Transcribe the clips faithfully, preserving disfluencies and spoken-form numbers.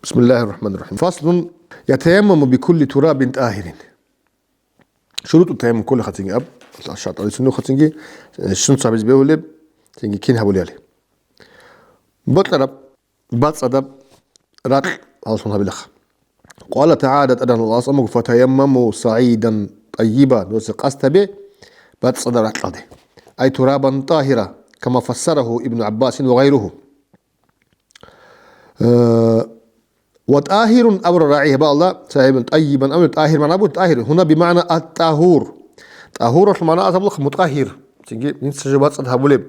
بسم الله الرحمن الرحيم. فصل. يتيمم بكل تراب طاهر. شروط التيمم كلها хъацинги аб, шартӀал цинги хъацинги, э, щун цабиз бегьулеб, цинги кин гьабулебали. Бокьараб, бацӀцӀадаб ракь гьаллъун гьабилаха. قال تعالى, ТӀадегӀанав Аллагьас амуго: «فتيمموا صعيدا طيبا», доса къасд гьабе бацӀцӀадаб ракьалде. أي ترابا طاهرا, كما فسره ابن عباس وغيره. Э, «وطاهر» абураб рагӀи гьабаалда, цайибан, «طيبا» абураб, «طاهر» магӀна буго, «طاهر». هنا بمعنى الطهور. ТӀагьуралъул магӀна абулеб мутӀагьир. Цинги, жинца жо бацӀцӀад гьабулеб.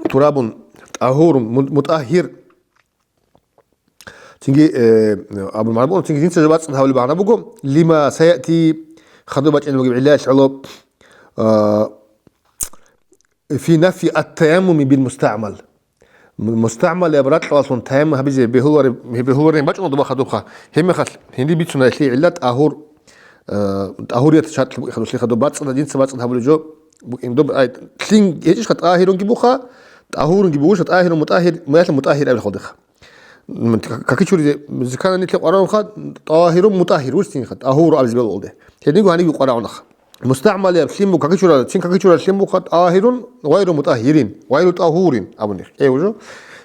تراب طهور, му-, мутӀагьир. Цинги, э, абураб магӀна буго, цинги жинца жо бацӀцӀад гьабулеб магӀна буго. لما سيأتي, хадуб бачӀунеб бугеб гӀиллаялъ гӀоло, э, في نفي التيمم بالمستعمل. М-, мустагӀмалияб ракьалъун таяммум гьабизе бегьулареб-, бегьуларин бачӀуна доба хадубха. Гьебмехалъ гьениб бицуна гьелъие гӀилла тӀагьур, э, тӀагьурият шартӀ бугеб хадуб, лъи хадуб бацӀцӀадаб, жинца бацӀцӀад гьабулеб жо букӀин доб, ай, лъин гьечӀищха, тӀагьирунги буха, тӀагьурунги бугуша, тӀагьирун мутӀагьир, муялъа мутӀагьир абилха гьалдеха. М, как-, какичуризе, зикана нилъе къваранха, тӀагьирун мутӀагьир вуссинха, тӀагьуру абизе бегьулде. Гьединго гьанибги къварагӀунаха. МустагӀмалияб лъим буго, какичурал, цин какичурал лъим буха, тӀагьирун гъайру мутӀагьирин, гъайру тӀагьурин абуни. Э, уже.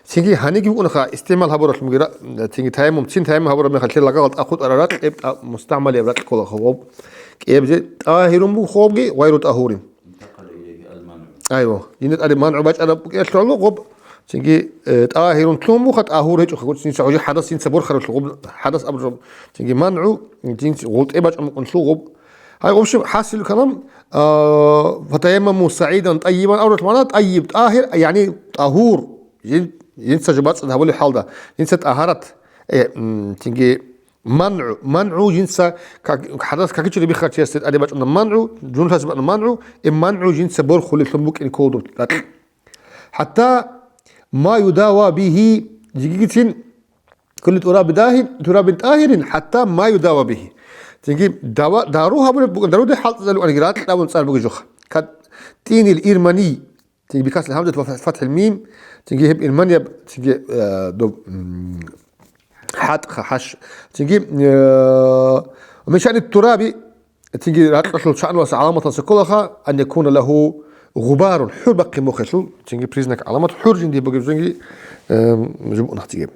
Цинги гьанибги букӀунаха, истигӀмал гьабуралъумги ра-, цинги таяммум, цин таяммум гьабураб мехалъ лагъал тӀахъутӀара ракь, эб тӀа-, мустагӀмалияб ракь ккола хоб, кӀиябизе тӀагьирун буго хобги, гъайру тӀагьурин. Айва. Динда тӀаде мангӀу бачӀараб букӀиналъул гъоб, цинги, э, тӀагьирун лъугьун буха, тӀагьур гьечӀоха, гуц, жинца гьужи хӀадас, жинца борхаралъул гъоб, хӀадас абураб, цинги мангӀу, жинца гъултӀе бачӀун букӀунлъул гъоб. Гьай, в общем, хӀасил калам, а, «فتيمموا صعيدا طيبا» абуралъул магӀна, тӀайиб, тӀагьир, яни тӀагьур, жин-, жинца жо бацӀцӀад гьабулеб хӀалда, жинца тӀагьарат, э, м, цинги, МангӀу, мангӀу жинца как-, хӀадас какичури биххарчиясде тӀаде бачӀуна мангӀу, жунулъасе бачӀуна мангӀу, э, мангӀу жинца борхулелъун букӀин кколдур ракь. حتى ما يداوى به, жигигицин, كل تراب داهن، تراب طاهر، حتى ما يداوى به. Цинги дава-, дару гьабулеб букӀин, даруде хӀалтӀизабулеб букӀин, ракь абун цӀар бугеб жоха. Ка-, тӀинил ирмани. Цинги бикасил гьамзат ва фатхӀил мим, цинги гьеб ирманияб, цинги, э, доб, м, хӀатӀха, хӀаш. Цинги, э, мешани тураби, цинги ракьалъул чанваса гӀаламаталса кколаха, ан якуна лагьу гъубарун, хӀур бахъин мухъелъул, цинги признак гӀаламат, хӀур жинди бугеб цинги, э, жубун хатиге.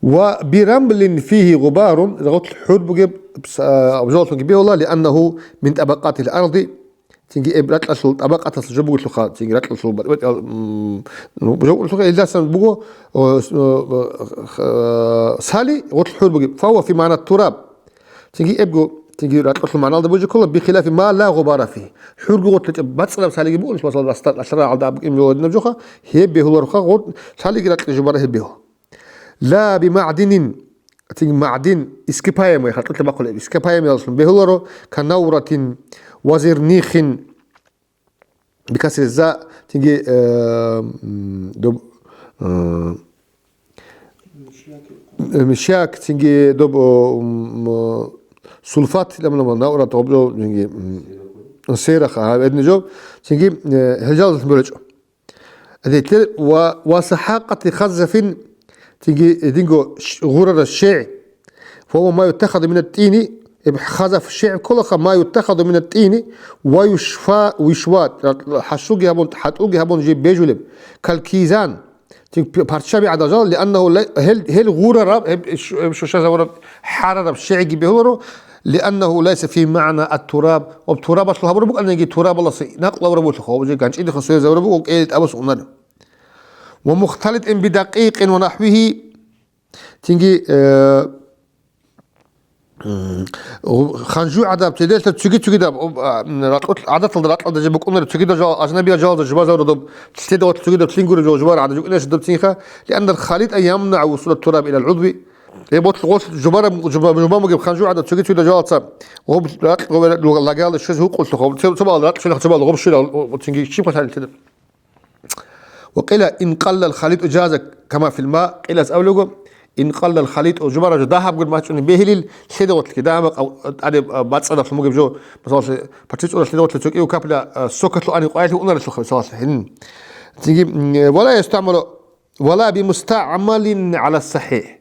Ва бирамлин фигьи гъубарун, рагъулъ хӀур бугеб, а, обжалатунги бегьула, лианнагьу мин табакъатил арди, Цинги эб ракьалъул тӀабакъаталъ жо бугелъулха, цинги ракьалъул батӀи-батӀиял, м, ну, жо бугелъулха, илдасан буго, о, с-, о, х-, сали гъорлъ хӀур бугеб, фагьуа фи магӀна тураб. Цинги эбго, цинги ракьалъул магӀналда бужи ккола, бихилафи ма ла гъубара фи. ХӀурго гъорлъ гьечӀеб бацӀцӀадаб салиги бугелъ, масала, растар алъарагӀалда абукӀин жо гьадинаб жоха, гьеб бегьулароха гъорлъ, салиги ракьги жубара гьеб бегьу. Ла бимагӀдинин, цинги магӀдин, ископаемый, хатӀулъа бахъулеб, ископаемыялдалъун бегьуларо, канауратин ва зернихин, бикасри за, цинги, э, м, доб-, э, мишяк, цинги доб-, о, м, сульфат, ламлама, наурат, гъоб жо, цинги, м, серах, а, гьедин жо, цинги, э, гьел жалдалъун бегьулечӀо. Гьединлъи ва, ва сахӀакъати хазафин, цинги динго ш-, гъурара шегӀ. Ва гьува ма ютахаду минат тӀини, эб хазаф шегӀ кколаха, ма ютахаду минат тӀини, ва юшфа, вишва, хӀашуги гьабун, хӀатӀуги гьабун жиб бежулеб, кал кизан, цин п-, парччаби гӀадал жал, лианнагьу лай-, гьел, гьел гъурараб, гьеб ш-, гьеб шуша завураб, хӀарараб шегӀги бегьуларо, لأنه ليس في معنى التراب. Ва турабалъул гьабураб букӀаниги, турабаласа накълаб гьабулъуха, ва ганчӀидихъа соязабураб буго кӀел тӀабас унар. ومختلط بدقيق ونحوه. Цинги, э, м, ханжу гӀадаб, цеделъа цуги-цугидаб, об, а, м, ракьул гӀадаталда ракьалда жо букӀунареб, цугидаб жал, ажнабиял жалаза жубазавра доб, лъеда ватла цугидаб лъингури жо жубар гӀадаб жукӀинарищ доб цинха, لأن الخليط يمنع وصول التراب إلى العضو. Э, вот, вот, жубараб, жуба-, жубан бугеб ханжу гӀадаб цоги-цоги жалаца, гъоб ракь гъоб лагала щвез гьукъулъухъ, гъоб цо-, цобал ракь щвелахъ, цобал гъоб щвела, цинги щиб хватанил тедаб. Ва къила ин къаллал халитӀу жаза кама фил ма, къилас абулего, ин къаллал халитӀу, жубараб жо дагьабгун бачӀунеб бегьилил, лъеда гъотлъги дагьаб тӀаде бацӀцӀадалъун бугеб жо, масала, паччи цӀура лъеда гъотлъи цо кӀиго капля, а, сокалъу ани къвайлъи унаралъухъа, масала, гьин. Цинги, м, вала ястамалу ولا بمستعمل على الصحيح.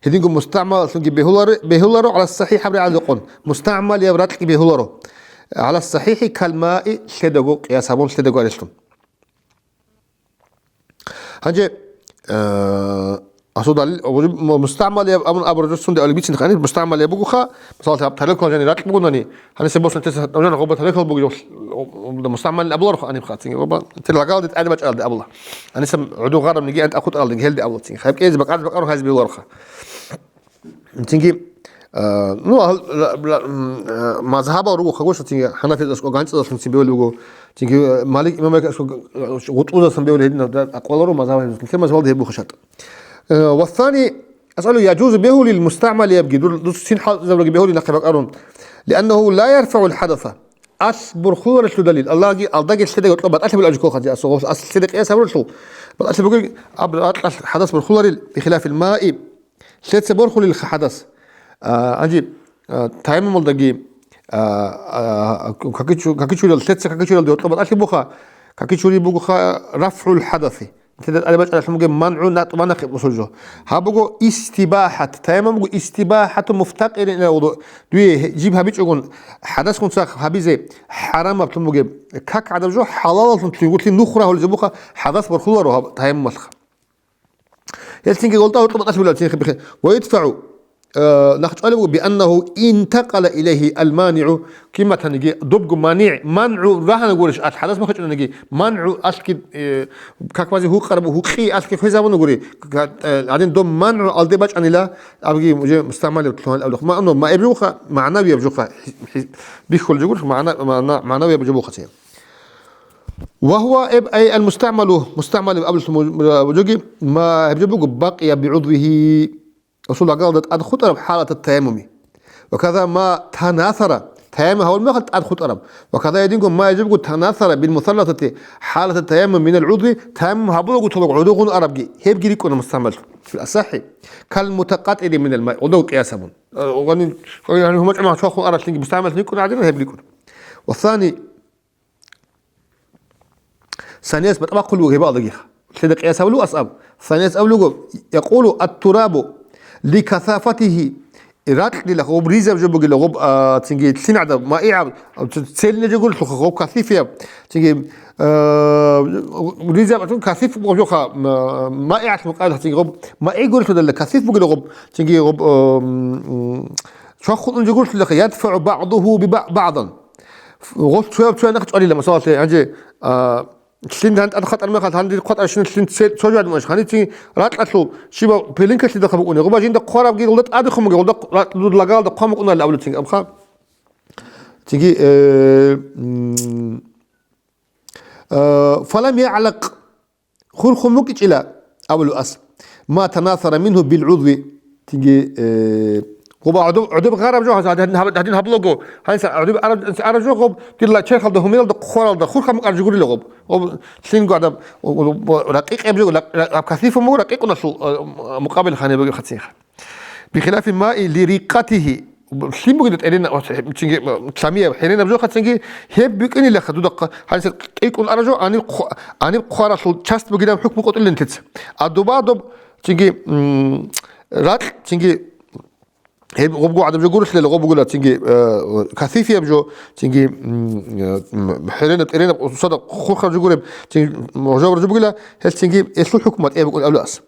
Гьединго мустагӀмалалъунги бегьуларо, бегьуларо على الصحيح аб рагӀалда къун. МустагӀмалияб ракьги бегьуларо. على الصحيح كالماء лъедаго, къияс гьабун лъедаго арелъун. Гьанже, э, асул далил, мустагӀмалияб абун абураб жо сунде алиб бицин ханиб, мустагӀмалияб бугоха, мисал, тарелкал жани ракь бугунани, гьаниса босун теса, гъоба тарелкал бугиjo, мустагӀмалин абуларха анибха, цинги гъоба, тер лагалде тӀаде бачӀалде абула. Гьаниса гӀуду гъараб ниги ант ахутӀалдеги гьелде абула цинги. Хайб кӀезе бакӀарзе бакӀарун гьайзе бевларха. Цинги, а, ну, а, ла-, ла-, м, а, мазгьабал руго хагоша цинги, хӀанафиялъул ганцӀалъун цин бевлуго, цинги, а, Малик, имам Малик аскӀо, а, гъутӀузасан бевли гьедин, да, акъваларо мазгьабал гьеб, нилъер мазгьабалда гьеб бухъа шартӀ. Э, вассани, асалу яжузу бегьулил мустагӀмалиябги, дур-, дус цин хӀалтӀизабулаги бегьулин нахъе бакӀарун. Лианнагьу ла ярфагӀул хӀадаса. Алъ борхуларелъул далил, Аллагьги алдаги лъедаги гьоркьоб батӀалъи була жо кколхъанзи, асу гъос алъ лъеда къияс гьабуралъул, батӀалъи бугел, аб-, акьалъ хӀадас борхуларил, бихилафил маи, лъеца борхулелха хӀадас. А, гьанже, а, таяммумалдаги, а, а, какичу-, какичурал, лъеца какичуралде гьоркьоб батӀалъи буха, какичури бугоха рафгӀул хӀадаси. Нилъеда тӀаде бачӀаралъун бугеб мангӀу натӀ ванахъе бусуржо. Гьаб буго истибахӀат. Таяммум буго истибахӀату муфтакъирин ила вуду. Дуе гье-, жиб гьабичӀогун хӀадасгун цахъ гьабизе хӀарамаблъун бугеб как гӀадаб жо хӀалалаллъун лъугьинго лъи нух рагьулизе буха хӀадас борхуларо гьаб таяммумалъха. Гьелъинги голда гьоркьоб батӀалъи була цинги бихе. Ва юдфагӀу. Э, нахъ чӀвалеб буго, бианнагьу интакъала илайгьи алманигӀу, киматаниги добго манигӀ, мангӀу рагьана гурищ, алъ хӀадас махачӀунаниги, мангӀу алъги, э, как базе гьукъараб гьукъи алъги хвезабуна гури, ка-, э, гьадин доб мангӀу алде бачӀанила, абги уже мустагӀмалеб лъугьан абулеб. Ма-, ну, ма эб жуха, магӀнавияб жуха, хӀи-, хӀи-, бихьулеб жо гурищ, магӀна-, магӀна-, магӀнавияб жо буха цин. Ва гьува эб ай ал-мустагӀмалу, мустагӀмалеб абулеб жоги, ма гьеб жо буго, бакъия биӀудвигьи. Расул лагалда тӀад хутӀараб хӀалатат таяммуми. Ва каза ма танасара, таяммум гьавул мехалъ тӀад хутӀараб. Ва каза гьединго ма яжибгу танасара бил мусалласати хӀалатат таяммум минал гӀудви, таяммум гьабулаго толго гӀодогъун арабги, гьебги рикӀкӀуна мустагӀмал. Фил асахӀи, кал мутакъатӀири минал май, гъодов къияс гьабун. Э, гъани, гъани гьумачӀ ма чвахун аралъинги мустагӀмал рикӀкӀуна гӀадина, гьеб рикӀкӀуна. Ва сани, Санияс батӀа бахъулев гьебаалдагиха. Лъеда къияс гьабулев асаб. Санияс абулего, якъулу ат-турабу ли касафатихи, ракьдила гъоб ризаб жо бугила гъоб, а, цинги лъин гӀадаб, маигӀаб, целине жо гурелъулха гъоб касифияб, цинги, а, ризаб, касиф гъоб жоха, м, маигӀалъ мукъаялъ цинги гъоб, маигӀ гурелъудала касиф бугила гъоб, цинги гъоб, а, м, чвахун жо гурелъулаха, ядфагӀу багӀдуху би ба-, багӀдан. Гъос цояб цоя нахъ чӀвалила, масалалъе, гьанже, а, Лъин гьан тӀад хватӀар мехалъ, гьанир хватӀарщинал лъин цел-, цо жо гьадмаш. Гьанир цин ракьалъул щибаб пилинкалъидахъа букӀуни. Гъуба жинда хъварабги гъулда тӀаде хъумуги, гъулда ра-, дур лагалда хъван букӀунали абулеб цин абха. Цинги, э, м, э, фалам я'лакъ, хурхун букӀичӀила абулев ас. Ма танасара мингьу бил гӀудви. Цинги, э, гъуба гӀодоб-, гӀодоб гъараб жо, гьадин гьаб-, гьадин гьабулаго, гьанса гӀодоб араб, араб жо гъоб, дила черхалда, гьумералда, хъваралда, хурхъа мукӀар жугурила гъоб. Гъоб лъинго гӀадаб, гъоб, гъоб, ракъикъ гьеб жо, ра-, ра-, раб касифун буго, ракъикъуналъул, а, мукъабил ханиб бугеб хацинха. Бихилафи маи ли рикъатихи, лъим бугеда тӀерена, цинги, лъамияб, хӀеренаб жо хацинги, гьеб букӀинилаха дуда хъа-, гьанса кьикӀун ара жо, аниб хъ-, аниб хъваралъул част бугилан хӀукму къотӀилин тец. Адуба доб, цинги, м, ракь, цинги, Гьеб гъобго гӀадаб жо гурелъул, гъоб бугила, цинги, э, касифияб жо, цинги, м, э, м, хӀеренаб, тӀеренаб, усада хурхаб жо гуреб, цинги, жаваб жо бугила, гьел цинги, гьелъул хӀукму батӀияб букӀун абулеб ас.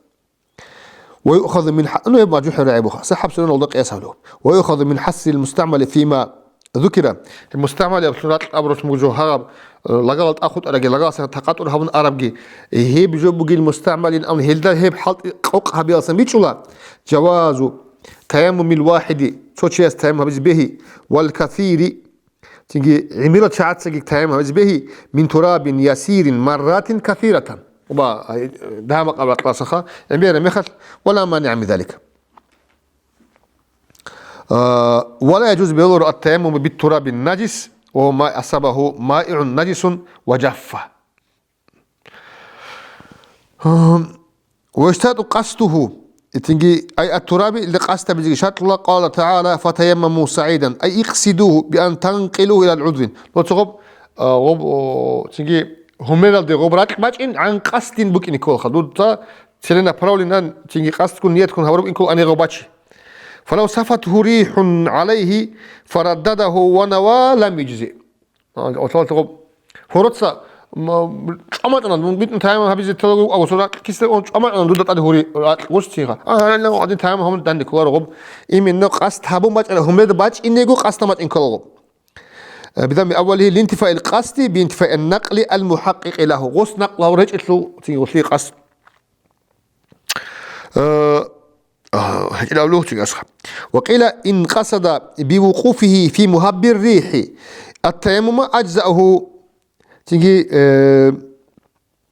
Ва юъхазу мин хӀа-, ну, гьеб мажухӀ рагӀи буха, сахаб сунан алда къияс гьабулев. Ва юъхазу мин хӀассил мустагӀмали фима зукира. МустагӀмалияб лъун ракь абуралъ мугу жо гьараб, э, лагалал тӀахутӀараги, лагаласан такъатӀур гьабун арабги, гьеб жо бугил мустагӀмалин абун, гьелда гьеб хӀалтӀи къокъ гьабиялсан бичӀчӀула. Жавазу Таяммумил вахиди, цо чияс таяммум гьабизе бегьи, вал касири, цинги гӀемерал чагӀацаги таяммум гьабизе бегьи, мин турабин ясирин марратин касиратан. Ва, ай, дагьа макъаб ракьалдасаха, гӀемерал мехалъ, вала маниа мин залик. А, вала яжуз, бегьуларо ат-таяммуму бит-турабин наджис, ва ма асабагьу маигӀун наджисун ва жаффа. Ва яштату къасдугьу. Итинги, ай ат-тураби, илда къасд гьабизеги шартӀула, къала тагӀала, фатаяммаму сагӀидан, ай икъсидугьу, би ан танкъилугьу илал гӀудвин. Дуца гъоб, а, гъоб, о, цинги гьумералде гъоб ракь бачӀин, гӀан къасдин букӀине кколаха. Дуца целенаправленно, цинги къасдгун ниятгун гьабураб инкул анигъав бачи. فلو صفته ريح عليه فردده ونوى لم يجزئ. А, гьороца, м, чӀвамачӀана, мун битӀун таяммум гьабизе тела гьуго, агъусо ракь кисда он чӀвамачӀана дуда тӀаде гьури ракь гъущ цинха. А, гьарилла гьадин таяммум гьабун данде кколаро гъоб. Именно къасд гьабун бачӀана, гьумеда бачӀинего къасд гьабун бачӀин ккола гъоб. Э, بدم أوله لانتفاء القصد بانتفاء النقل المحقق له. Гъос накълу гьабураб гьечӀелъул цинги гъолъие къасд. Э, а, гьечӀел авлугьцин асха. وقيل إن قصد بوقوفه في مهب الريح التيمم أجزأه. Цинги, э,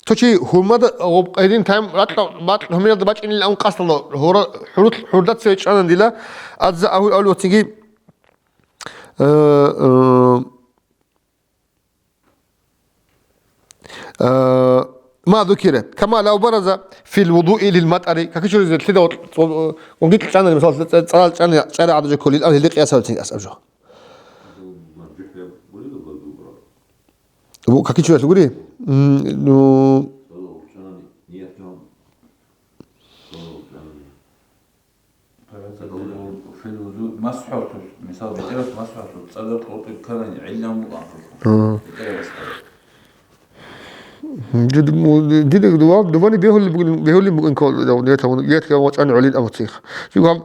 цо чи гьурмада гъоб гьедин тайм ратла батӀ гьумералда бачӀинилан къасдалда гьура-, гьурулъ-, гьурда цеве чӀванан дила, أجزأه авлугьцинги, э, э, Э, ما ذكر كما لو برز في الوضوء للمطر. Какичуризе лъида гъунги чӀана, мисал, цӀа-, цӀалал чӀана, чӀара гӀадажи кколил, ам гьелде къиясалцин асаб жо. Ву, какичурас гури? М, ну, МасхӀурту, мисал, бетӀерас масхӀурту, цӀадаб къотӀи ккарани гӀиллан букӀан. Ага. БетӀерас. Дида, дида дува-, дувани бегьулеб бугин, бегьулеб бугин ккола, дав-, дав-, дав-, дав-, дав-, вачӀани гӀолин абуцин. Жив гьаб,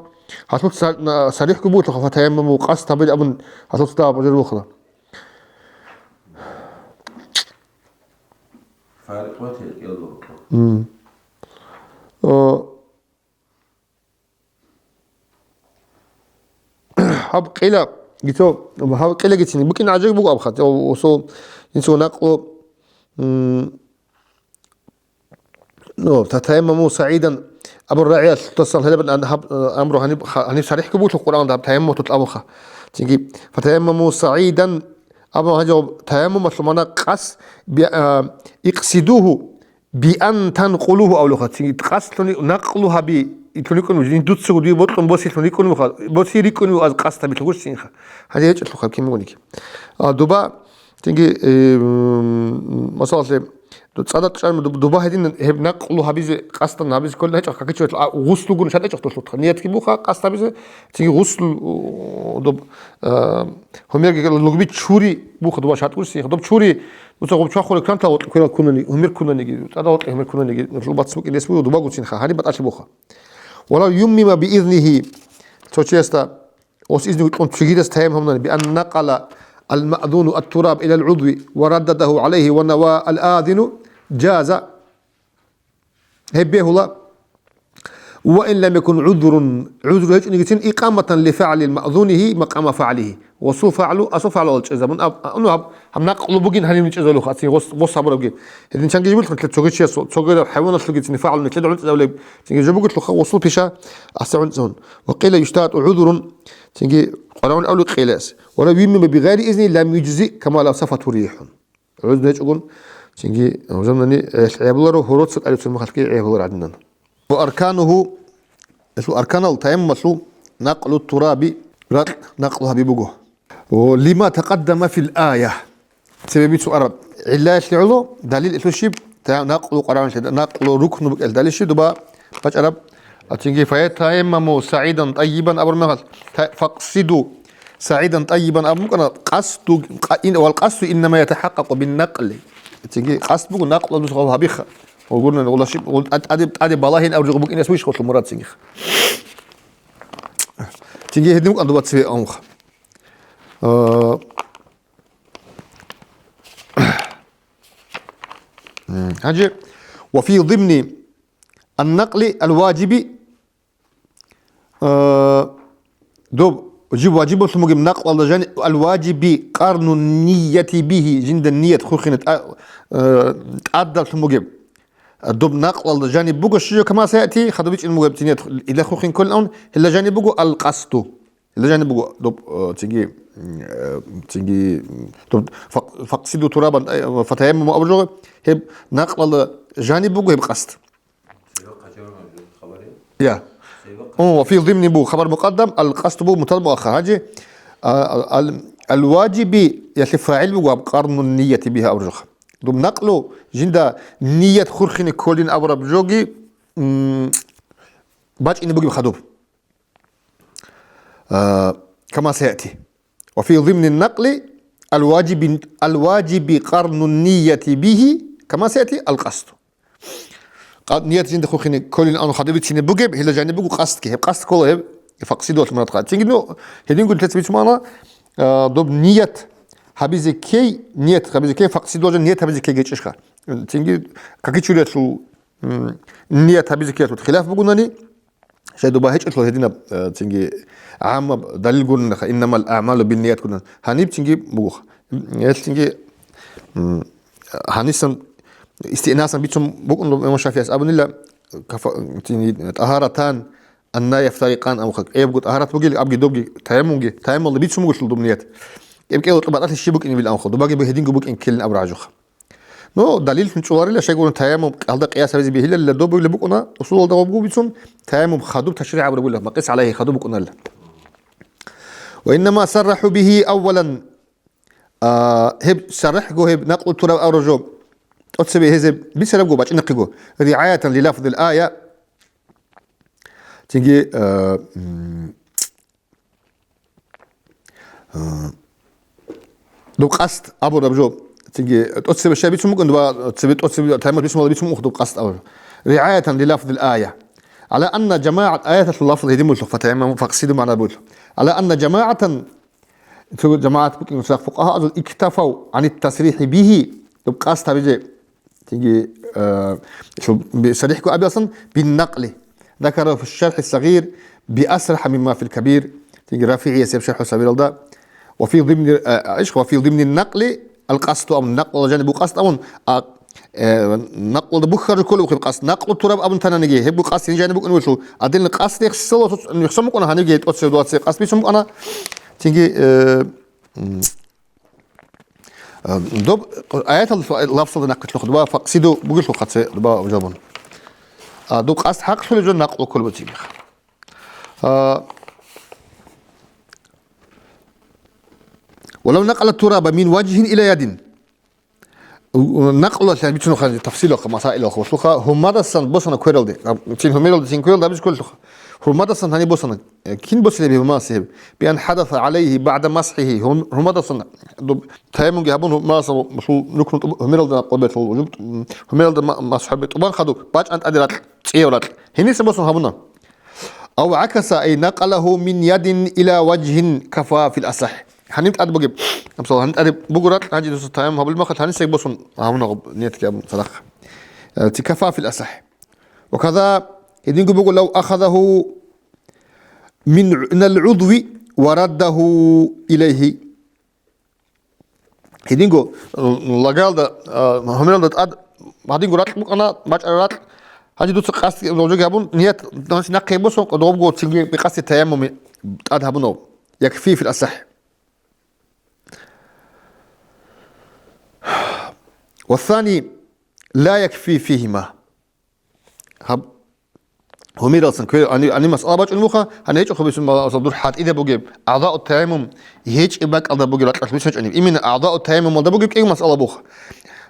гьалъуц са-, на-, сарихӀго бугелъул фатаяммаму къасд гьабил абун гьалъуц дагьаб бажарулхъала. Фарикъ батил кӀел дуркъу. М. О, Гьаб къила, гицо, гьаб къилагицин букӀин гӀажаги буго абхъат. О, осо, инсо накълу, м, ну, فتيمموا صعيدا абу рагӀиялъ тасал гьелебан ан-, гьаб, э, амру гьаниб, ха-, гьаниб сарихӀго буго Къуръанда гьаб таяммумалъул абунха. Цинги, فتيمموا صعيدا абу гьаниб таяммумалъул мана къас би-, а, اقصدوه بأن تنقلوه абулаха, цинги къасдлъуни накълу гьаби, итлъуни кӀун вуж, дуцаго дуе бокьун босилъун рикӀкӀун вуха, боси рикӀкӀун ву аз къасд гьабилъ гурсинха. Гьанже гьечӀелъухъаб кин бугониги. А, дуба, цинги, э, м, масалалъе, ду-, цӀадат чӀарма дуб-, дуба гьедин гьеб накълу гьабизе, къасдан гьабизе кколин гьечӀо, какичӀо, а, гъуслугун шатӀечӀо тулъутха. Ниятги буха къасд гьабизе, цинги гъусл, у, дуб, а, гьумерги лугби чури буха дуба шатӀ гурсинха. Дуб чури Нуца гъуб чвахулеб кантал гъоркь кверал ккунаниги, гьумер ккунаниги, цӀадал гъоркье гьумер ккунаниги, нуцул бацӀ букӀин рес буго, дуба гуцинха, гьаниб батӀалъи буха. ولو يمم بإذنه, цо чиясда, ос изну кьун цогидас таяммум гьабунани, بأن نقل المأذون التراب إلى العضو وردده عليه ونوى الآذن جاز. Гьеб бегьула, وإن لم يكن عذر, гӀузру гьечӀонигицин, إقامة لفعل مأذونه مقام فعله. Гъусул фагӀлу, асул фагӀлуялда чӀезабун, аб-, а, ну, гьаб, гьаб накълу бугин гьанивни чӀезабулеха, ацин гъус, гъус гьабурабги. Гьедин чанги жибулха, нилъер цоги чиясул, цогидаб хӀайваналъугицин фагӀлу нилъеда гӀунтӀизабулеб, цинги жо бугелъулха, гъусул пиша, асда гӀунтӀизабун. وقيل يشترط عذر, цинги къварагӀун авлу къелес. ولو يمم بغير إذنه لم يجز كما لو صفته ريح. ГӀузру гьечӀогун, цинги гьужамнани гӀел гӀебуларо, гьороца тӀалицун махалъги гӀебулар гӀадинан. وأركانه, гьелъул арканал, таяммумалъул, نقل التراب, ракь накълу гьаби буго. لما تقدم في الآية. Цебе бицун араб гӀиллаялъе гӀоло, далил илъушиб, та-, накълу къварагӀунлъи, накълу рукну букӀел далил щиб дуба бачӀараб, Ацинги, «Фатаяммаму сагӀидан тӀайибан» абураб мехалъ, та-, «факъсиду сагӀидан тӀайибан» абун букӀана, къасду, къа-, ин-, «вал къасду иннама ятахӀакъкъакъу бин накъли». Ацинги, къасд буго накълу нусха гьабиха. Гьугурнани гъулашиб, гъул тӀад-, тӀаде, тӀаде балагьин абураб жо букӀинас вуйищ гъолъул мурад цинги. Цинги гьедин букӀана дуба цеве амха. А, м, гьанже, «ва фи димни ан-накъли ал-важиби», э, доб жиб важибулъун бугеб накълалда жани, «ал-важиби къарну нияти бигьи», жинда ният хурхине тӀа-, э, тӀадаблъун бугеб. Доб накълалда жаниб буго, щи жо, кама саяти, хадуб бичӀин бугеб ният, ила хурхин кколин, гьелда жаниб буго ал-къасду. Ила жаниб буго доб, э, цинги, э, цинги, м, доб фак-, «факъсиду турабан», э, «фатаяммаму» абураб жо, гьеб накълалда жаниб буго гьеб къасд. Я. О, «ва фи димни» буго хабар мукъаддам, «ал-къасду» буго мутал муаххар. Гьанже, а, ал-, ал-, «ал-важиби» ялъе фагӀил буго гьаб «къарну нияти бигьи» абураб жо. Доб накълу жинда ният хурхине кколин абураб жоги, м, бачӀине бугеб хадуб. А, кама саяти. Ва фи зимни накъли алважиби, алважиби къарну нияти бихи, кама саяти алкъасту. Къа-, ният жинда хухине кколин ан хадуб бицине бугеб, гьела жаниб буго къастги. Гьеб къаст ккола гьеб факъсидулъ мурад хъа. Цинги, ну, гьединго лъец бицумана, а, доб ният гьабизе ккей, ният гьабизе ккей, факъсидулъ жан ният гьабизе ккей гечӀищха. Цинги какичулиялъул, м, ният гьабизе ккеялъул хилаф бугунани, Шай дуба гьечӀелъул гьединаб, э, цинги гӀаммаб далил гуронаха, «Иннамал аъмалу бинният» гурун. Гьаниб цинги бугоха. Гьелъ цинги, м, гьанисан истинасан бицун букӀун имам ШафигӀияс абунила, кафа-, цинги, тӀагьаратан, анна яфтарикъан, амха, эбго тӀагьарат бугел, абги добги, таяммумги, таяммулда бицун бугелъул дуб ният. КӀеб-кӀел батӀалъи щиб букӀинебил амха, дубаги гьединго букӀин ккелин абураб гӀажуха. Ну, далил хӀунчӀуларила, щайгурун таяммум кьалда къияс гьабизе бегьилалила добугила букӀуна, усулалда гъобгу бицун, таяммум хадуб ташригӀ абураб бугила, макъис гӀалайгьи хадуб букӀуналла. Ва иннама саррахӀу бигьи аввалан, а, гьеб саррахӀго гьеб накълу тураб авружо, тӀоцебе гьезе бицарабго бачӀинахъего, ригӀаятан лилафзил ая, цинги, а, м, А, дуб къаст абураб жо, цинги тӀоцебе щай бицун букӀун, дуба цебе тӀоцебе таймат бицун бала бицун букӀун дуб къаст абураб. РигӀаятан лилафзил ая. Гьала анна жамагӀат аяталъул лафз гьедин бугелъул, фатаймаму факъсиду магӀна бугелъул. Гьала анна жамагӀатан, цо жамагӀат букӀин сах фукъагьаазул иктафав гӀанит тасрихӀи бигьи, дуб къаст гьабизе Тиги, э, шо би-, сарихӀго абиалсан, бин накъли. Закара фи шархӀи сагъир би асрахӀа мимма фил кабир. Тиги РафигӀияс гьеб шархӀу сагъиралда. Ва фи димни, э, иш, ва фи димни накъли ал къасду абун, накълала жаниб бу къасд абун, а, э, накълалда бухьараб кколеб къасд, накълу тураб абун тананиги, гьеб бу къасд гьениб жаниб букӀун вугелъул. Адилла къасд рехсала, рехсон букӀана гьанибги тӀоцебе дугьацебе къасд бицун букӀана. Тиги, э, м, Э, доб аятал лафзалда нахъе лъугьа, дуба факъсиду бугелъулха цебе дуба жабун. А, доб къасд хӀакълъулеб жо накълу кколеб буциб. А, «Валав накъала тураба мин важгьин ила ядин». У, у, накълулъ бицунухъа тафсилалха, масаилалха, валъуха, гьумадасан босана квералде. А, цин гьумералде, цин квералде абиз кколелъуха. Гьурмадасан гьаниб босана. Э, кин босилеб гьурмадас гьеб? Биан хадаса гӀалайгьи баъда масхӀигьи. Гьун-, гьурмадасан, дуб-, таяммумги гьабун, гьурмадасан гьу-, рукну тӀуб-, гьумералда къобелъул вужуб, м, гьумералда ма-, масхӀаби тӀубан хадуб, бачӀан тӀаде ракь, цӀияв ракь. Гьениса босун гьабуна. Ав гӀакаса, ай накъалагьу мин ядин ила важгьин кафа фил асахӀ. Гьаниб тӀад бугеб, мисал, гьаниб тӀаде буго ракь, гьанже дуса таяммум гьабулеб махалъ, гьанисеги босун гьабуна гьаб ниятги гьабун цадахъ. Э, ци кафа фил асахӀ. Ва каза, гьединго буго, лав ахадагьу мин, минал гӀудви ва раддагьу илайгьи. Гьединго, э, лагалда, э, гьумералда тӀад гьадинго ракь букӀана, бачӀараб ракь. Гьанже дуца къасд гьабун, ният нахъе босун, къодобго цинги бикъаси таяммуми тӀад гьабунав. Якфи фил асахӀ. Ва сани ла якфи фигьима. Гьаб, гьумералсан квер-, ани, ани масъала бачӀун буха, гьанна гьечӀо хабисун масъала, дур хӀатӀида бугеб, агъзаут таяммум гьечӀеб бакӀалда бугеб ракьалъ бицачӀунеб. Именно агъзаут таяммумалда бугеб кӀиго масъала буха.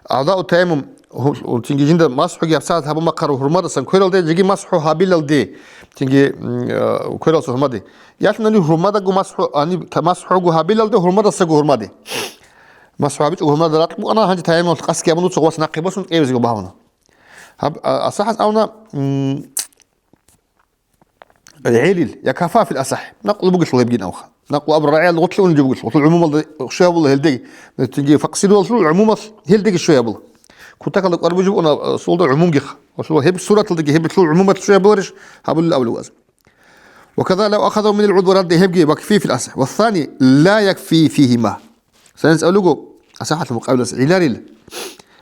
Агъзаут таяммум гьу-, гьу-, цинги жинда масхӀуги гьабсагӀат гьабун бахъараб гьурмадасан квералде, жеги масхӀу гьабилалде, цинги, м, э, квералса гьурмаде. Ялъунани гьурмадаго масхӀу, ани, та-, масхӀуго гьабилалде, гьурмадасаго гьурмаде. МасхӀу гьабичӀого гьурмада ракь букӀана, гьанже таяммумалъ къасдги гьабун дуца вас нахъе босун, кӀевезего багьуна. Гьаб, а, асахӀас абуна, м, гӀелил, я кафа фил асахӀ. Накълу бугелъул гьебгин авха. Накълу абу рагӀиял гъутлъи унел жо бугелъул. Гъутлъул гӀумумалда щвей гьабула гьелдеги. Цинги факъсидулъул гӀумумал гьелдеги щвей гьабула. Кутакалда кӀвар бужиб уна, а, сулда гӀумумгиха. Гъутлъул гьеб сураталдаги гьеб гъутлъул гӀумумал щвей гьабуларищ? Гьабулел авлугъаз. Ва каза лав ахадагьу минал гӀудви радда гьебги ва кфи фил асахӀ. Ва сани ла якфи фигьима. Санис авлуго, асахӀалъул мукъабилас гӀилларил,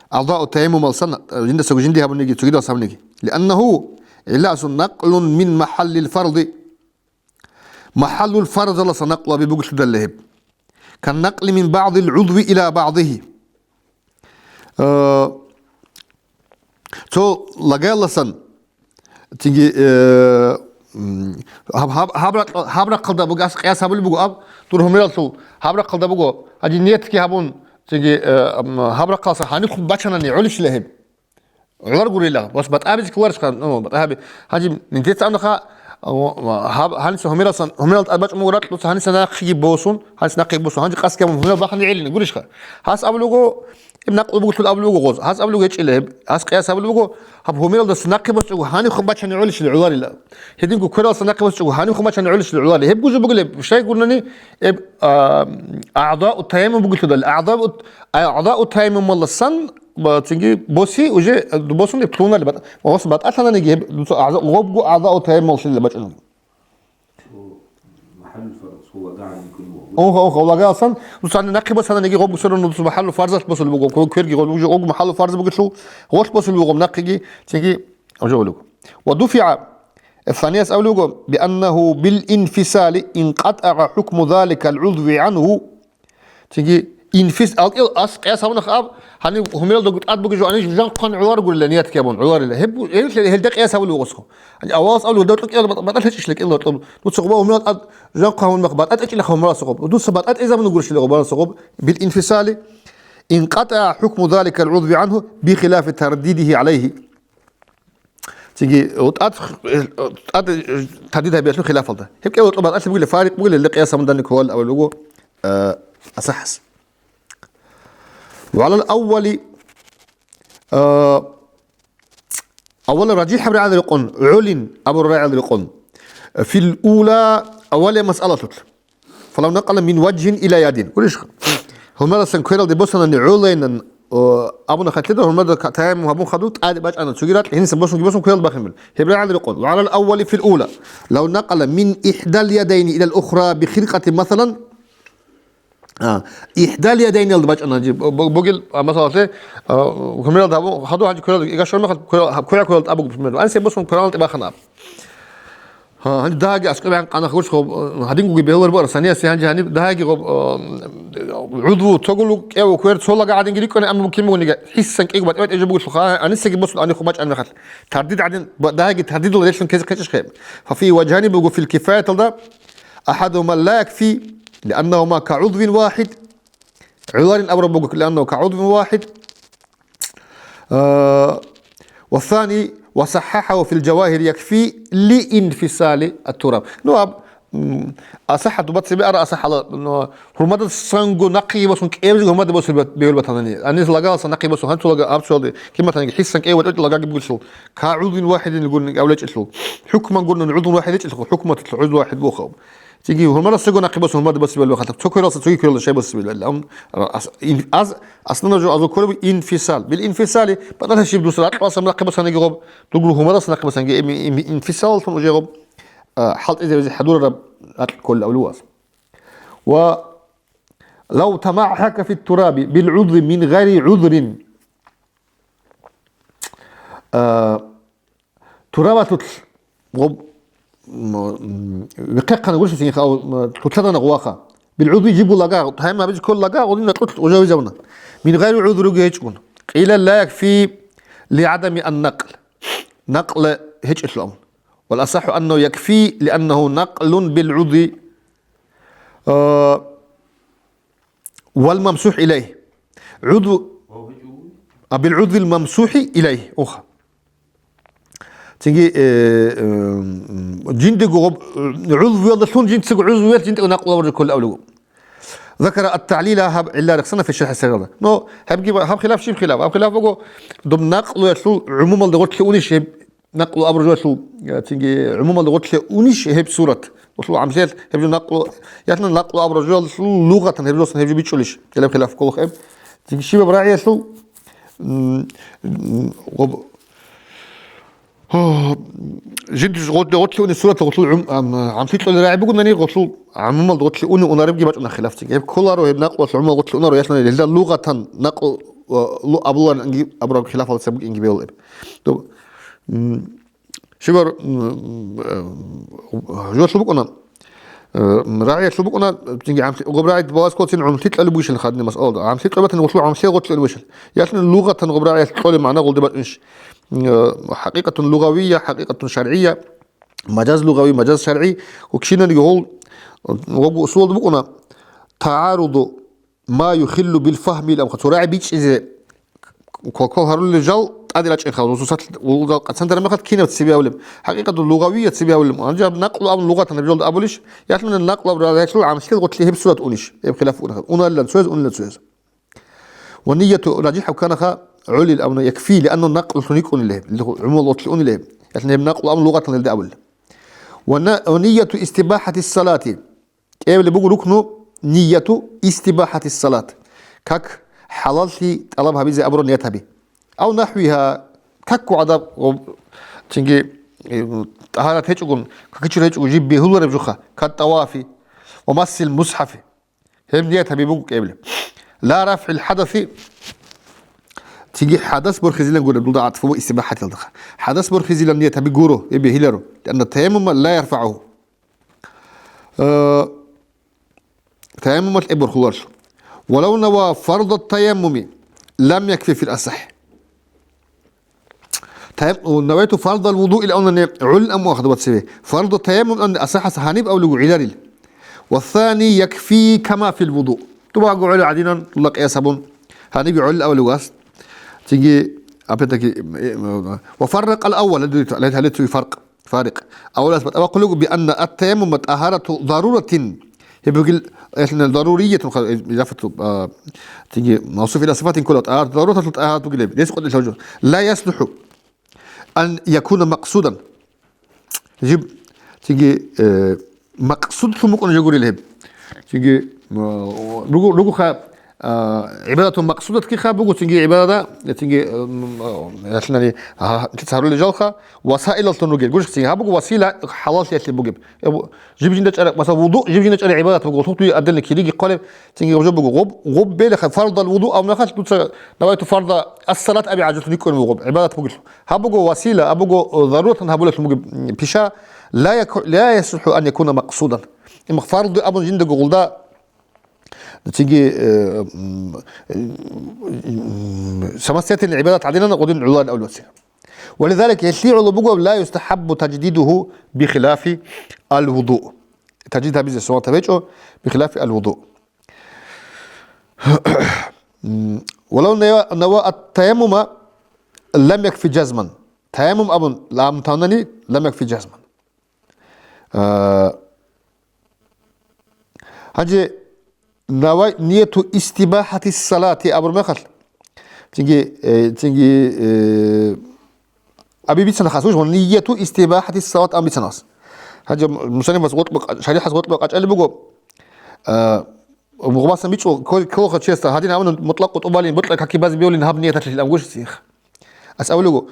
агъзау таяммумалсан, жиндасаго жинди гьабуниги, цогидалас гьабуниги. Лианнагьу, гӀилласун накълун мин махӀаллил фарди. МахӀаллул фарзаласа накълу аби бугелъудалла гьеб. Кан накъли мин баъдил гӀудви ила баъдигьи. Э, цо лагаяласан, цинги, э, м, гьаб, гьаб, гьаб ракь-, гьаб рахъалда буго, ас къияс гьабулеб буго аб, дур гьумералъул гьаб рахъалда буго, гьанже ниятги гьабун, цинги, э, м, гьаб рахъалса гьанихъ бачанани гӀолищила гьеб? ГӀолар гурила, вас батӀабизе кколарищха, ну, батӀаби. Гьанже нилъеца абунаха, о, гьаб-, гьаниса гьумералсан, гьумерал тӀад бачӀун буго ракь, дуца гьаниса нахъеги босун, гьаниса нахъеги босун, гьанже къасги гьабун гьумерал бахъани гӀелина, гурищха. Гьас абулеб буго, гьеб накълу бугелъул абулеб буго гъоз. Гьас абулеб буго гьечӀила гьеб, гьас къияс абулеб буго, гьаб гьумералдаса нахъе босчӀого гьаниб хъун бачани гӀолищила гӀоларила. Гьединго квералдаса нахъе босчӀого гьаниб хъун бачани гӀолищила гӀоларила. Гьеб гужи бугилеб, щай гурнани, гьеб, а, агӀдау таяммум бугелъул, агӀдау, агӀдау таяммумаласан Ва цинги боси уже, э, босун плунали бат-, ва гъос батӀалъананиги гьеб дуца агъза-, гъобгу агъза отаяммал лъила бачӀунан. Цо, محل الفرق, цо лагагӀан ккун вуго. Унха, унха, лагаасан, дуца нахъе босананиги гъобгу сорун дуца محل الفرض босулеб буго, кверги гъоб-, уже гъобгу محل الفرض бугелъул, гъолъ босулеб буго нахъеги, цинги уже гьолеб. ودفع, Эфсаниас абулеб буго, بأنه بالانفصال انقطع حكم ذلك العضو عنه. Цинги инфис-, алкӀил ас къияс гьабуна аб, гьаниб гьумералда тӀад бугеб жо, гьаниб жужахъан гӀолар гурила, ниятги гьабун гӀоларила. Гьеб бу-, гьел-, гьелда къияс гьабулеб гъосго. Гьаниб авалас абулеб, гьелда кӀиялда батӀ-, батӀалъ гьечӀищила кӀиялда тӀад. Дуца гъуба гьумерал тӀад жужахъан гьабун мах батӀа тӀечӀилаха гьумераласухъуб. Дуца батӀа тӀезабуна гурищила гъубарасухъуб. بالانفصال انقطع حكم ذلك العضو عنه بخلاف ترديده عليه. Цинги, тӀад, тӀад тардид гьабиялъул хилафалда. Гьеб кӀел гьоркьоб батӀалъи бугила, фарикъ бугила, гьелда къияс гьабун данде кколал абулеб буго, э, асахӀас. وعلى الأول, э, аввал ражихӀаб рагӀил рекъон, гӀолин абураб рагӀил рекъон. في الأولى, аввалияб масъалалъулъ. فلو نقل من وجه إلى يد. Гурищ, гьумералсан квералде босанани гӀолайнан, о, абуна хатида, гьумерда ка-, таяммум гьабун хадуб, тӀаде бачӀана, цоги ракь, гьенисан босунги босун квералде бахинаб. Гьеб рагӀил рекъон. وعلى الأول في الأولى. لو نقل من إحدى اليدين إلى الأخرى بخرقة مثلًا. А, إحدى اليدين-алда бачӀана, жи, бо-, бо-, бугел, а, масалалъе, а, гьумералда гьабун хадуб, гьанже квералде, игашвар мехалъ кверал-, кверал-, квералде тӀад буго, примерно. Гьанисан босун квералде тӀад бахана аб. Гьаниб дагьаги аскӀоб гӀан къанах гурищ гъоб, гьадин гуги бегьулар бугара, саниясе гьанже гьаниб дагьаги гъоб, гӀудву, цогулу кӀев квер цо лага гӀадинги рикӀкӀуна, амма мумкин бугониги, хӀиссан кӀиго батӀи-батӀи жо бугелъулха, гьанисаги босун гьанихъ бачӀан мехалъ. Тардид гӀадин, ба-, дагьаги тардидал релълъун ккезе ккечӀищха гьеб. ففي وجهان буго في الكفاية-алда, أحدهما لا يكفي لأنهما كعضو واحد. ГӀоларин абураб буго لأنه كعضو واحد. А, والثاني وصححه في الجواهر يكفي لانفصال التراب. Ну, аб, м, асахӀат, дуба цебе ара асахӀала, ну, гьурмадасанго нахъе босун кӀевжиго гьурмада босулеб бат-, бегьулеб батанани. Гьанис лагаласан нахъе босун, гьанцо лага абцоялде, киматаниги хӀиссан кӀев батӀи лагаги бугелъул, كعضو واحد гурин гӀавлечӀелъул. ХӀукман гурин гӀудун вахӀид гьечӀелъул, хӀукматалъул гӀудун вахӀид бугоха. Цинги гьурмарасего нахъе босун, гьурмада босибали бахъалъа, цо квералса цоги квералда щай босибали. Ам, ас-, ин-, аз-, основной жо азу кколеб инфисал. Бил инфисали, батӀалъи щиб дус ракьалса нахъе босаниги гъоб, дугру гьурмараса нахъе босаниги, эм, ин-, инфисаллъун уже гъоб, а, хӀалтӀизабизе хӀадурараб ракь кколел авлуаз. Ва лав тамахӀака фит тураби бил гӀудри мин гъайри гӀудрин. А, Турабалъулъ гъоб-, м, м, вихъехъана гурищ цинги хав-, м, лъутлъадана гъуваха. Бил гӀудри жибго лага, тайм абизе ккола лага, гъудин накьулъ гъужавизабуна. Мин гъайри гӀудруги гьечӀгун. Къила ла якфи ли гӀадами ан накъл. Накъл гьечӀелъул абун. Вал асахӀу аннагьу якфи, лианнагьу накълун бил гӀудри, а, вал мамсухӀ илайгь. ГӀудв-, а, бил гӀудвил мамсухӀи илайгь. Уха. Цинги, э, э, м, жиндего гъоб-, э, гӀузвиялдалъун жинцаго гӀузвиялъ жиндего накълу абураб ккола абулеб. Закара ат-таълила гьаб гӀилла рехсана фи шархӀи сагъиралда. Но гьабги ва-, гьаб хилаф щиб хилаф? Гьаб хилаф буго, доб накълуялъул гӀумумалда гъорлъе унищ гьеб накълу абураб жоялъул, э, цинги гӀумумалда гъорлъе унищ гьеб сурат? Гъорлъул гӀамлъиялъ гьеб жо накълу, яхӀна накълу абураб жоялъул лугъатан гьеб жолсан гьеб жо бичӀчӀулищ? Гьелеб хилаф кколухъ гьеб. Цинги щибаб рагӀиялъул, м, м, гъоб-, Гьо, жиндир гъорлъе, гъорлъе унеб суратал гъорлъул гӀум-, ам, гӀамлъи кьолел рагӀи бугони, гъорлъул гӀумумалда гъорлъе уни-, унаребги бачӀуна хилаф цинги. Гьеб кколаро гьеб накълуялъ гӀумумал гъорлъе унаро, яхӀна гьелда лугъатан накълу, ва, лу-, абуларин анги абураб хилафалъ цебе букӀинги бегьулеб. Доб-, м, щибаб, м, м, э, жо-, лъуб букӀуна. Э, рагӀиялъул букӀуна, цинги гӀамлъи-, гъоб рагӀи баласколцин гӀумлъи кьолеб бугищал хадни масъалада. ГӀамлъи кьолеб батани, гъорлъул гӀамлъи гъорлъе унеб бугищал. Яхъни лугъатан гъоб рагӀиялъ кьолеб магӀна гъолде бачӀунищ? Э, хӀакъикъатун лугъавия, хӀакъикъатун шаргӀия, мажаз лугъави, мажаз шаргӀи, ва кинаниги гьол, гъобго усулалда букӀуна, тагӀаруду ма юхиллу бил фагьми, ил абхъа, цо рагӀи бичӀчӀизе квалквал гьарулел жал, тӀаде рачӀинха, русусалъ улгал къацандараб мехалъ кинаб цебе абулеб? ХӀакъикъаталда лугъавият цебе абулеб. Гьанже гьаб накълу абун лугъатан гьеб жоялда абулищ? Ялъуна накълу абун рагӀилъул гӀамлъил гъотлъи гьеб сурат унищ? Гьеб хилаф букӀунаха. Уналилан цояз, унилан цояз. Ва нияту ражихӀаб канаха гӀолил абуна якфи, лианна накълулъун йикӀунила гьеб, гӀумумал гъотлъи унила гьеб. Ялъуна гьеб накълу абун лугъатан гьелда абулеб. Ва на-, ва нияту истибахӀати салати. КӀиабилеб буго рукну нияту истибахӀати салат, как хӀалаллъи тӀалаб гьабизе абураб ният гьаби. Ав нахӀвигьа, какго гӀадаб, цинги, э, тӀагьарат гьечӀогун, какичур гьечӀого жиб бегьулареб жоха, кат-тавафи ва массил мусхӀафи. Гьеб ният гьаби буго кӀиабилеб. Ла рафгӀил хӀадаси, цинги хӀадас борхизилан гуреб, дуда гӀатфу ва истибахӀатилдаха. ХӀадас борхизилан ният гьаби гуро, гьеб бегьиларо, лианна таяммума ла ярфагӀугьу. Э, таяммумалъ гьеб борхуларлъу. Валав нава фарда таяммуми лам якфи фил асахӀ. Таям-, у, навайту фардал вуду ил авнани гӀулин аму ахадабацеве. Фарда таяммум ан асахӀас гьаниб авлугу гӀиларил. Ва сани якфи кама фил вуду. Тубагу гӀули гӀадинан, тулла къияс гьабун. Гьаниб гӀулил авлугас. Цинги, опять-таки, э, э, ва фарракъал аввал, гьале, гьале, гьале цуги фаркъ. Фарикъ. Авлас батӀа-, бакъулугу би анна ат-таяммума тӀагьарату заруратин. Гьеб бугел, гьелъина заруриятун ха-, э, изафату, а, тиги, мавсуф ила сифатин ккола, тӀагьарату зарураталъул тӀагьарат бугилеб. Рес къотӀи лъавжу. Ла яслуху ан якуна макъсудан. Жиб, тиги, э, макъсудлъун букӀун жо гурел гьеб. Цинги, м, ругу-, ругуха, а, гӀибадатун макъсудатги ха буго, цинги гӀибадата, цинги, м, а, ялъунани, а, гьарулел жалха, васаилаллъун ругел. Гурищ, цинги гьаб буго васила хӀалаллъиялъе бугеб. Э, бу-, жиб жинда чӀараб, масала, вуду, жиб жинда чӀараб гӀибадат буго, лъухъ дуе отдельно кириги хъвалеб, цинги гьаб жо буго. Гъоб, гъоб бел ха фардал вуду, абуна халъ дуца навайту фарда ас-салат аби гӀажуллъун йикӀун вуго, гъоб, гӀибадат бугелъул. Гьаб буго васила, гьаб буго, э, заруралъун гьабулелъун бугеб, м, пиша, ла яку-, ла ясухӀу ан якуна макъсудан. Имах фарду абун жиндаго гъулда, цинги, э, м, м, самостоятельный гӀибадат гӀадинана гъудин гӀулан авлуци. Ва лизалик гьелъие гӀоло буго ла юстахӀаббу тадждидуху бихилафи ал-вуду. Тадждид гьабизе суннат гьечӀо бихилафи ал-вуду. М, валав нава-, нава ат-таяммума лам якфи жазман. Таяммум абун ламтанани лам якфи жазман. А, гьанже навай-, нияту истибахӀати салати абур мехалъ. Цинги, э, цинги, э, аби бицана хас, вуж, ва нияту истибахӀати салат ам бицана хас. Гьанже мусанифас гъутӀба къа-, шарихӀас гъутӀба къачӀали буго. А, мугъмасан бичӀо, ко-, колха честа, гьадин гьавна мутлакъ къутӀубалин, мутлакъ каки бази бевлин гьаб нияталъил ам гуш сих. Ас авлуго,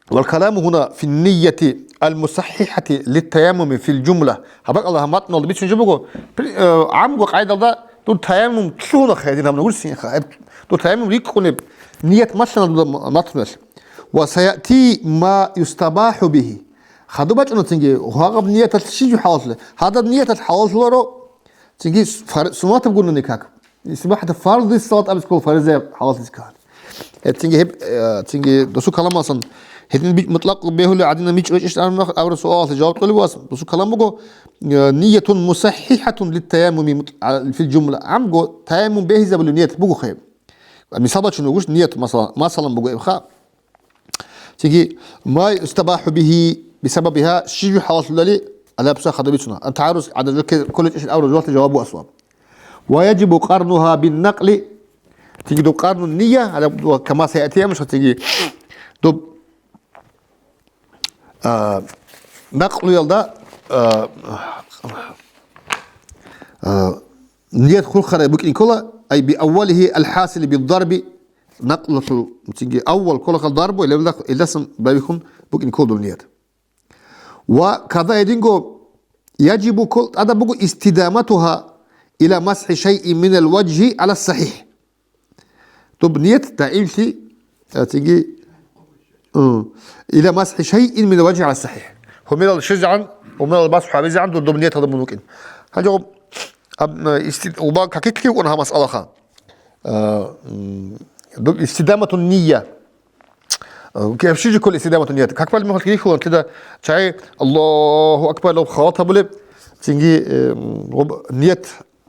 Вал каламу гьуна фи ннияти ал-мусаххихати литтаяммуми фил жумла. Гьаб бакӀалда гьаб матналда бицун жо буго, при-, э, гӀамго къайдалда дур таяммум лъугьуна хай дин гьаб нагурсинха. Гьеб дур таяммум рикӀкӀунеб ният малъана дуда м-, матналъ. Ва саяти ма юстабаху бихи. Хадуб бачӀунацинги, гьагъаб нияталъ щинжу хӀалалъула. Гьадаб нияталъ хӀалалъуларо, Цинги фар-, суннатаб гунани как? ИстибахӀата фарзлис салат абис ккола, фаризаяб хӀалаллъизе ккани. Э, цинги гьеб, э, цинги досу каламалсан гьедин би-, мутлакъ бегьули гӀадина мичӀ речӀищ абураб суалалъе жаваб кьолеб вас. Досу калам буго, э, ниятун мусаххихатун литтаяммуми мут-, а, фил жумла. Амго таяммум бегьизабулев ният буго хай. Мисал бачун вугуш ният, масала, масалан, буго эбха. Цинги, ма юстабаху бихи бисабабиха, щиб жо хӀалалъулали, алапса хадуб бицуна. Ан тагӀарус гӀадажу ке-, кколечӀищин абураб жугьалъе жаваб буго асла. Ва яжибу къарнуха бин накъли, цинги доб къарну ния, гьалаб ва кама саяти амуша, цинги доб, а, накълуялда, а, а, ният хурхарай букӀин ккола, ай би аввалихи алхасили биддарби, накълулъул, цинги аввал кколахъал дарбу, илдасан бавихьун букӀин ккола доб ният. Ва када гьединго яжибу ккол тӀада буго истидаматуха ила масхӀи шайин минал важгьи ала сахӀихӀ. Доб ният даимлъи, а, цинги, м, ила масхӀи шайин минал важгьи ала сахӀихӀ. Гьумерал щвезегӀан, гьумерал масхӀу гьабизегӀан доб ният гьадаб мун вукӀин. Гьанже гъоб, аб-, м, исти-, уба какитлъи вукӀун гьаб масъалаха. А, м, доб истидаматун ния. Э, кеб щиджи ккола истидамату ният. Как пал мехалъ гьихьулан, лъида чай, Аллаху акбар, лоб халат гьабулеб, цинги, э, м, об-, ният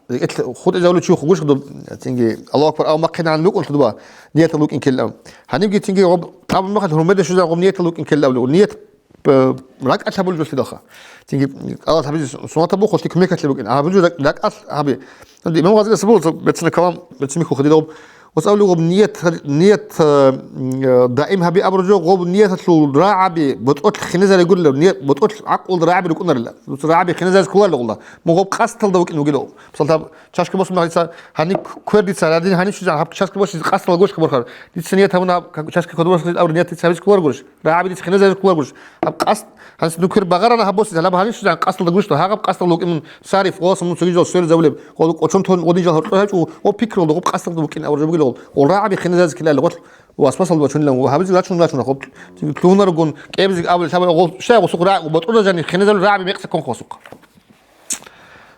ХутӀизавулев чи вухъугурищ доб, цинги, Аллагьу акбар, ав махъинагӀан вукӀунлъа дуба, ниятал вукӀин ккелла. Гьанибги цинги гъоб, абун махал гьурмеде щвезан гъоб ниятал вукӀин ккелла. Ният, э, ракӀалъ гьабулеб жо лъидалха. Цинги, Аллагь гьабизе суннатаб бухъулъи кумекалъе букӀин. Гьабулеб жо ракӀ-, ракӀалъ гьаби. Ди, имам Гъазалияс буго, бецина калам, бецин михьулха дида гъоб. Ва цӀалуго гъоб ният, ният, э, даим гьаби абураб жо, гъоб нияталъул рагӀаби ботӀолъ хиназари гурилан, ният ботӀолъ гӀакълулда рагӀаби рукӀунарила. Дуца рагӀаби хиназаризе кколарила гъолда. Мун гъоб къасдалда вукӀин вугила. Мисал, гьаб чашка босун гьарица, гьаниб квердица, радин гьаниб щвезегӀан, гьаб чашка босизе къасдалда гурищ хабурхъар. Дица ният гьабуна, чашка кодобосизе абур ният дица гьабизе кколаргурищ. РагӀаби дица хиназаризе кколаргурищ. Гьаб къасд, гьаниб ну квер багъарана гьаб босизе, гьаб гьаниб щвезегӀан къасдалда гурищ, гьагъаб къасдалда вукӀин сариф, гъосун мун цогидал сверизавулеб, гъол кӀочон тон гъодинжал гьоркьо гьачӀо, гъо пикрулда гъоб къасдалда вукӀин абур жо бугила гъол. Гъол рагӀаби хиназаризе ккеларила гъолъ. Васвасалда бачунилан, ва гьабизе рачун, рачун, хоб. Лъугьунаргун, кӀебзиг абулел лъабал гъол, щай гъосухъ рагӀ, батӀуда жани хиназал рагӀаби мекъса ккун хосухъ.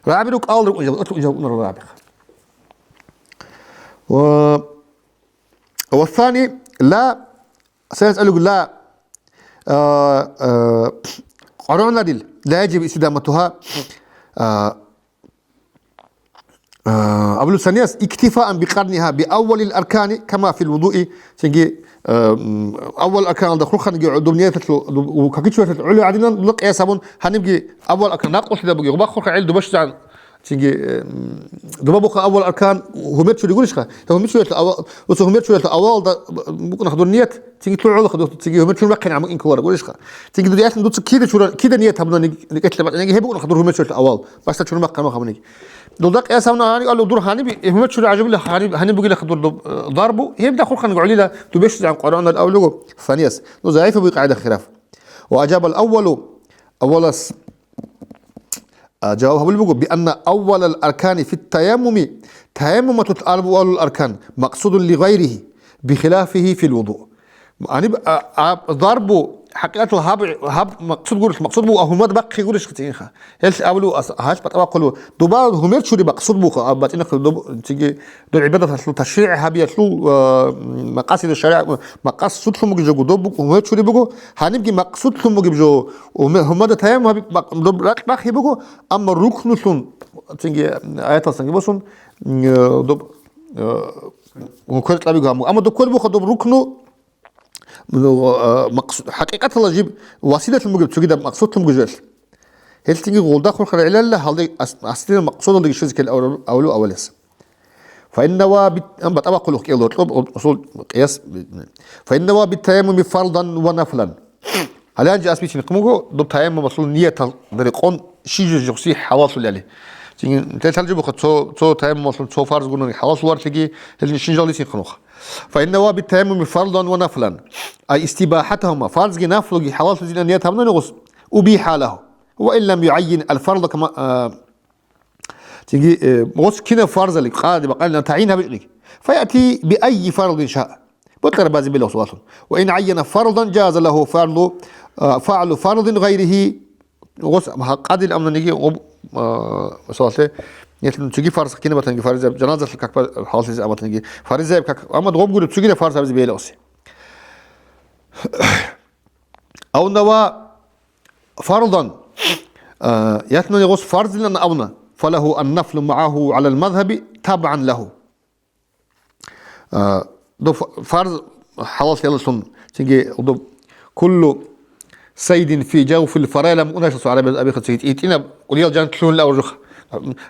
РагӀаби рукӀал рукӀун жал, батӀул жал унар рагӀаби. Ва, ва сани, ла, сенс алуг ла, а, а, къаргӀунарил, ла яжиб истидаматугьа, а, А, абулеб санияс, иктифаан бикъарнигьа биаввалил аркани, кама фил вудуи, цинги, а, м, аввал арканалда хурханиги гӀодоб нияталъул, дуб-, у, какичуялъул гӀоло гӀадинан, дула къияс гьабун, гьанибги аввал аркан накъулъида буги, гъуба хурха гӀел дубаш зан, цинги, э, м, дуба буха аввал аркан гьумер чури гурищха? Гьумер чуриялъул авал, уца гьумер чуриялъул авалалда букӀуна хадур ният, Цинги лъугӀула хадур, цинги гьумер чун бахъин гӀаму инкулараг гурищха. Цинги дур яхин дуца кида чура, кида ният гьабуна ниг-, никӀелъа бакъинаги гьеб букӀун хадур гьумер чуралъа авал. Башта чун бахъин гьабуниг. Дулда къияс гьабуна гьаник алу дур гьаниб, гьумер чура гӀажабила гьаниб, гьаниб бугила хадур доб, э, дарбу, гьебда хурханг гӀолила, дубеш зан къварагӀунал авлугу, фанияс. Ну, заифа буй къагӀида хилаф. Ва ажабал аввалу, аввалас А, жаваб гьабулеб буго, бианна аввалал аркани фит таяммуми, таяммумалъулъ аввалул аркан, макъсудун ли гъайрихи, бихилафихи фил вуду. Гьаниб, а, а, дарбу, хӀакъикъаталда гьаб, гьаб макъсуд гурищ, макъсуд буго, а гьумер бахъи гурищ цинги. Гьел абулев ас-, гьалъ батӀа бахъулев. Дуба гьумер чури макъсуд буха, а батӀинахъе доб-, цинги, доб гӀибадаталъул ташригӀ гьабиялъул, а, макъасиду шаригӀ, макъсудлъун бугеб жо, доб гьумер чури буго, гьанибги макъсудлъун бугеб жо, Гьуме-, гьумада таяммум гьаби-, бакъ-, доб ракь бахъи буго, амма рукнулъун, цинги аяталсанги босун, м, э, доб, э, квер кьабиго гьаму. Амма доб квер буха доб рукну, ну, э, макъсуд, хӀакъикъаталда жиб василалъун бугеб цогидаб макъсудлъун бугеб жо. Гьел цинги гъолда хурхарал гӀилалла гьалде ас-, аслияб макъсудалдаги щвезе ккел авлу-, авлу авалес. Фаиннава бит-, ам батӀа бахъулухъ кӀел гьоркьоб, гьоркьосул къияс. Фаиннава бит таяммуми фардан ва нафлан. Гьале гьанже ас бицин хъумуго, доб таяммумалъул ниятал рекъон щижи жухси хӀалаллъулали. Цинги, те лъалжи буха, цо, цо таяммумалъул цо фарз гурони хӀалаллъуларлъиги, гьелин шинжал бицин хъумуха. Фаиннава бит таяммуми фардан ва нафлан. Ай истибахатахума, фарзги нафлуги хӀалаллъизина ният гьабунани гъус, убиха лагьу. Ва ин лам югӀаййин ал фарда кама, а, Цинги, э, гъос кинаб фарзали къади бакъалилан тагӀин гьабичӀлъи. Фаяти би айи фарзин ша. Бокьарабазе бела суаллъун. Ва ин гӀайяна фарзан жаза лагьу фарзу, а, фагӀлу фарзин гъайрихи. Гъос гьа-, къадил амнаниги гъоб, а, масалалъе, нилъун цоги фарз кинаб батаниги фаризаяб, жаназалъул как ба-, хӀалаллъизе абатаниги фаризаяб как, амма гъоб гуреб цогидаб фарз гьабизе бегьиласи. Ав нава фардан, а, ятнани гъос фарзилан авна, фалагьу ан нафлу магӀагьу гӀалал мазгьаби табгӀан лагьу. А, доб ф-, фарз хӀалаллъиялалъун, цинги доб куллу сайдин фи жавфил фарайла мукӀуначасу гӀарабияз абихъа цинги итӀинаб кӀудиял жан лъугьунел аваржуха.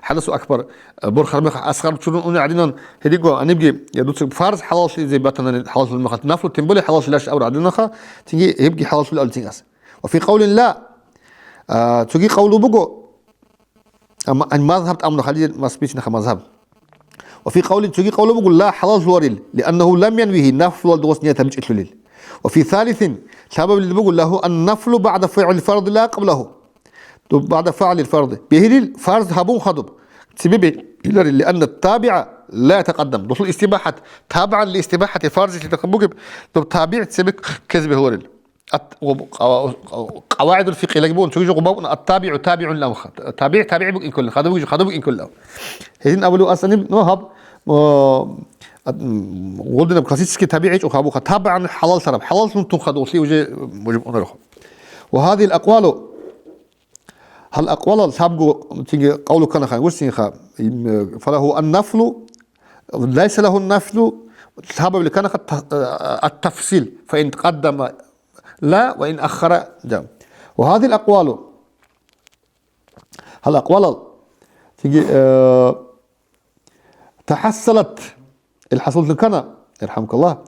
ХӀадасу акбар, а, борхар мех асгъар чурун уни гӀадинан гьедиго, гьанибги, я, дуца фарз хӀалаллъизе батанани хӀалаллъул мехалъ, нафлу тем более хӀалаллъилаш авра гӀадинаха, цинги гьебги хӀалаллъул алцин ас. Ва фи къавлин ла, а, цоги къавлу буго, амма ан мазгьаб тӀамуна халил масбичнаха мазгьаб. Ва фи къавлин цоги къавлу буго, ла хӀалаллъуарил, лианнагьу лам янвигьи нафлуал дугъос ният гьабичӀелъулил. Ва фи салисин, лъабабилел буго, лагьу ан нафлу багӀда фигӀлил фарди ла къаблагьу. Дуб багӀда фагӀлил фарди. Бегьилил фарз гьабун хадуб. Цебе бегьиларил, лианна табигӀа ла ятакъаддам. Дулъул истибахӀат, табгӀан ли истибахӀати фарзилъидахъ бугеб, дуб табигӀ цебе ккезе бегьуларил. Ат-, гъуб-, къава-, къавагӀидул фикъгьилаги бугун, цоги жо гъубаб бугун, ат-табигӀу табигӀун лам ха-, табигӀ табигӀ бугин кколин, хадуб бугин, хадуб бугин кколин. Гьедин абулев асаниб, ну, гьаб, а, ат-, м, гъолдинаб классический табигӀи чӀухъ гьабуха, табгӀан хӀалаллъараб, хӀалаллъун тун хадугълъи уже, м, мужиб унарухъ. Ва гьадил акъвалу, Гьал акъвалал лъабго цинги къавлу ккана хан гурсинха, им, фалагьу ан-нафлу, лайса лагьу ан-нафлу, лъабабиле ккана ха та-, ат-тафсил, фа ин тӀакъаддама ла ва ин аххара да. Ва гьадил акъвалу, гьал акъвалал цинги, э, тахӀассалат, ил хӀасуллъун ккана, ярхӀамукаллагь,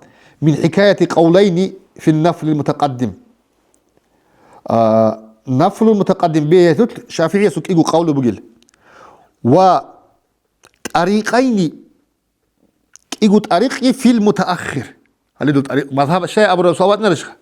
мин хӀикаяти къавлайни фи нафлил мутакъаддим. А, нафлул мутакъаддим бегьулъ ШафигӀиясул кӀиго къавлу бугел. Ва тӀарикъайни, кӀиго тӀарикъги фил мутааххир. Гьале дул тӀарикъ, мазгьаб щай абураб суал ватӀнарищха?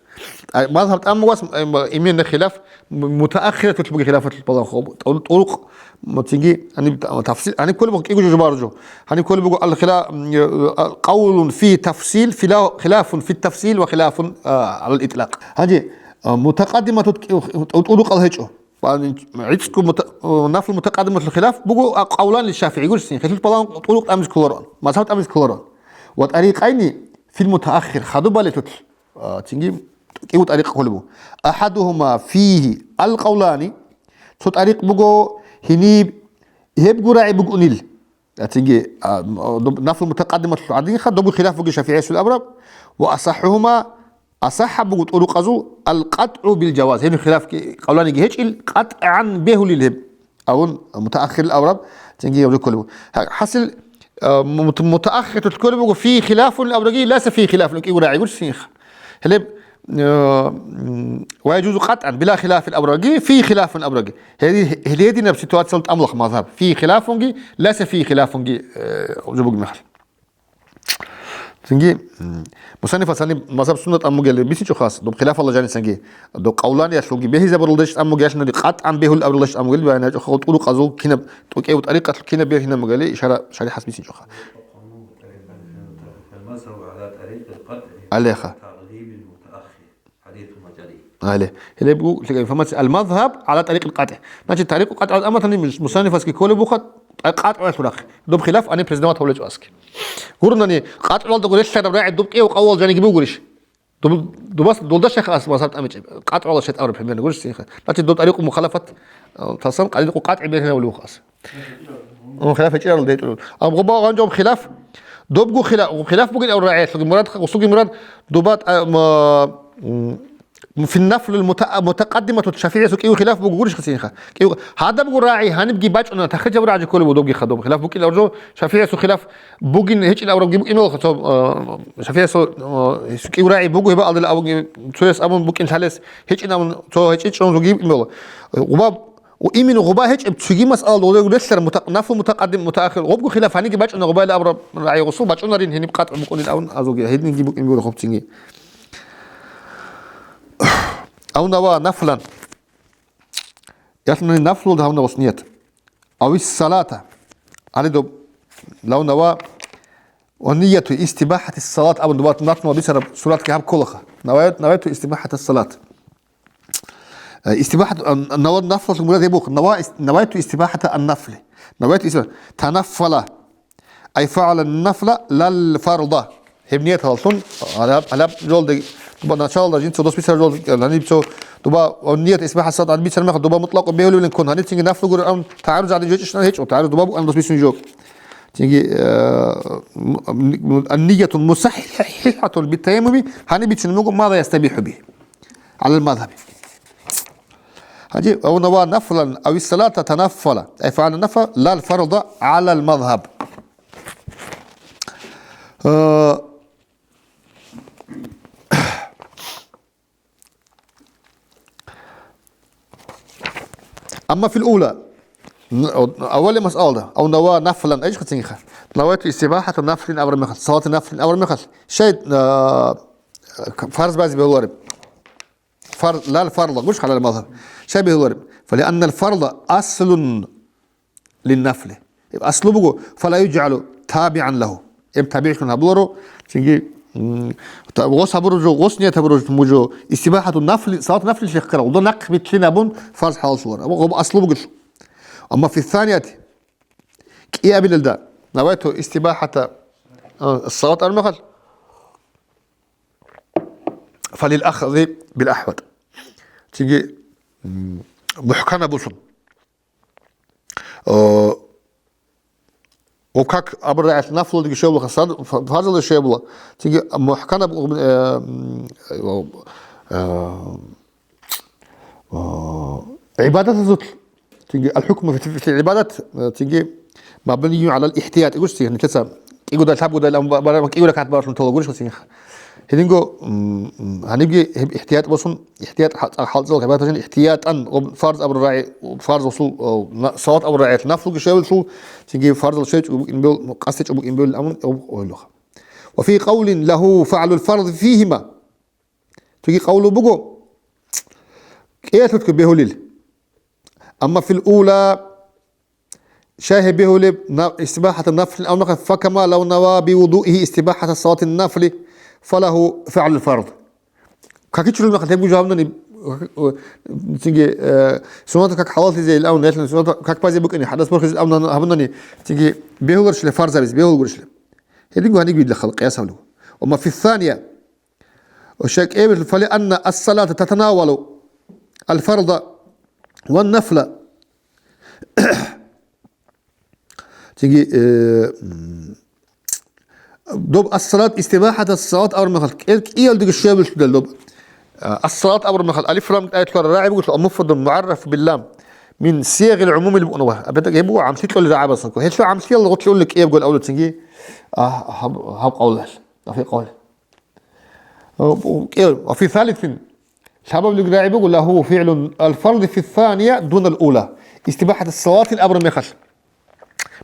А, мазгьаб тӀамугас, м, именно хилаф, м, мутааххиратулъ буги хилафатулъ балагьун. ТӀу-, тӀурукъ, м, цинги, гьаниб та-, тафсил, гьаниб кколеб буго кӀиго жо жубару жо. Гьаниб кколеб буго ал-хила-, м, э, къавлун фи тафсил, фила-, хилафун фи тафсил ва хилафун, а, алал итӀлакъ. Гьанже, а, мутакъаддиматут кӀи-, тӀу-, тӀурукъал гьечӀо. Ва гӀицӀго мута-, э, нафл мутакъаддиматул хилаф буго, а, къавлани ШафигӀи гурсин, хилъулъ балагьун тӀурукъ тӀамиз кколароан, мазгьаб тӀамиз кколароан. Ва тӀарикъайни фил мутааххир, хадуб балетулъ, а, цинги кӀиго тӀарикъ кколеб буго. Ахадугьума фигьи ал-къавлани, цо тӀарикъ буго гьениб гьеб гурагӀи букӀунил. Цинги, а, м, доб-, нафл мутакъаддималъул гӀадинха, добги хилаф буги ШафигӀиясул абураб, ва асахӀугьума, асахӀаб буго тӀурукъазул, ал-къатӀгӀу бил-жаваз, гьениб хилафги къавланиги гьечӀил, къатӀгӀан бегьулил гьеб, абун мутааххирил абураб, цинги гьеб кколеб буго. Гьа-, хӀасил, а, мут-, мутааххиртулъ кколеб буго, фи хилафун абураги, лайса фи хилафун кӀиго рагӀи гурсинха. Гьелеб, э, м, ва яжузу къатӀан, била хилафил абраги, фи хилафун абраги. Гьеди-, гьединаб ситуациялда тӀамулаха мазгьаб. Фи хилафунги, лайса фи хилафунги, э, жо бугеб мехалъ. Цинги, м, мусаннифас гьаниб мазгьаб сунна тӀамугел бицинчӀо хас, доб хилафалда жанисанги, доб къавланиялъулги бегьизабуралдаш тӀамугелъунари, къатӀан бегьул абуралдаш тӀамугел баян гьачӀо, хал тӀурукъазул кинаб, тӀокӀев тӀарикъалъул кинаб бегьинабугели ишара шарихӀас бицинчӀо ха. المذهب على طريق القطع عليها. وتقديم المتأخر. حديث مجري. Гьале. Гьелеб буго лъикӀаб информация. Ал-мазгьаб гӀала тарикъил къатӀи. Значит, тарикъу къатӀи гӀадаматани мусаннифасги кколеб буха, къатӀ-, къатӀ вахӀлурахъе. Доб хилаф гьаниб признавать гьавлечӀо аски. Гурунани, къатӀ гӀалдаго релълъараб рагӀи дуб кӀев къавал жаниги бугурищ? Дуб-, дубас, дулда шайха ас мазгьаб тӀамичӀеб. КъатӀ гӀалал шетӀ абураб, примерно, гурищ синха. Значит, доб тарикъу мухалафат, э, тасан къатӀи къатӀи бергьинавулев вухас. Ун хилаф гьечӀерал дайтӀулун. Ам гъуба гъанжо хилаф, добгу хила-, хилаф бугин ав рагӀиялъуги мурад, гъусуги мурад, дуба, а, ма, м, финнафлул мута-, мутакъаддимату ШафигӀиясул кӀиго хилаф буго гурищ хасинха. КӀиго, гьадабгу рагӀи гьанибги бачӀуна, тахриджаб рагӀи кколеб добги хадуб. Хилаф букӀин авжо, ШафигӀиясул хилаф бугин гьечӀин аврабги букӀин валха, цо, а, ШафигӀиясул, а, кӀиго рагӀи буго гьеб алдала авги, цояс абун букӀин лъалес гьечӀин абун, цо гьечӀин чӀун зуги букӀин вала. Гъуба Ва имину гъуба гьечӀеб цоги масъалаялда гъолего релълъараб мутакъ-, нафлу мутакъаддим, мутаахир. Гъобго хилаф гьаниги бачӀуна гъубаялда абураб рагӀи гъусул бачӀунарин гьениб къатӀ букӀунин абун азулги гьединги букӀин буго хобцинги. Ав нава нафлан. Ялъуни нафлулда гьавна гъус ният. Авис салата. Гьали доб лав нава ва нияту истибахатис салат абун дубат нафлула бицараб суратги гьаб кколаха. Навайт-, навайту истибахатис салат. Э, истибахат, а, нава-, нафлалъул мурад гьеб бух. Нава-, ис-, навайту истибахата ан-нафли. Навайту истиба-, танаффала. Ай фагӀала нафла лал фарда. Гьеб нияталъун, гьалаб, гьалаб жолда дуба началда жинца дос бицар жол, гьаниб цо дуба, ва ният истибахат сад гьаниб бицар меха, дуба мутлакъ бегьулевлин кун. Гьаниб цинги нафлу гуран, тагӀарруз гьадин жо чӀищан гьечӀо, тагӀарруз дуба букӀан дос бицун жо. Цинги, э, м-, м-, ан-ниятун мусаххихатун бит-таяммуми, гьаниб бицун муго ма ла ястабиху бихи. على المذهب. Гьанже, أو نوى نفلا أو الصلاة تنفل، أي فعل النفل لا الفرض على المذهب. Э, أما في الأولى, н-, аввале масъалда, أو نوى نفلا, эйш хъацӀингиха. نويت استباحة نفل абураб мехалъ, صلاة نفل абураб мехалъ, щай, э, фарз базе бегьулареб? Фар-, лал фарла, гуш халал мазгьаб. Щай бегьулареб? فلأن الفرض أصل للنفل. Гьеб аслу буго, فلا يجعل تابعا له. Гьеб табигӀлъун гьабуларо, цинги, м, та-, гъос гьабураб жо, гъос ният гьабураб жо, мужо, истибахату нафли, салат нафли лъехъ ккара, гъуда нахъ битлъин абун, фарз хӀалаллъулар. Абу гъоб аслу бугелъул. أما في الثانية, кӀиабилелда, نويت استباحة, а, салат армахал, فللأخذ بالأحوط. Цинги, м, мухӀкана бусун. О, ва как абураб рагӀиялъ нафлалдаги щвебула, фарз-, фарзалда щвебула. Цинги мухӀканаб, э, м, э, э, гӀибадатазул, цинги аль-хукму фи, фи гӀибадат, э, цинги мабниюн гӀалал ихтият, гуш, цинги нилъеца кӀигодай, лъабгодай, ам, ба-, ба-, кӀиго ракагӀат баралъун тола гурищ, цинги. Гьединго, м, м, гьанибги гьеб ихтият босун, ихтият хӀа-, хӀалцӀал гӀибадаталъун ихтиятан, об-, фарз абураб рагӀи, фарз гъусул, о, на-, салат абураб рагӀиялъ нафлги щвеллъул, цинги фарзал щвечӀого букӀин бел, къасдечӀого букӀин бел амун, об-, ойлуха. Ва фи къавлин лагьу фагӀлул фарз фигьима. Цоги къавлу буго, кӀиялъулъго бегьулил. Амма фил ула, щай гьеб бегьулеб, на-, истибахӀата нафлин абунаха, факама лав нава би вудуихи истибахӀата салатин нафли, фалагьу фагӀлул фард. Какичулев мехалъ гьеб жавабнани, цинги, э, суннатал как хӀалаллъизе ил абун, ялъун суннатал как базе букӀине, хӀадас борхизе ил абун гьабунани, цинги бегьуларщила фарз гьабизе, бегьулгурищила. Гьединго гьаниб дила халкъ къияс гьабулев. Ва ма фи ссания, ва щай кӀиябилъул, фали анна ас-салата татанавалу аль-фарда ва нафла. Цинги, э, м, доб ас-салат истибахӀатас салат абураб мехалъ, кӀел-, кӀиялдеги щвебилъудал доб. А, ас-салат абураб мехалъ, алиф-лам тӀайтлъугьарал рагӀи бугелъул, ал-муфраду мугӀарраф биллам мин сигъил гӀумумил букӀуна ва. АбетӀа гьеб буго гӀамлъи кьолел рагӀабасанго. Гьелъул гӀамлъиялда гъорлъи ули кӀиябго авлуцинги, а, гьаб-, гьаб къавлалъ. Ва фи къавли. Ва фи салисин, лъабабилеб рагӀи буго, лагьу фигӀлу аль-фарди фи ссания дунал ула. ИстибахӀатас салатил абураб мехалъ.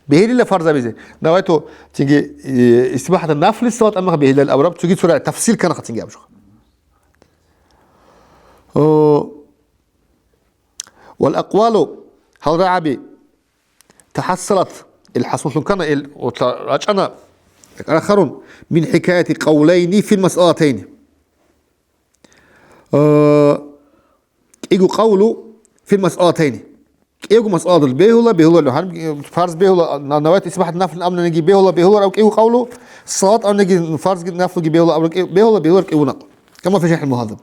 Бегьилила фарз гьабизе. Навайту, цинги, э, истибахӀатас нафли салат абураб мехалъ бегьилила абураб, цоги цо рагӀи тафсил ккана цинги аб жо. О, вал акъвалу, гьал рагӀаби, тахӀассалат, ил хӀасуллъун ккана, ил утла рачӀана, рахарун, мин хӀикаяти къавлайни фил масъалатайни. Э, кӀиго къавлу фил масъалатайни. КӀиго масъалатал бегьула, бегьула, гьар, фарз бегьула, на-, навайт исбахӀат нафл амнаниги бегьула, бегьула, рав кӀиго къавлу, салат амнаги, фарзги, нафлги бегьула, абра кӀи-, бегьула, бегьула, кӀиго накъ. Кама фи шархӀил мугьаззаб.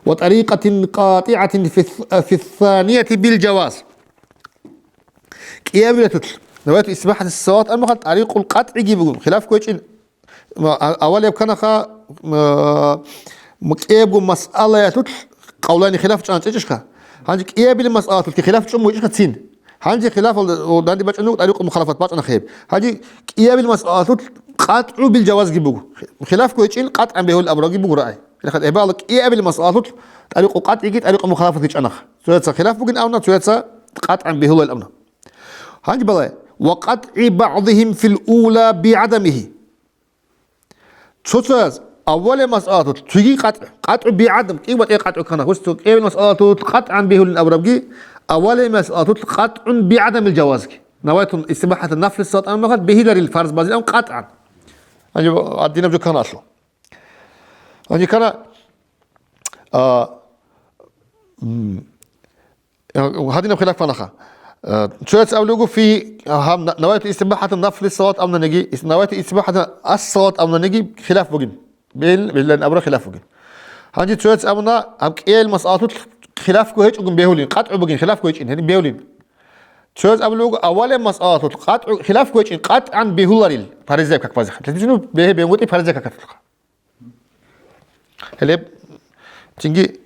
Ва тарикъатин къатӀигӀатин фи, фи ссанияти бил жаваз. КӀиябилатулъ, навайту исбахӀат салат аммаха тарикъул къатӀиги бугун, хилаф кквечӀин. Ма, а-, авал яб канаха, ма, ма кӀиябго масъалаялъулъ къавлани хилаф чӀан чӀечӀищха? Гьанже кӀиябил масъалатулъги хилаф чӀун бугӀищха цин? Гьанже хилафалда, о, данде бачӀун буго, тарикъул мухалафат бачӀана хеб. Гьанже кӀиябил масъалатулъ къатӀу бил жавазги буго. Хилаф кквечӀин къатӀан бегьул абураги буго рагӀи. Гьебала кӀиабил масъалатулъ тарикъу къатӀиги тарикъу мухалафатги чӀанах. Цояца хилаф бугин абуна, цояца къатӀан бегьулел абуна. Гьанже балай, ва къатӀи баъдихим фил ула бигӀадамихи. Цо-цояз аввале масъалатулъ цоги къатӀ, къатӀу бигӀадам, кӀи батӀе къатӀу ккана, гьуцо кӀиабил масъалатулъ къатӀан бегьулин абурабги, аввале масъалатулъ къатӀун бигӀадамил жавазги. Навайтун истибахӀата нафли салат аммахал бегьиларил фарз базилан къатӀан. Гьанже гьадинаб жо ккана алъу. Гьанже ккана, а, м, гьадинаб хилаф кканаха. А, цояц абулего фи, гьаб на-, навайту истибахӀата нафли салат амнаниги, ис-, навайту истибахӀата ас-салат амнаниги хилаф бугин. Бел-, беллан абура хилаф бугин. Гьанже цояц абуна, гьаб кӀел масъалатулъ хилафго гьечӀогун бегьулин, къатӀу бугин, хилафго гьечӀин, гьениб бегьулин. Цояз абулев вуго, аввалеб масъалатулъ къатӀу, хилаф кквечӀин, къатӀан бегьуларил, паризаяб как базе. Лъутизну бегье бегьунгутӀи паризаяб какалъулъха. Гьелеб, цинги,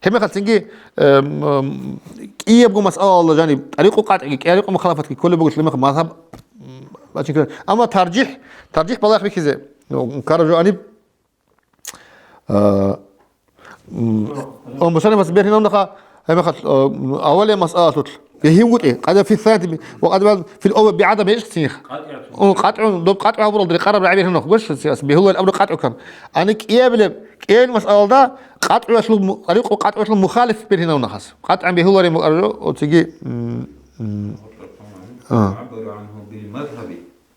гьебмехалъ цинги, эм, эм, кӀиябго масъалаялда жаниб, тӀарикъу къатӀиги, кӀиярикъу мухалафатги кколеб буго лъимахъ мазгьаб, м, бачӀин кколеб. Амма таржихӀ, таржихӀ балагь бихьизе, ну, ккараб жо гьаниб, А, м, о, мусаннифас бергьинавнаха, гьебмехалъ, а, м, аввале масъалатулъ. БегьингутӀи, къада фи ссанияти, ва къада фил аввал бигӀадам гьечӀ цинихъ. О, къатӀун, доб къатӀу гьабуралда рекъараб рагӀи бергьинавнах, гуш, бегьуларел абураб къатӀу ккан. Ани кӀиябилеб, кӀиябил масъалалда къатӀуялъул му-, тӀарикъу къатӀуялъул мухалиф бергьинавнахъас. КъатӀан бегьуларин букӀараб жо, оциги, м, м, а. يعبر عنه بالمذهب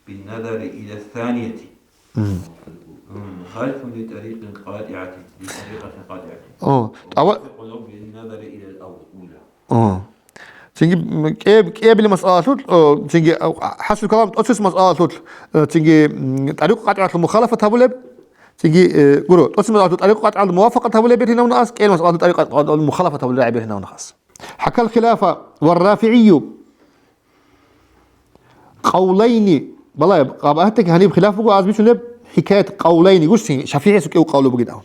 بالنظر إلى الثانية. مم. مخالف لطريق قاطعة، لطريقة قاطعة. О, ава- موافق له بالنظر إلى الأولى. О. Цинги, м, кӀеб-, кӀебили масъалалъул, о, цинги, а, хӀасил калам тӀоцес масъалалъул, э, цинги, м, тӀарикъу къатӀигӀалъул мухалафат гьабулеб, цинги, э, гуро, тӀоцес масъалалъул тӀарикъу къатӀигӀалъул мувафакъат гьабулеб бергьинавнахъас, кӀел масъалалъул тӀарикъу къатӀигӀалъул мухалафат гьабулеб рагӀи бергьинавнахъас. حكى الخلاف والرافعي. Къавлайни, балай, гьатта гьаниб хилаф буго, аз бицунеб хӀикаят къавлайни, гурсин, ШафигӀияс кӀев къавлу бугин абун.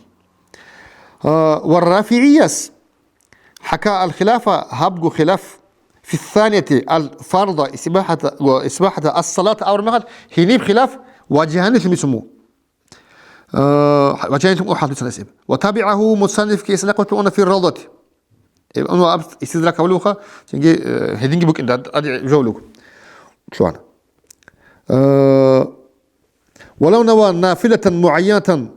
А, ва РафигӀияс хӀака ал-хилафа, гьабго хилаф, фи ссанияти ал-фарда, исбахӀата, ва исбахӀата ас-салата абураб мехалъ, гьениб хилаф ваджигьанилъ бицун буго. А, ваджигьанилъ букӀун хӀадис гьанасеб. Ва табигӀагьу мусанниф киса накъватун уна фи равдати. Э, ну, аб-, истидрак гьавлуха, цинги, э, гьединги букӀин дад-, ади жавлуг. Лъугьана. Э, валав нава нафилатан муайянатан,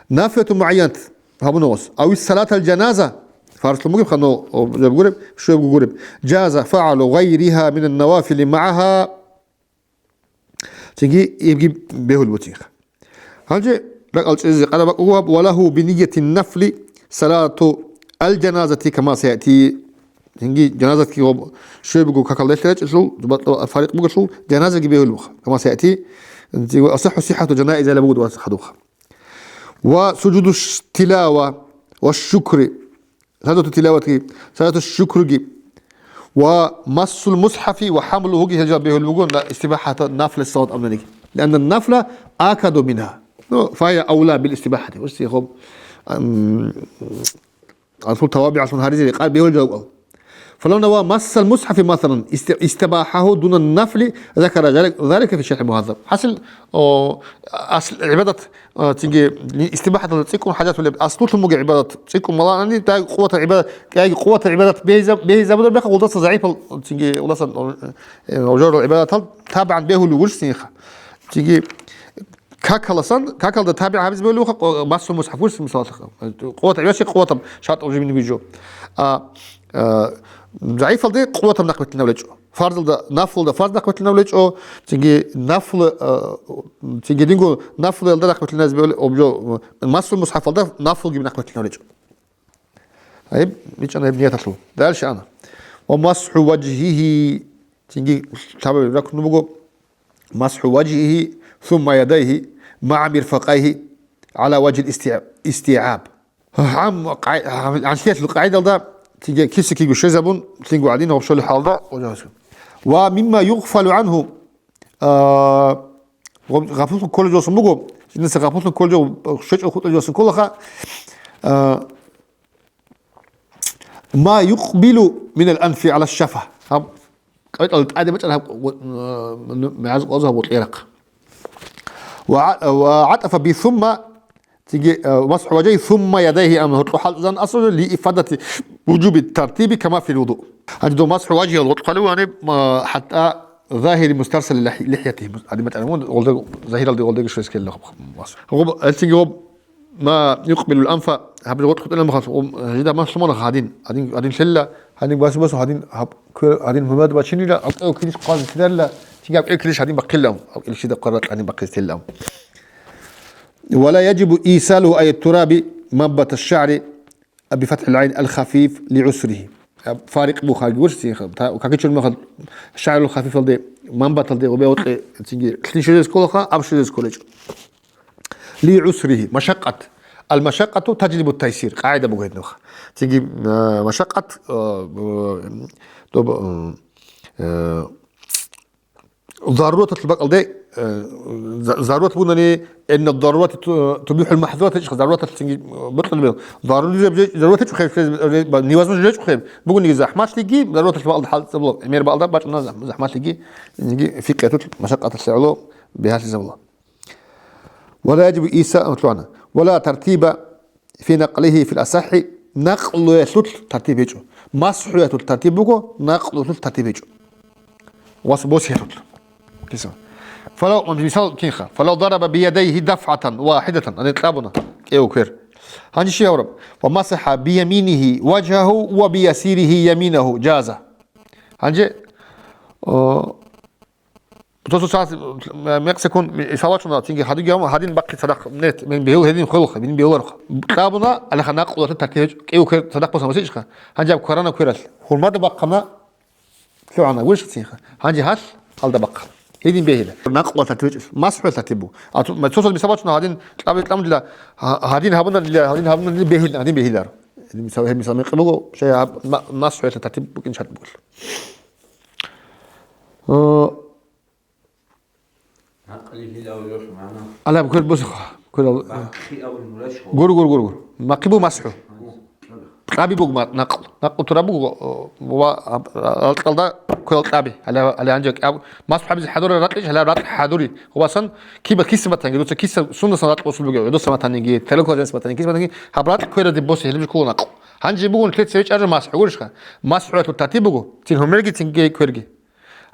нафилату муайянат гьабуна гъос. Ав салатал жаназа, фарзлъун бугеб хано, о, жаб гуреб, шуеб гуреб. Жаза фагӀалу гъайриха минан навафили магӀаха. Цинги эбги бегьулеб буцин. Гьанже ракӀал чӀезе къараб бакӀ буго гьаб, ва лагьу бинияти нафли салату ал-жаназати кама саяти. Цинги жаназатги гъоб шуеб буго какал релълъарачӀелъул, зубатӀа фарикъ буголъул, жаназаги бегьулеб буха, кама саяти. Цинги асахӀу сихӀату жанаизала буго дугьаз хадубха. Ва сужуду ш-, тилава ва шукри. Саждату тилаватги, саждату шукруги, ва массул мусхӀафи ва хӀамлугьуги гьел жал бегьулеб буго на-, истибахӀата нафла салат абунаниги. Лианна нафла акаду мингьа. Ну, фая авла бил истибахӀати. Ва сихаб, ам, асул тавабигӀалъун гьаризе рекъар бегьулеб жал кӀал. Фалав нава массал мусхӀафи масалан, ист-, истабахӀагьу дуна нафли, закара залик-, залика фи шархӀи мугьаззаб. ХӀасил, о, асл гӀибадат А, цинги истибахӀаталда цӀикӀкӀун хӀажат гьулеб, аслулъун буго гӀибадат, цӀикӀкӀун маланани, дай къуватал гӀибадат, яги къуватал гӀибадат бегьизаб-, бегьизабудар беха, гъулдаса загӀипал, цинги гъулдасан, э, гъужарал гӀибадатал табгӀан бегьулев вуж синха. Цинги какаласан, какалда табигӀ гьабизе бегьулев ха, къо-, массу мусхӀаф вуж, мисалалъ, къуватал гӀибадат, къуватаб шартӀ уже минги жо. А, а, загӀипалде къуватаб нахъ бетинавлечӀо. Фарзалда, нафлда фарз нахъбетилнавлечӀо, цинги нафл, а, цинги динго нафлалда нахъбетилнавлечӀо, обжо, массул мусхӀафалда нафлги нахъбетилнавлечӀо. Гьеб, бичӀана гьеб нияталъул. Дальше ана. Ва масхӀу важгьигьи, цинги лъабабилеб ракӀ буго, масхӀу важгьигьи, сумма ядайгьи, магӀа мирфакъайгьи, гӀала важгьил истигӀ-, истигӀаб. ГӀам-, къай-, гӀанлъиялъул къагӀидалда, цинги киса киго щвезабун, цинги гӀадин гъоб щолеб хӀалда, ва мимма югъфалу гӀангьу, а, гъоб-, гъапуллъун кколеб жолсун буго, жинца гъапуллъун кколеб жо, щвечӀо хутӀулеб жолсун кколаха, а, ма юкъбилу минал анфи гӀала шафа. Гьаб, кьветӀал тӀаде бачӀана гьаб, гъо-, гъо-, мегӀаз къваза гъоб гъоркье рахъ. Ва гӀа-, ва гӀатӀафа би сумма, цинги, э, масхӀу важай сумма ядайгьи, амма гьоркьо хӀалтӀизан асулел ли ифадати вужуби тартиби кама фил вуду. Гьанже дов масхӀу важгьиял гъоркьалев вани, ма, хӀатта загьири мустарсали лахӀ-, лихӀятигьи, гьадин бачӀана мун, гъолда, загьиралде гъолдаги щвез ккелла гъоб масхӀу. Гъоб, гьелцинги гъоб, ма юкъбилул анфа, гьаб гъоркь хутӀилан мухалф, гъоб, жида маслумал гьадин, гьадин, гьадин лъелла, гьадин басу-басу гьадин, гьаб квер, гьадин гьумад бачинила, гьаб кӀев килис хъван тиларла, цинги гьаб кӀев килис гьадин бахъилла, гьаб кӀев щида къваракьанин бахъизе тилла. Ва ла яжибу исалу ай тураби маббата шагӀри, а, би фатхӀил гӀайн ал-хафиф ли гӀусрихи. А, фарикъ бухарги гурси, та, какичун махал шагӀрул хафифалде, мамбаталде, ва бегьукье, цинги, лъин щвезес кколаха, аб щвезес кколечӀо. Ли гӀусрихи, машакъат. Ал-машакъату таджлибу тайсир, къагӀида буго гьединабха. Цинги, а, машакъат, а, а, доб-, а, а, Зарураталъул бакӀалде, э, за-, зарурат бунани, инна дарурати ту-, тубихьул махзурат гьечӀо, зарураталъ цинги, э, бокьулеб. Зарурат гьечӀо, хеб-, хеб-, невозможно гьечӀо, хеб. Бугониги захӀматлъиги, зарураталъул бакӀалда хӀалтӀизабула. ГӀемер бакӀалда бачӀуна захӀ-, захӀматлъиги, цинги фикъиятул машакъаталъе гӀоло бигьалъизабула. Ва ла яжибу иса-, лъугьана. Ва ла тартиба фи накълихи фил асахӀи, накълуялъул тартиб гьечӀо. МасхӀуялъул тартиб буго, накълуялъул тартиб гьечӀо. Вас босиялъул. Киса. Фалав, мисал кинха. Фалав дараба биядайгьи дафгӀатан вахӀидатан, гьанир кьабуна, кӀев квер. Гьанже щиб гьабураб? Ва масахӀа бияминигьи важгьагьу ва биясиригьи яминагьу, жаза. Гьанже, о, Цо-цо час, э, мекъ секунд, ми-, мисал бачуна, цинги гьадин гьам-, гьадин бахъи цадахъ нет, мен бегьул гьедин хвелха, мен бегьуларха. Кьабуна, алаха накъулата тартихӀеч, кӀев квер цадахъ басан босичӀха. Гьанже аб кварана квералъ. Хурмада бахъана, лъугӀана, вешха цинха. Гьанже гьалъ, алда бахъана. Гьедин бегьила. Накъулата тартихӀеч, масхӀула тартихӀ буго. А цо-, ма-, цо-цо мисал бачуна, гьадин кьаби кьамдила, гьа-, гьадин гьабуна дила, гьадин гьабуна дила бегьил-, гьадин бегьилар. Мисал, гьеб мисал мекъи буго, шай гьаб-, ма-, масхӀула тартихӀ букӀин шарт буго. О, Алаб квер босха. Квер ал- Гур, гур, гур, гур. Макъи бу масхӀу. Кьаби буг ма-, накъ-, накъ тураб буго, о, ва, а, а, алкьалда квел кьаби. Гьале, гьале гьанже кьаб-, масхӀу гьабизе хӀадура ракьич, гьале ракь хӀадури. Гъубасан киба киса батанги, дуца киса суннасан ракь усул буго, гӀудуса батаниги, тарелка жанис батаниги, киса батаниги, гьаб ракь кверазе босе, гьелеб жо ккола накъ. Гьанже бугун лъеце вечӀар масхӀу гуришха. МасхӀу гьату тати буго, цин гьумерги, цинги кверги.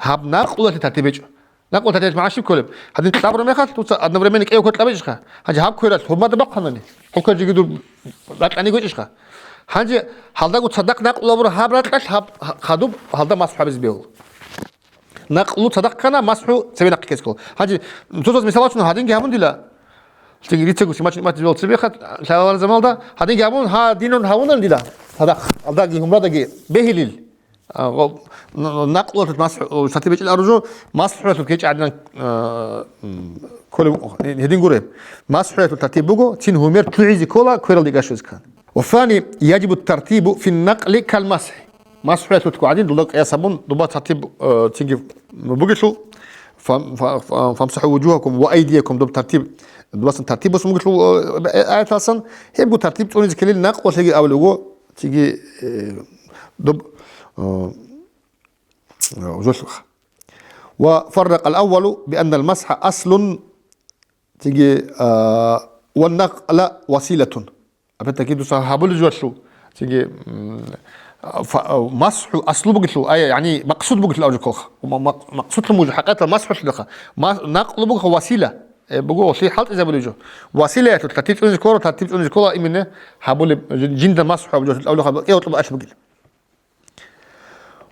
Гьаб накъулалъе тати бечӀо. Накъул татилъ магӀа щиб кколеб? Гьадин кьабураб мехалъ, дуца одновременно кӀев квер кьабичӀищха? Гьанже гьаб квералъ гьурмада бахъанани? Гьуквер жиги дур ракьани гучӀищха? Гьанже гьалдаго цадахъ накъулабур гьаб ракьалъ гьаб хадуб гьалда масхӀу гьабизе бегьул. Накъулу цадахъ ккана, масхӀу цеве нахъе ккезе ккола. Гьанже цоцаз мисал вачун, гьадинги гьабун дила. Лъиги рицаго симачин имат дибал цебехъа, лъаларзамалда, гьадинги гьабун, гьа динун гьавунан дила. Цадахъ, алдаги гьумрадаги бегьилил. А, гъо-, н-, н-, накълулъ масхӀу-, сатиб гьечӀел аружу, масхӀулъ кечӀ гӀадинан, а, м, кколев, гьедин гуре. МасхӀулъ тартиб буго, цин гьумер лъугӀизе ккола, кверал дигашузе ккан. Ва фани яжибу тартибу фин накъли кал масхӀи. МасхӀулъ гӀадин, дуда къияс гьабун, дуба тартиб, а, цинги бугелъул, фам-, фа-, фа-, фамсахӀу вужугьакум ва айдиякум дуб тартиб, дубасан тартиб босун бугелъул, а, а-, аяталсан, гьеб бу тартиб цӀунизе ккелил накълулъги абулев вуго, Цинги, э, доб, э, ужалъуха. Ва фарракъал аввалу би аннал масхӀа аслун, цинги, а, ва накъла василатун. Опять-таки, дуса гьабулеб жугьалъул, цинги, м, фа-, а, масхӀу аслу бугелъул, ай, яни макъсуд бугелъул абжу кколха. Ма-, ма-, макъсудлъун бугеб жо, хӀакъатал масхӀулъулха. Ма-, накълу бугелха васила. Э, буго, гьелъие хӀалтӀизабулеб жо. Василаялъул тартиб цӀунизе ккола, тартиб цӀунизе ккола именно гьабулеб, жин-, жинда масхӀу гьабулеб жо, абулеб хабар, кӀиго тӀубаалъ бугел.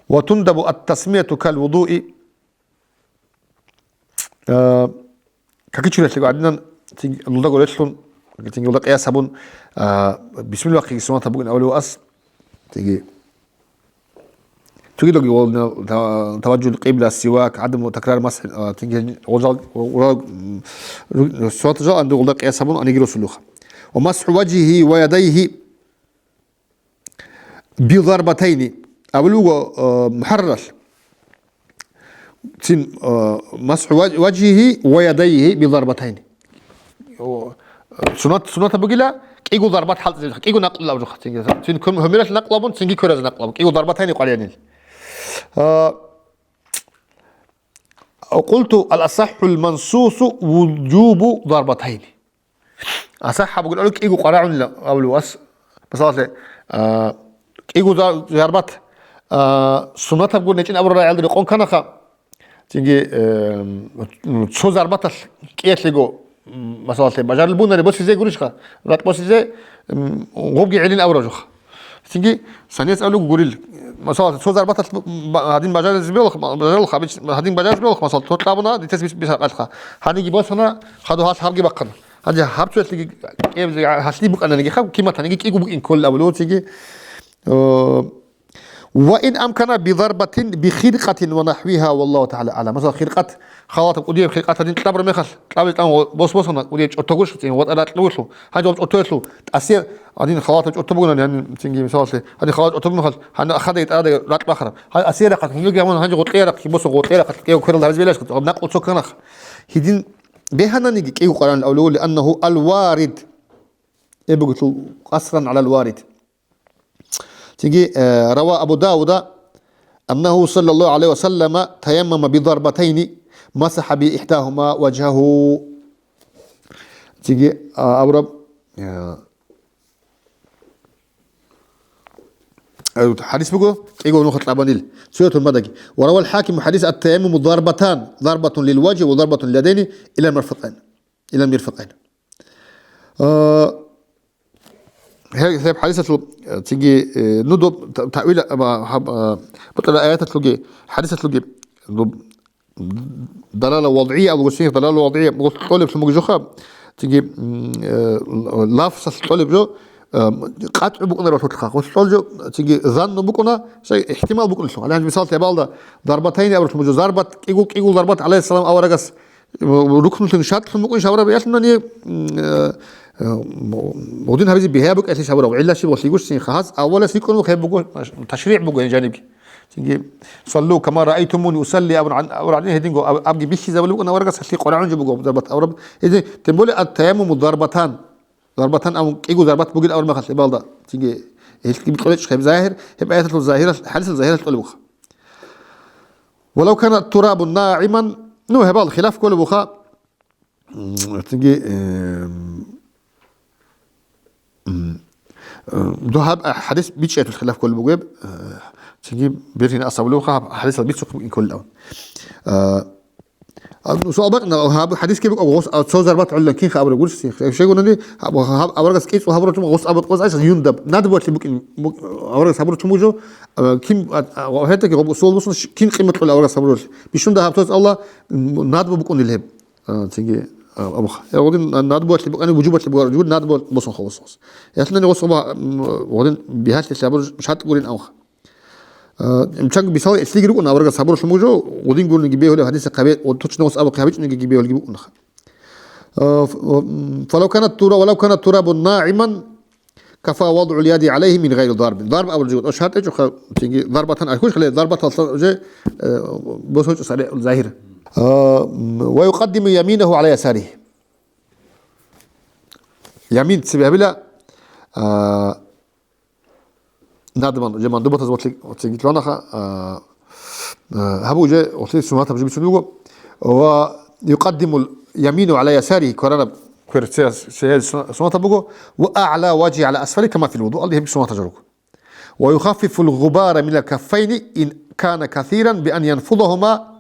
Ва тундабу ат-тасмияту кал вудуи. Э, каки чуралъего гӀадинан, цин-, лулдаго релълъун, цинги лулда къияс гьабун, э, бисмилла вахъиги суннатаб бугин абулев ас, цинги Цогидалги гъолна та-, таважжул къибла, сивак, гӀадаму такрар масхӀ, а, тинги гъожал, гъожал, м, ру-, суалта жал анде гъолда къияс гьабун аниги росулуха. Ва масхӀу важгьигьи ва ядайгьи би зарбатайни. Абулуго, а, мухӀарраралъ. Цин, а, масхӀу важ-, важгьигьи ва ядайгьи би зарбатайни. О, сунат, сунатаб бугила, кӀиго зарбат хӀалтӀизабиха, кӀиго накълулаб жуха цинги. Цин кум-, гьумералъ накълабун, цинги кверазе накълабун, кӀиго зарбатайни къвалиянил. А, къулту, ал-асахӀул мансусу вуджубу зарбатайни. АсахӀ абугел кӀиго къварагӀунила абулев ас. Масалалъе, а, кӀиго за-, зарбат, а, суннатаб гур нечӀин абурал рагӀалда рекъон канаха, цинги, э, цо зарбаталъ кӀиялъего, м, масалалъе, бажарил бунари босизе гурищха, ракь босизе, м, гъобги гӀелин абураб жуха. Цинги санияс абулего гурил. Масалалъе, цо зарбаталъ б-, б-, гьадин бажаризе белх, бажарулха, абич-, гьадин бажаризе белх, масалалъе, тор кьабуна, дитес бис-, бис гьаркьалха. Гьаниги босана, хадув гьалъ гьабги бахъана. Гьанже гьаб цоялъеги кӀиябизе гьалъи букӀананиги хаб, киматаниги кӀиго букӀин кколел абулев цинги. Э, ва ин амкана би зарбатин би хиркъатин ва нахӀвигьа, валлагьу тагӀала аълам. Масала, хиркъат, халатаб кӀудияб хиркъат гьадин кьабра мехалъ, кьабил тӀан ва-, бос-босана, кӀудияб чӀорто гурищ, цин ватӀа ракьулъул, гьанже ва чӀортоялъул, тӀасияб гьадин халатаб чӀорто бугони, гьанин цинги мисалалъе, гьадин халатаб чӀорто бугеб мехалъ, гьанна ахадай тӀададай ракь бахъараб. Гьа-, асиярахъат, гьунуги гьамун гьанже гъоркьеярахъ, босун гъоркьеярахъат, кӀиго кверал гьабизе белаш, накъул цо канах. Гьедин бегьананиги кӀиго къварагӀунил авлули, аннагьу ал-варид. Э, бугелъул, къасран гӀалал варид. Цинги, э, рава Абу Давуда, аннагьу саллаллагьу гӀалайгьи ва саллама таяммама би зарбатайни, масахӀа би ихӀдагьума важгьагьу. Цинги, а, абураб, э, э, хӀадис буго, кӀиго нуха кьабанил, Суятул Мадаги. Ва равал ХӀакиму хӀадис ат-таяммуму зарбатан, зарбатун лил важгьи ва зарбатун лил ядайни илал мирфакъайн. Илал мирфакъайн. Э, Гьеб, гьеб хӀадисалъул, э, цинги, э, ну, доб та-, таъвил, а, ба-, гьаб, а, бутӀараб аяталъулги, хӀадисалъулги, доб далала вадгӀия абуго, цинги далала вадгӀия, гъос кьолеблъун буго жоха, цинги, м, э, лафзалъ кьолеб жо, э, къатӀу букӀунаралъулха, гъос кьол жо, цинги занну букӀуна, цай ихтимал букӀунелъул. Гьале гьанже мисал тебалда, зарбатайни абурлъун буго, зарбат, кӀигул, кӀигул зарбат, гӀалайгьиссалам аварагас, рукнулъун шартлъун букӀун шавра бегӀлъунани, м, э, э, гъудин гьабизе бигьа букӀалъи шавра, гӀилла щиб гъолъи гуш цинха. Гьаз аввалас йикӀун вухъ гьеб буго, ташригӀ буго гьеб жанибги. Цинги, «Саллу кама раайтумуни усалли», абун гӀан-, абураб гӀадин гьединго аб-, абги бихьизабулеб букӀана аварагас, гьалъие къваригӀун жо буго зарбат абураб. Гьедин, тем более, ат-таяммуму зарбатан. Зарбатан абун кӀиго зарбат бугин абураб мехалъ гьебалда. Цинги, гьелъги кьолечӀо гьеб загьир, гьеб аяталъул загьиралъ, хӀадисалъул загьиралъ кӀолеб буха. «Валав кана турабу нагӀиман», ну, гьебал хилаф кколеб буха. М, цинги, эм, м, э, дагьаб, а, хадис бичӀчӀиятул хилаф кколеб бугеб, э, цинги бергьин асабулев хаб хадисал бицухъ букӀин кколилан. Э, а, ну, суал бакӀна, гьаб хадисги букӀа гъос, а, цо зарбат гӀолилан кинха абураб гурси? Щегунани, гьаб, гьаб, аварагас кӀицӀул гьабурав гъос абут къоз айса юндаб, надбугьалъи букӀин, бук-, аварагас гьабурав чумужо, а, кин, а, а, гьетаги гъоб суал бусун, щ-, кин къиматлъула аварагас гьабурав? Бищунда гьаб цоз Аллагь, м, надбу букӀунил гьеб. А, цинги, а, абуха. Я, гъодин на-, надбугьалъи букӀани, вужубалъи букӀараб жугьур надбугьал босун хавас. Яхълъани гъос гъоба, м, гъодин бигьалъи лъабур шартӀ гурин абуха. А, м, чаг бисал эслиги рукӀун, аварагас гьабуралъун бугӀо, гъодин гуриниги бегьулеб гьадиса хъабе, ва точно гъос абухъи гьабичӀониги бегьулги букӀунаха. А, ф-, м, фалав кана тура-, валав кана турабун нагӀиман, кафа вадгӀул яди гӀалайгьи мин гъайри дарбин. Дарб абулеб жо, тӀо шартӀ гьечӀоха, цинги дарбатан архӀуш хъале, дарбаталъа уже, э, босочӀо сари загьир. А, м, ва юкъаддиму яминагьу гӀала ясаригьи. Ямин цебе гьабила, а, надман, уже мандубатаз ватлъи-, ватлъиги лъугьанаха, а, а, гьаб уже ватлъи суннатаб жо бицун буго. Ва юкъаддимул ямину гӀала ясаригьи, кваранаб квер цеяс, цеяс суннатаб буго. Ва агӀла важгьи гӀала асфали кама фил вуду. Алди гьебги суннатаб жо руго. Ва юхаффифул гъубара минал каффайни ин кана касиран би ан янфудагьума.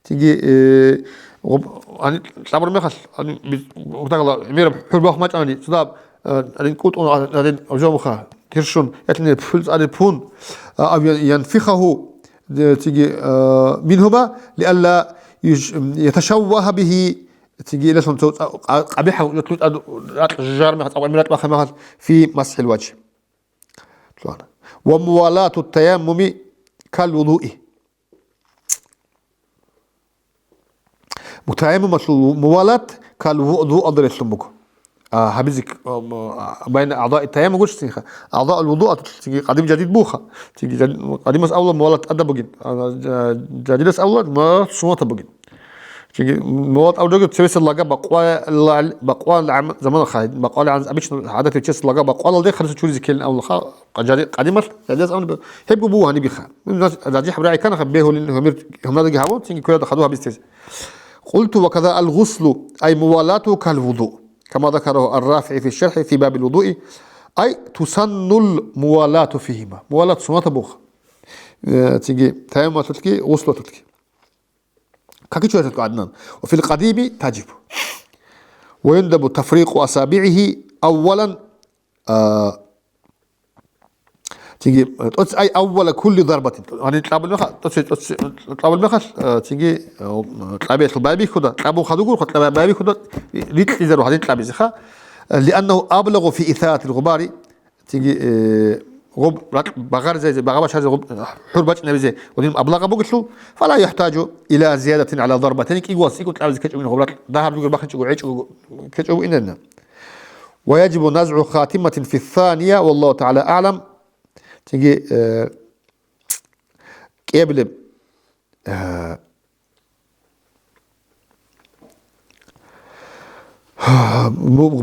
Цинги, э, гъуб-, ани лъабур мехалъ, ани би-, уртагала гӀемераб хӀур бахъ мачӀани, цодаб, э, ани кӀутӀун, ани, ани жо буха, киршун, ятлъани пул цӀали пун, а, ав ян-, янфихагьу, э, цинги, э, мингьума, лиалла юш-, яташаввагьа бигьи, цинги илалъун цо цӀа-, къа-, къабихӀав, ятлъу цӀа-, ракь жар мехалъ, цӀакъ гӀемераб ракь бахъа мехалъ, фи масхӀил важгь. Ва мувалату таяммуми кал вудуи. Таяммумалъул мувалат кал ву-, вудуалда релълъун буго. А, гьабизе к-, а, м, а, байна агӀдаи таяммум гуччинха. АгӀдаул вудуа цинги къадим жадид буха. Цинги жад-, къадимас авла мувалат тӀада бугин. А, жа-, жадидас авла мувалат суннатаб бугин. Чиги мувалат авлуги цевесел лага бакъвала-, бакъвала гӀан замана хай, бакъвала гӀан обычно гӀадатив чес лага бакъвалалде хадуса чуризе ккелин авлаха, къаджари-, къадимал, жадияс авлу бе-, гьебго буго гьанибиха. Ну, значит, раджихӀ рагӀи кканаха бегьулин гьумер, гьумнадаги гьабун, цинги кверада хадур гьабиз тезе. Къулту ва каза ал-гъуслу, ай мувалату кал вуду. Кама закараху ар-РафигӀи фи шархӀи фи бабил вудуи, ай тусаннул мувалату фигьима. Мувалат суннатаб буха. Э, цинги таяммумалъулъги, гъуслуялъулъги. Каки чуязулъ гӀаднан. Ва фил къадими таджибу. Ва юндабу тафрикъу асабигӀигьи аввалан, а, цинги, э, тӀоц-, ай аввала кулли дарбатин. Гьанин кьабул меха-, тӀоце-, тӀоце-, кьабул мехалъ, э, цинги, э, кьабиялъул байбихьуда, кьабун хадугур, хутӀа байбихьуда, рикьизару гьанин кьабизеха. Лианнагьу аблагъу фи исаратил гъубари, Цинги, э, гъуб ракь багъаризаризе, багъа бачаризе гъуб, э, хӀур бачӀинабизе гъудин аблагъа бугелъул, фала юхӀтаджу иля зиядатин гӀала дарбатайни, кӀигвас икӀун кьабизе ккечӀо гъуб ракь, дагьаб жугар бахъинчӀого гӀечӀого ккечӀо бугинарина. Ва яджибу назгӀу хатиматин фи ссания, валлагьу тагӀала агӀлам. Цинги, э, кӀиабилеб, э,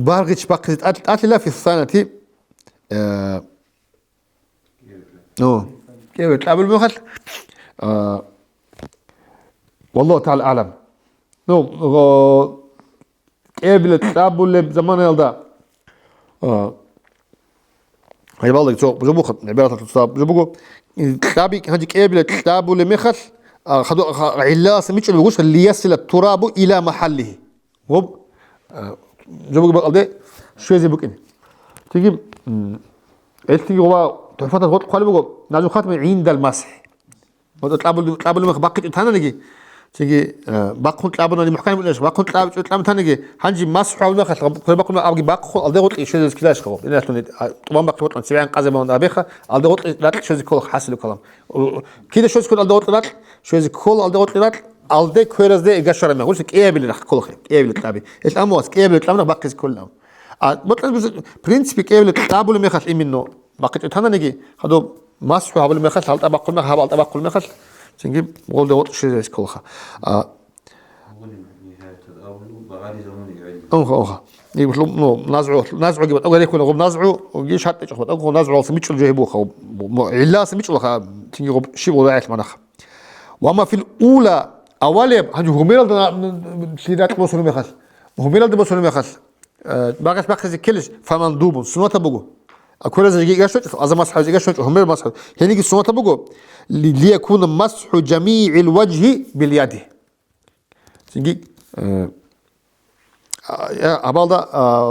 Баргъич бахъизе тӀад-, тӀадлъила фи ссанияти, э, ну, кӀеве кьабул мехалъ, э, валлагьу тагӀала агӀлам. Ну, э, кӀебила кьабулеб заманаялда, э, Гьайбалдаги цо жо буго, гӀибараталъуса жо буго. Кьаби, гьанже кӀебила кьабулеб мехалъ, а, хадур, ха-, гӀиллалъа мичӀулеб бугош, лиясила турабу иля махаллигьи. Гъоб, а, жо буго бакӀалде щвезе букӀине. Цинги, м, гьелъги гъоба ТухӀфаталъ гъоркь хъвалеб буго, назму хатми гӀиндал масхӀ. ВатӀа кьабул-, кьабулеб мех бахъичӀо тананиги, цинги, э, бахъун кьабунани мухӀкан букӀинаш, бахъун кьабичӀо кьабун таниги, гьанже масхӀу гьабун мехалъ, хъве бахъун абги бахъун, алде гъоркье щвезе ккелаш хаб. Инахлъуни, а, тӀубан бахъи бокьун, цевегӀан къазе бавун абеха, алде гъоркье ракь щвезе ккола хӀасили ккола. У, кида щвезе ккола алде гъоркье ракь? Щвезе ккола алде гъоркье ракь, алде кверазде гашара мех. Гъурси кӀиабили рахъ кколахъе, кӀиабили кьаби. Ил амвас кӀиабили кьабнах бахъизе кколин ам. А, бокьа буз-, в принципе, кӀиабили кьабулеб мехалъ именно бахъичӀо тананиги, хадуб масхӀу гьабулеб мехалъ, гьалда бахъулеб мехалъ, гьаб гьалда бахъулеб мехалъ, цинги гъолда гъоркь щвезабизе кколаха. А, Гъулин нигӀаятал аввалу багъари заманиги гӀилму. Ун, ха, ун, ха. Иб лъу-, ну, назгӀу, назгӀуги батӀа гьарихьуна, гъуб назгӀуги шартӀичӀухъ батӀа, гъуб назгӀу алса мичӀул жо гьеб буха, гъуб, мо, гӀилласа мичӀулаха, цинги гъуб щиб гъуба гӀелъ манаха. Ва ма фил ула, авалеб, гьанже гьумералда на-, н-, н-, лъира кьосуна мехалъ. Гьумералда босуна мехалъ. Э, багъис бахъизе ккелищ, фамандубун, суннатаб буго. А кверазе жеги игаш щочӀо, аза масхӀабизе игаш щочӀо, гьумер масхӀаб. Гьениги суннатаб буго, ли-, лиякуна масхӀу жамигӀил важгьи бил яди. Цинги, э, а, я, абалда, а,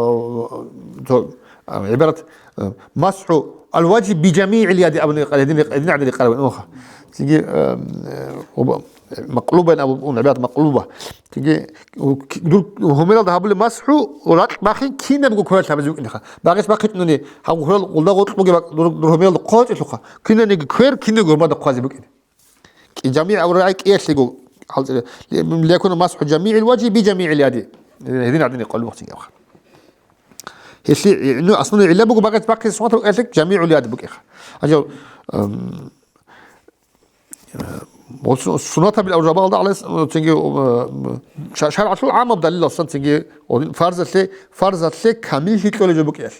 то, а, гӀибарат, э, масхӀу ал важгьи би жамигӀил яди абуни гьедин, гьедин гӀадин рекъараб, оха. Цинги, э, э, оба-, Макълубайн абун, гӀибадат макълуба. Теги, у, ки-, дур гьумералда гьабулеб масхӀу, ракь бахъин кинабго кверал гьабизе букӀинеха. Багъис бахъичӀони, гьаб гьурал гъулда гъоркь бугеб дур, дур гьумералда хъвачӀелъулха. Кинаниги квер, кинаго гьурмада хъвазе букӀине. КӀи-, жамигӀ абурай кӀиялъего, гьалцӀире. Ли-, лиякуна масхӀу жамигӀил важи би жамигӀил яди. Гьедин гӀадин къалу бахъинги абха. Гьелъи, ну, основной гӀилла буго багъис бахъизе суннатаб букӀалъи жамигӀул яди букӀиха. Гьанже, ам, Ва су-, суннатабил авжабалда гӀалайс-, цинги, э, ша-, шаргӀалъул гӀамаб далилалсан цинги, фарзалъе, фарзалъе камиллъи кьолеб жо букӀиялъ.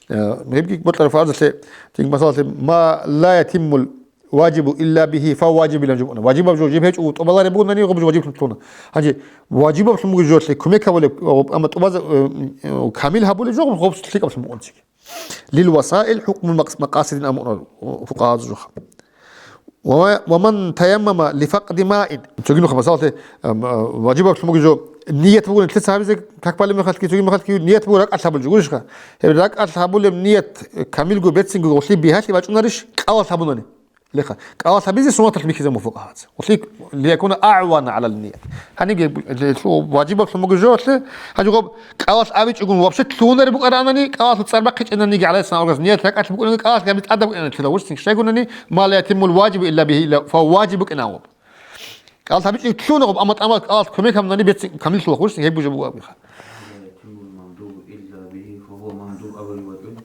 Э, гьебги бокьараб фарзалъе, цинги, масалалъе, ма ла ятиммул важибу илла бихи, фа важибилан жо букӀана. Важибаб жо жиб гьечӀо, тӀубалареб бугони, гъуб жо важиблъун лъугьуна. Гьанже, важибаблъун бугеб жо лъе кумек гьабулеб, амма тӀубаза-, э, э, камил гьабулеб жо гъуб лъикӀаблъун букӀун цинги. Лил васаил хӀукмул макъ-, макъасидин амуна фукъагьазул жуха. Ва, ва ман таяммама ли факъди маин. Цоги нуха, масалалъе, ам, а, важибаблъун бугеб жо ният бугони лъица гьабизе как балеб мехалъги, цоги мехалъги ният буго ракӀалъ гьабулеб жо гурищха? Гьеб ракӀалъ гьабулеб ният камилго берцинго гъолъи бигьалъи бачӀунарищ кӀалалъ гьабунани? Леха. КӀалалъ гьабизе суннаталъ бихьизабун фукъагьаца. Улъи лиякуна агӀвана гӀалал ният. Гьаниги лъу-, важибаблъун бугеб жоялъе, гьанже гъоб кӀалалъ абичӀогун вообще лъугьунареб букӀаранани, кӀалалъ цӀар бахъичӀананиги гӀалайгьи ссалам аварагас ният ракӀалъ букӀананиги, кӀалалъ гьабиз тӀадаб букӀана лъила, вуж цинги щайгунани, ма ла ятиммул важибу илла бихи, илла фа важиб букӀина гъоб. КӀалалъ гьабичӀого лъугьуна гъоб, амма тӀамал кӀалалъ кумек гьабунани берцин камиллъула, вуж цинги гьеб буго абиха. Ма ла ятиммул мандубу илла бихи, фа гьува мандуб абули вачӀун.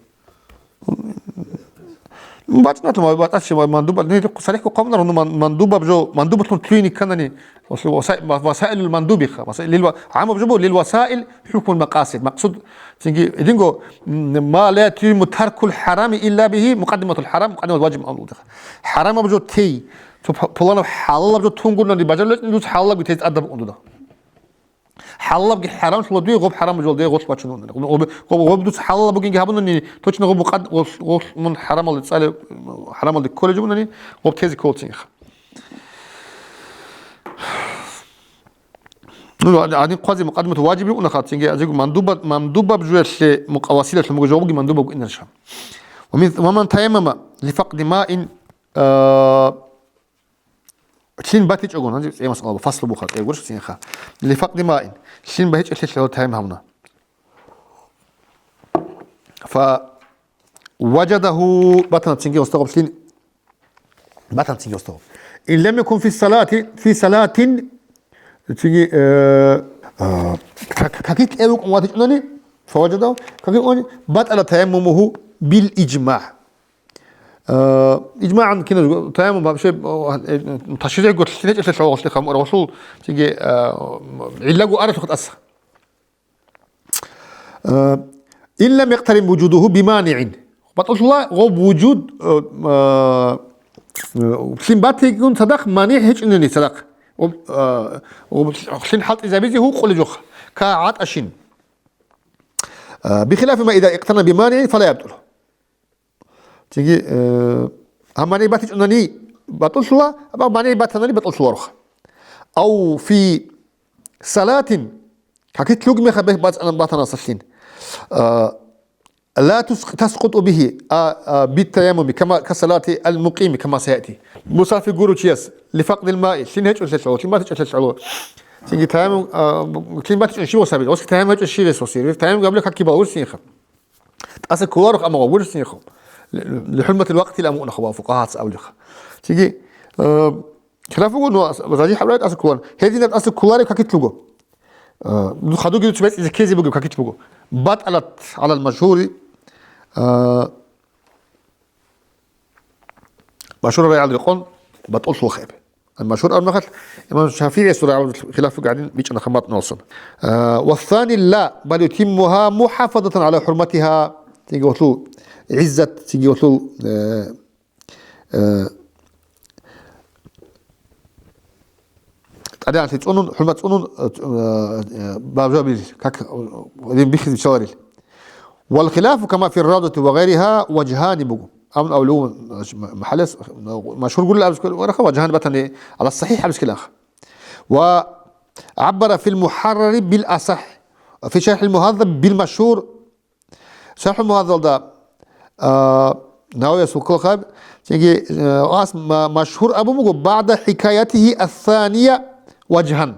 БачӀунатун ва батӀалъи ва мандуб, не, сарихӀго хъвамунар, ну, ман-, мандубаб жо, мандубаблъун лъугьине кканани, васа-, васа-, васаилул мандубиха, васа-, лил ва-, гӀамаб жо бу, лил васаил хӀукмул макъасид. Макъсуд, цинги, гьединго, м, ма ла ятимму таркул хӀарами илла бихи, мукъаддиматул хӀарам, мукъаддиматул важиб амрулдиха. ХӀарамаб жо тей, цо п-, пуланаб хӀалалаб жо тунгурнани бажарулечӀин, дуц хӀалалабги тез тӀадаб букӀун дуда. ХӀалалабги хӀарамлъула дуе, гъоб хӀарамаб жолде гъолъ бачун унани. Гъоб, гъоб, гъоб дуц хӀалалаб бугинги гьабунани, точно гъоб мукъад-, гъолъ, гъолъ мун хӀарамалде цӀалеб, хӀарамалде кколеб жо бунани, гъоб тезе кколцинха. Ну, гьадин хъвазе мукъаддимат важиб букӀунаха, цинги азиго мандуба-, мандубаб жоялъе мукъа-, василалъун буго жо буги мандубаб букӀинарищха. Ва мин, ва ман таяммама ли факъди маин, а, Лъин батичӀогун, гьанже цӀе масъала, фаслу буха, цӀе гурищ цинха. Ли факъди маин. Лъин бахӀичӀелъе лъала тайм гьавна. Фа важадагьу батана цинги устагъаб лъин. Батана цинги устагъаб. Ин лам якун фи салати, фи салатин, цинги, э, э, как-, какит эвукъун ватичӀунани, фа важадагьу, какит уни, батала таяммумугьу бил ижма. Э, ижмагӀан кинаб таяммум вообще, э, ташригӀго лъин гьечӀелъул гьаваллъи хамура, гъолъул цинги, э, гӀиллаго аралъухъ тӀаса. Э, илла мекътарин вужудугьу биманигӀин. БатӀулъула гъоб вужуд, э, э, лъин батигун цадахъ манигӀ гьечӀунани цадахъ. Гъоб, э, гъоб лъин хӀалтӀизабизе гьукъулеб жохъ. Ка гӀатӀашин. Э, бихилафи ма иза икътарана биманигӀин фала ябтӀулу. Цинги, э, гьаб манигӀ батичӀунани батӀулъула, гьаб манигӀ батанани батӀулъулароха. Ав фи салатин, какит лъугмеха бе-, бацӀана-, батанасалъин. Э, ла тус-, таскъуту бихи, а, а, бит таяммуми, кама, ка салати ал мукъими, кама саяти. Мусафир гуручияс, ли факъдил маи, лъин гьечӀолъелъул, лъин батичӀолъелъул. Цинги таяммум, а, лъин батичӀун щивас гьабил, оски таяммум гьечӀо щивас гьосир. Таяммум гьабли какги балгьур цинха. ТӀаса кколарухъ амма гъабурисинихъо. ЛихӀурматил вакътил амуънахъо ва фукъагьаца абулихъ. Цинги, э, хилаф буго, но ас-, разихӀ абрай тӀаса кколан. Гьединаб тӀаса кколареб какит буго. Э, ну, хадуги дуца бецӀизе ккезе бугеб какит буго. БатӀалат гӀалал машгьури, э, машгьур рагӀиялда рекъон батӀуллъулаха гьеб. Машгьур абун мехалъ, имам ШафигӀиясул рагӀабазул хилаф буго гьадин бичӀчӀана хабар батӀаналъун. А, والثاني لا، بل يتمها محافظة على حرمتها. Цинги гьелъул гӀиззат, цинги гьелъул, э, э, тӀадегӀанлъи цӀунун, хӀурмат цӀунун, э, э, бажарабилин, как, э, гьедин бихьизе биччаларилин. والخلاف كما في الروضة وغيرها وجهان буго. Амма авлу, значит, м-, махӀалас машгьур гурилан абизе ккола, ва раха ваджгьани батани, гӀала сахӀихӀ абизе ккелаха. وعبر في المحرر بالأصح، وفي شرح المهذب بالمشهور. ШархӀул Мугьаззабалда, а, Нававияс вуккулахъаб, цинги, а, ас ма-, машгьур абун буго, بعد حكايته الثانية وجها.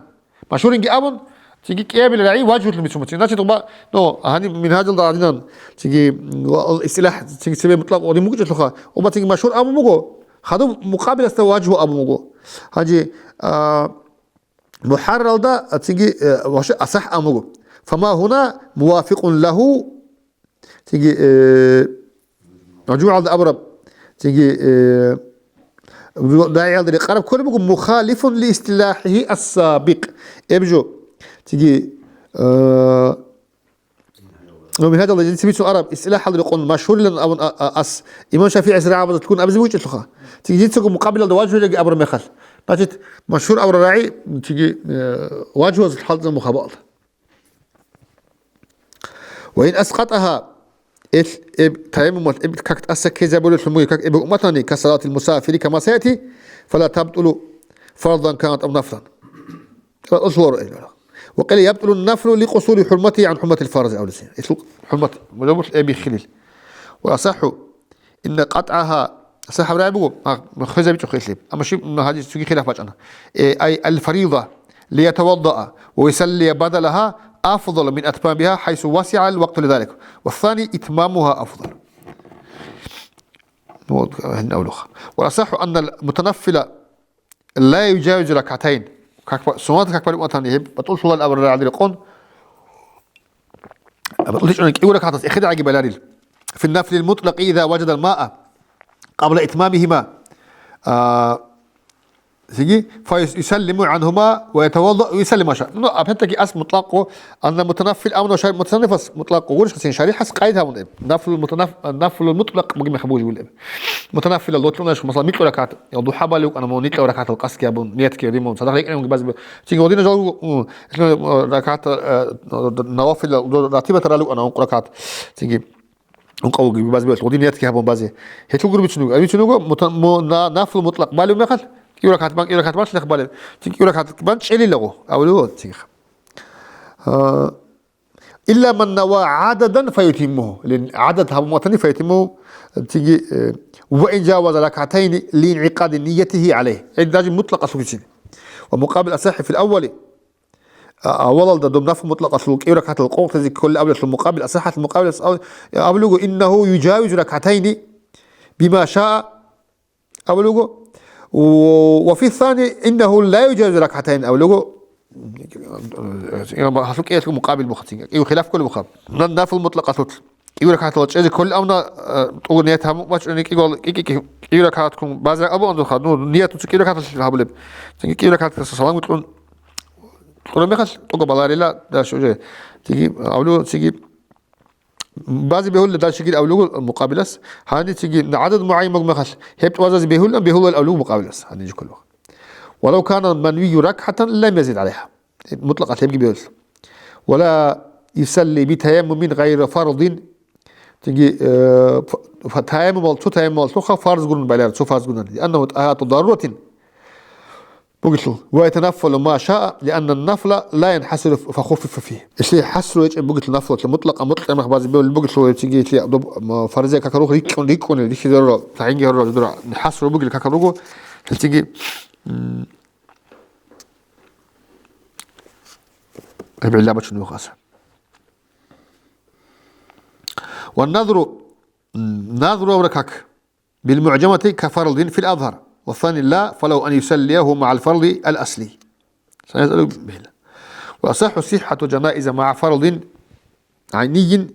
Машгьуринги абун, цинги кӀиабилеб рагӀи важгьулъун бицун буцин. Значит, уба, ну, гьаниб Мингьажалда гьадинан, цинги, м, ва-, ал-истилахӀ, цинги цебе мутлакъ гьадин букӀинчӀелъулха, уба цинги машгьур абун буго, хадуб мукъабиласда важгьу абун буго. Гьанже, а, МухӀарралда, а, цинги, э, вообще асахӀ абун буго. فما هنا موافق له, цинги, э, МажмугӀалда абураб, цинги, э, рагӀиялда рекъараб кколеб буго, مخالف لاصطلاحه السابق. Гьеб жо, цинги, э, Ну, Мингьажалда жинца бицун араб, истилахӀалда рекъон машгьурилан абун а, а, ас, имам ШафигӀияс рагӀабазда ккун абизе букӀинчӀелъулха. Цинги жинцаго мукъабилалда важгьуриги абураб мехалъ. Значит, машгьур абураб рагӀи, цинги, э, важгьуразул хӀалтӀизабун буго хабалда. وإن أسقطها, эл, эб, таяммумалъ эб как тӀаса ккезабулелъун бугеб, как эб умматани, كصلاة المسافر كما سيأتي، فلا تبطل فرضا كانت أو نفلا. Ва кьулъ вара ил. وقيل يبطل النفل لقصور حرمته عن حرمة الفرض أو لسنه. Ил хӀурмат, мужабулъ эбиххилил. والأصح أن قطعها, асахӀаб рагӀи буго, а, хвезабичӀо хилъи. Амма щиб, ну, гьадис цоги хилаф бачӀана. Э, أي الفريضة ليتوضأ ويصلي بدلها أفضل من إتمامها حيث وسع الوقت لذلك. والثاني إتمامها أفضل. Вот, гьанна авлуха. والأصح أن المتنفل لا يجاوز ركعتين. Как ба-, суннат как балев ватани гьеб, батӀуллъулал абураб рагӀи рекъон, батӀуллъичӀони кӀиго ракагӀатас эхедагӀаги баларил. في النفل المطلق إذا وجد الماء قبل إتمامهما. А, цинги, فيسلم عنهما ويتوضأ ويصلي ما شاء. Ну, опять-таки, ас мутлакъго, анна мутанаффил амру шар-, мутанаффилас мутлакъго гурищ, хасин шарихӀас къайд гьабун эб. Нафлул мутанаф-, нафлул мутлакъ бугеб мехалъ бугеб гьеб. Мутанаффилал лотлъуна, масала, микьу ракагӀат, я духӀа балев вукӀана, мун микьу ракагӀатал къасдги гьабун, ниятги гьабун, цадахъ рекӀунги базе бе-, цинги гьодина жал, м, ракагӀат, э, навафилал, ратибат ралев вукӀана, ункъ ракагӀат. Цинги ункъавги базе бе-, гьодин ниятги гьабун базе. Гьелъул гури бицун буго. Бицун буго, мута-, му-, на-, нафлу мутлакъ балев мехалъ, кӀиго ракагӀат бан, кӀиго ракагӀат бан, лъех балев. Цинги кӀиго ракагӀат бан чӀелилаго, авлуго, цинги. А, إلا من نوى عددا فيتمه. Лин гӀадад гьабун ватани فيتمه, цинги, э, وإن جاوز ركعتين لانعقاد نيته عليه. Гьеб даже мутлакъалъугицин. ومقابل الأصح في الأول, а, авалалда доб нафл мутлакъалъул кӀиго ракагӀатал къокълъизе кколел абулелъул мукъабил, асахӀалъул мукъабилас ав-, абулего, إنه يجاوز ركعتين بما شاء абулего. و-، وفي الثاني إنه لا يجاوز ركعتين абулего. Гьалъул кӀиялъул мукъабил буха цинги. Гьев хилаф кколеб буха. На-, нафл мутлакъалъулъ. КӀиго ракагӀатал чӀезе кколел абуна, э, тӀугу ният гьабун бачӀунеб кӀиго, кӀи-, кӀи-, кӀи-, кӀиго ракагӀат ккун базе абун духа. Ну, ният цо кӀиго ракагӀаталъ гьабулеб. Цинги кӀиго ракагӀат салам кьун, кьураб мехалъ тӀугу баларила даш уже. Цинги авлу, цинги Базе бегьулеб дальше гир авлугу мукъабилас, гьаниб цинги гӀадад мугӀайин буго мехалъ, гьеб тӀубазе бегьулеб, бегьулел авлугу мукъабилас, гьаниб жо кколеб. ولو كان المنوي ركعة لم يزد عليها. Мутлакъалъ гьебги бегьулеб. ولا يصلي بتيمم غير فرض. Цинги, э, ф-, ф-, таяммумал, цо таяммумаллъухъа фарз гурун байлар, цо фарз гурун. لأنه طهارة ضرورة. Бугелъул, ويتنفل ما شاء، لأن النفل لا ينحصر فخفف فيه. Ишли хӀасру гьечӀеб бугелъул нафлалъе мутлакъа мутлакъ мах базе бегьулеб бугелъул, гьеб цинги ишли доб-, м, фарзия какал рух рикӀкӀун, рикӀкӀунел, рихьизе рурал, тагӀинги гьарурал жудура, хӀасру бугел какал руго, гьел цинги, м, гьеб гӀилла бачун вухаса. والنذر, м, назру авра как. بالمعجمة كفرض في الأظهر، والثاني لا، فله أن يصليه مع الفرض الأصلي. ويصح صحة جنائز مع فرض عيني،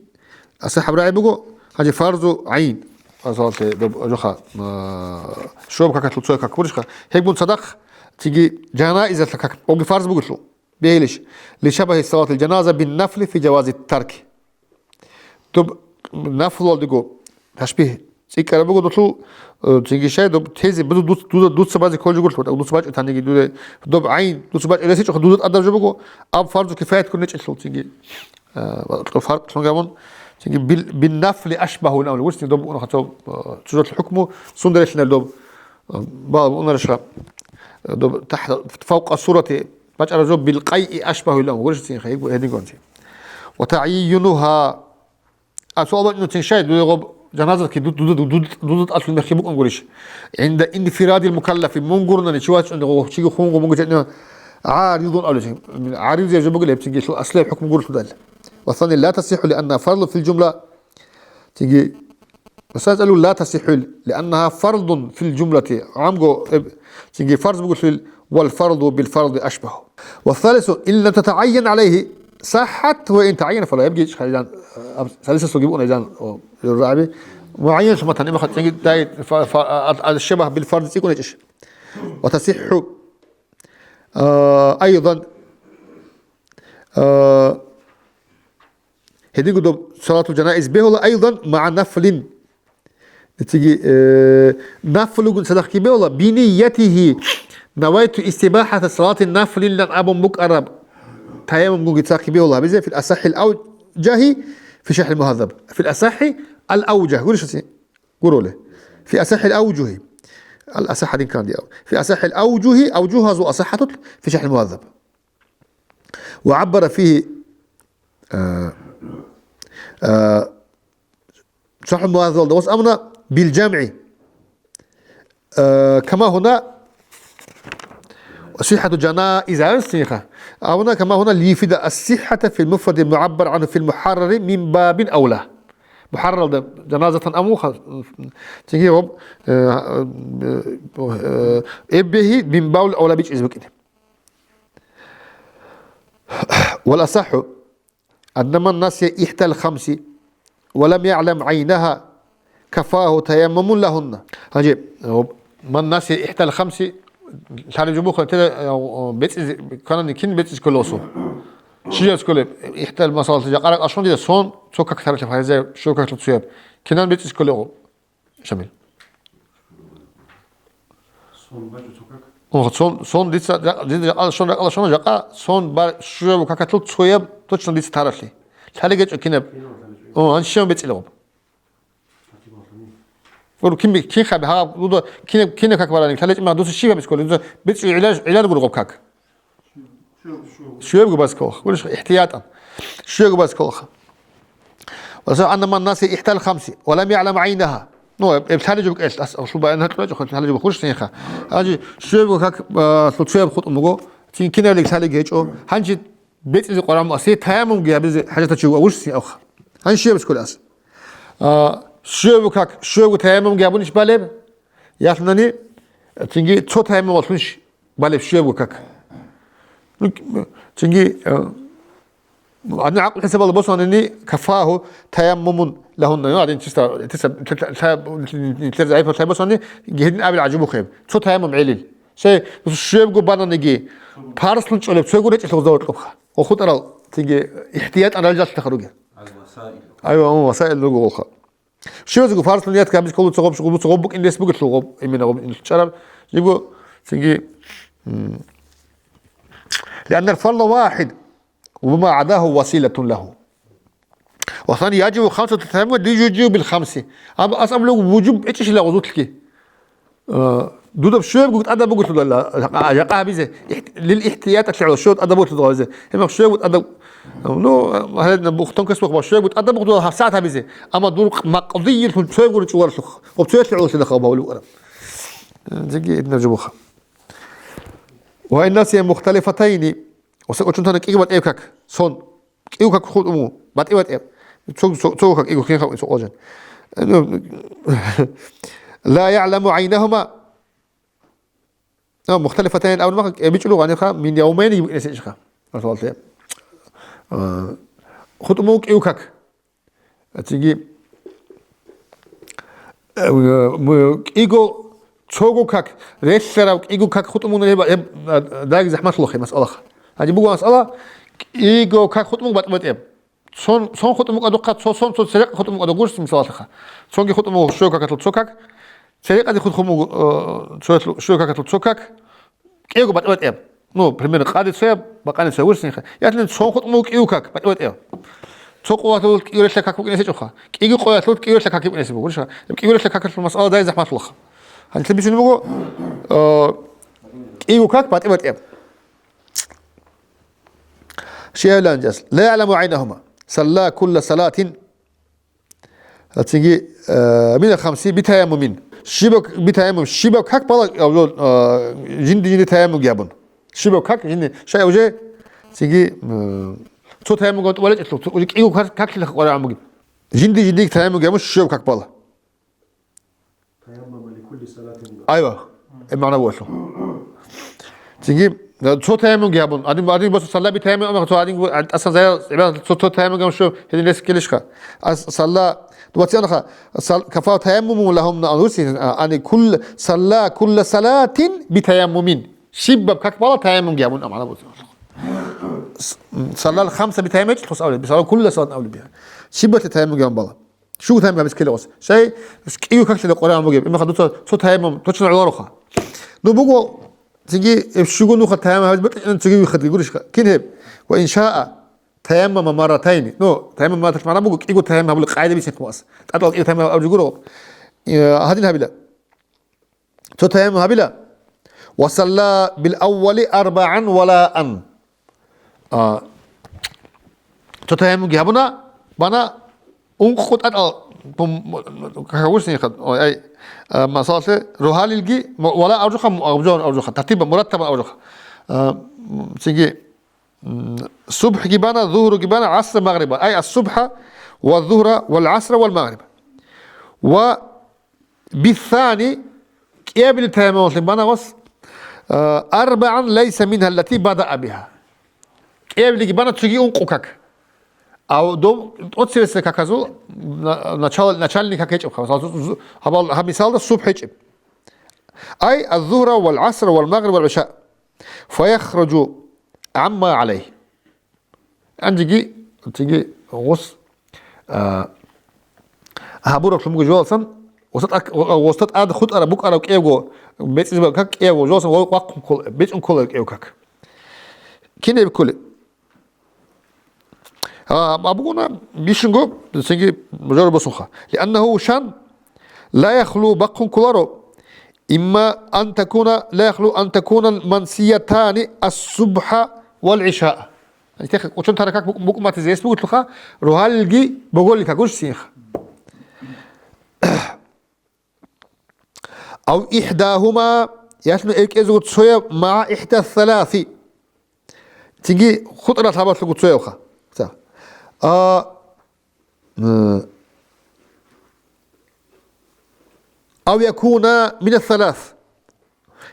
асахӀаб рагӀи буго, гьанже фарзу гӀайн. Масалалъе, доб жоха, а, щуяб какалъул цояб как гурищха? Гьебгун цадахъ, цинги жанаизалъа как, оги фарз бугелъул. Бегьилищ? Лишабагьи салатил жаназа бин нафли фи жавази тарки. Доб нафлуялдего ташбигь цӀикӀкӀараб буго долъул, э, цинги щай доб тезе, буду дуц-, дуда, дуца базе кколеб жо гурлъу, дуца бачӀу таниги дуде, доб гӀайн, дуца бачӀу ресичӀоха дуда тӀадаб жо буго, аб фарзу кифаят ккун речӀелъул цинги. Э, ва-, фаркълъун гьабун, цинги бил-, бин нафли ашбагьу ин абулеб гурищ, цинги доб букӀуна хъацо, э, цужалъул хӀукму, сунда релълъинал доб, э, бал букӀунарищха, э, доб тахта, фавкъа сурати, бачӀараб жо бил къайи ашбагьу ин абулеб гурищ, цинги гьедин гонзи. Ва тагӀйинугьа, а, суал бачӀунцин щай, дуе гъоб жаназаки ду-, ду-, ду-, ду-, дуда тӀалъул мехги букӀун гурищ? ГӀинда инфирадил мукаллафи, мун гурунани чи вачӀунего, чиги хунго мунго чӀединан гӀаризун абулеб. ГӀаризияб жо бугел гьеб, цинги лъул аслияб хӀукму гурлъудал. Ва сани ла тасихӀу лианна фарзу фил жумла. Цинги, ва сани цӀалу ла тасихӀу лианнаха фарзун фил жумлати. ГӀамго, э, цинги фарз бугелъул, вал фарзу бил фарзи ашбагьу. Ва салису, ин лам татагӀайян гӀалайгьи сахӀат ва ин тагӀайян фала. Гьебги хъайдан, э, аб-, салисасулги букӀуна изан, о, рагӀаби. МугӀайян лъуматан, имаха цинги дай фа-, фа-, а-, а-, шабагь бил фарзи цӀикӀкӀун гьечӀищ. Ва тасихӀу, а, айдан, а, гьединго доб салатул жанаиз бегьула айдан магӀа нафлин. Цинги, э, нафлугун цадахъги бегьула, биниятигьи, навайту истибахӀата салати нафлилан абун букӀараб таяммумгунги цадахъги бегьула гьабизе, фил асахӀил авжагьи, фи шархӀил мугьаззаб. Фил асахӀи ал авжагь. Гурищ гьанцин? Гуроли. Фи асахӀил авжугьи. Ал асахӀ гьадин кканди ав. Фи асахӀил авжугьи, авжугьазул асахӀатул фи шархӀил мугьаззаб. Ва гӀаббара фигьи, а, а, шархӀул мугьаззабалда вас абуна бил жамгӀи. Э, кама гьуна сихӀату жанаиз гьавес цинха. Абуна кама гьуна лиюфида ас-сихӀата фил муфради мугӀаббар гӀанху фил мухӀаррари мин бабин авла. МухӀарраралда жаназатан амуха, цинги гьоб, э, э, э, эббегьи мин бабил авла бичӀчӀизе букӀине. Вал асахӀу. أن من نسي إحدى الخمس ولم يعلم عينها كفاه تيمم لهن. Гьанже, э, من نسي إحدى الخمس, лъалеб жо буха, тела, э, бецӀизе, кванани кин бецӀизе кколесо? Щиб жо кколеб? Ихтал масалалъе жакъа ракӀалъ щван дида сон, цо как таралъе фаризаяб, що каклъу цояб. Кинан бецӀизе кколего? Шамил. Сон бачӀо цо как? О, сон, сон дица, жа-, дида жакъа сон, ракӀалда сон, жакъа сон бар-, щуяб какалъул цояб точно дица таралъе. Лъалеб гьечӀо кинаб? Кинав лъалеб гьечӀо? О, гьанже щибан бецӀилеб гъоб? Гур, кин би-, кин хъаби, гьаб, дуда, кинаб, кинаб как барани, лъалеб гьечӀо, ма дуца щиб гьабиз кколеб, дуца бецӀи гӀилаж, гӀилан гур гъоб как. Щуябго баскалха, гурищ, ихтиятан. Щуябго баскалха. Ва сагӀанна ман наси ихтал хамси, ва лам яълам гӀайнаха. Ну, эб-, эб лъалеб жо букӀелъ, ас-, асул баян гьатӀулачӀо, лъалеб жо бухъуш синха. Гьанже щуябго как, а, лъуцояб хутӀун буго, цин кинабилеб лъалеб гьечӀо. Гьанже бецӀизе къваригӀун буго, асе таяммумги гьабизе хӀажатав чи вуго, вуш син авха. Гьанже щуяб сколи ас. А, щуябго как, щуябго таяммумги гьабунищ балеб? Ялъунани, цинги цо таяммумалъунищ балеб щуябго как. Ну, цинги, э, гьанна гӀакълу хӀисабалда босанани, кафагьу таяммумун лагьунна. Ну, гьадин чисто, чисто, лъа-, лъа-, лъа-, лъа-, заиф лъай босани, гьедин абил гӀажибухъеб. Цо таяммум гӀелил. Се, щуябго бананиги, парслъун чӀолеб, цойгун речӀелъул гъозда вокьухъа. Ва хутӀарал, цинги ихтиятан ралжалъа харуги. Ал-васаил. Айва, васаил руго гъолха. Щивазего фарзлъун ят гьабиз ккола, цо гъоб, цо гъоб букӀин рес бугелъул гъоб, имина гъоб ил чӀараб. Жибго, цинги, м, لأن الفرض واحد وما عداه وسيلة له. وثاني يجب خمسة أتمام للوجوب الخمس. Аб-, ас абулеб вужуб гьечӀищила гъозулъги. Э, дуда щуябго тӀадаб бугелъул, жакъа, жакъа гьабизе, ихт-, лил ихтияталъе гӀоло, щуябго тӀадаб бугелъул гьабизе. Гьебмехъ щуябго тӀадаб, ну, гьале бухтон кес бухъ, щуябго тӀадаб бугелъул гьабсагӀат гьабизе. Амма дур макъдийилъун цойгури чӀугъарлъухъ. Гъоб цоялъе гӀололъи дахъал бавли букӀараб. Э, зиги идна жубуха. Ва иннасия мухталифатайни. Ва сакъочунтана кӀиго батӀияб как. Сон. КӀиго как хутӀун буго, батӀи-батӀи. Цо, цо, цо как кӀиго хин халкъ цо къважан. Ну, ла яъламу гӀайнахума. А, мухталифатайн абун маха, кӀебичӀлу гъаниха, мин явмайни йибкӀнесечха. Масалалъе. А, хутӀун буго кӀиго как. Ацинги, Э, м-, кӀиго, цого как, релълъарав кӀиго как хутӀун бугеб, гьеб, гьеб, а, дагьаб захӀмалъулахъе масъалаха. Гьаниб буго масъала, кӀиго как хутӀун буго батӀи-батӀияб. Цон, цон хутӀун букӀадухъа, цо сон, цо церекъ хутӀун букӀадухъа гурищ, мисалалъеха. Цонги хутӀун буго щуго какалъул цо как, церекъазе хутӀун буго, э, цо-, щуго какалъул цо как, кӀиго батӀи-батӀияб. Ну, примерно, къаде цояб, бакъане цояб гурищ. Ялъуни цон хутӀун буго кӀиго как, батӀи-батӀияб. Цо къоялъул кӀиго релълъа как букӀине гьечӀоха. КӀиго къоялъул кӀиго релълъа как букӀине гьечӀо гурищ. КӀиго релълъа какалъул масъала дагьаб захӀмалъулаха. Гьанже бицунеб буго, э, кӀиго как батӀи-батӀияб. Щай гьабилан жас? Ла ягӀламу гӀайнагьума. Салла кулла салатин. Цинги, э, мина хамси битаяммумин. Щибаб битаяммум, щибаб как бала, э, жинди-жинди таяммумги гьабун. Щибаб как жинди, щай уже, цинги, э, цо таяммумги гьабун тӀубаличӀелъул, цо уже кӀиго как, каклъила къваригӀун бугеб. Жинди-жиндиги таяммумги гьабун щибаб как бала. Айва, э, магӀна буго. Цинги, э, цо таяммумги гьабун. Гьадин, гьадин босун салла битаяммум, амма цо гьадин, э, тӀасан зая, гӀибадат цо, цо таяммумги гьабун що, гьедин рес ккелищха. Ас салла, дугьацин анаха, сал-, кафа таяммуму лагьумна ануси, а, ани кул-, салла кулла салатин битаяммумин. Щибаб как бала таяммумги гьабун, амма буго. С-, саллал хамса битаяммум гьечӀелъул абули, салла кулла салатин абули биха. Щибалъе таяммумги гьабун бала. Щуго таяммум гьабизе ккела гъос? Щай, кӀиго каклъила къваригӀун бугеб, имаха дуца цо таяммум точно гӀолароха. Ну, буго, цинги, э, щуго нуха таяммум гьабизе бокьичӀеб, цоги вихадги гурищха. Кин гьеб? Ва ин шаа таяммама марратайни. Ну, таяммум марратайни магӀна буго, кӀиго таяммум гьабули къайда бицин хъвас. ТӀадал кӀиго таяммум гьаб жо гуро. Э, гьадин гьабила. Цо таяммум гьабила. Ва салла бил аввали арбагӀан валаан. А, цо таяммумги гьабуна, бана ункъо тӀатӀал, пум-, кагьавурсинха, ой, ай, а, масалалъе, рогьалилги, м-, вала авжуха, м-, авжухан, авжуха, тартибан, мураттабан авжуха. А, м, цинги, м, субхӀги бана, зугьруги бана, гӀасра, магъриба. Ай, ас-субхӀа ва зугьра вал гӀасра вал магъриба. Ва бисани, кӀиабили таяммумалъе бана гъос, а, арбагӀан лайса мингьа аллати бадаа бигьа. КӀиабилиги бана цоги ункъо как. Ав доб-, тӀоцебесеб каказул на-, начал-, начальный как гьечӀебха. Масала, зу-, зу-, гьабал-, гьаб мисалда субхӀ гьечӀеб. Ай, аз-зугьра вал гӀасра вал магъриб вал гӀиша. Фаяхружу гӀамма гӀалайгьи. Гьанжеги, цинги гъос, а, гьабураб лъун буго жоялсан, гъоста тӀад, гъоста тӀад хутӀараб букӀараб кӀиявго, бецӀизаб как кӀиявго, жоялсан ва вахъун ккола, бецӀун ккола кӀияв как. Кин гьеб кколеб? А, абугуна бищунго, цинги жора босунха. Лианнагьу шан ла яхлу бахъун кколаро, имма ан такуна, ла яхлу ан такуна мансиятани ас-субхӀа вал гӀишаа. Гьанже техъе кӀочон тараб как букӀ-, букӀматизе гьес бугелъулха, рогьалилги боголил как гурищ цинги. Ав ихӀдагьума, ялъуни гьеб кӀиязего цояб, магӀа ихӀда саласи. Цинги хутӀарал лъабалъулго цоябха. Ца. А, м, ав якуна мина салас.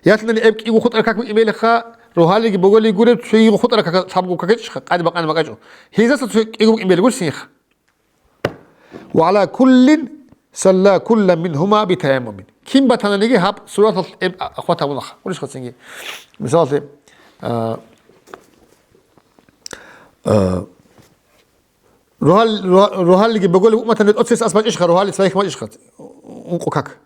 Ялъуни гьеб кӀиго хутӀараб как букӀин белаха, рогьалилги боголил гуреб, цоги хутӀараб как, лъабго как гьечӀищха, къаде бакъани бакӀачӀо. Гьезаса цо кӀиго букӀин белаго гурищ цинги. Ва гӀала куллин салла кулла мингьума битаяммумин. Кин батананиги гьаб сураталъ гьеб а-, ахват гьабунаха. Гурищха цинги. Мисалалъе, а, а, рогьал-, рогьа-, рогьалилги боголил букӀматани тӀоцебесеб ас бачӀищха, рогьалил цайихъ бачӀищха, ункъо как.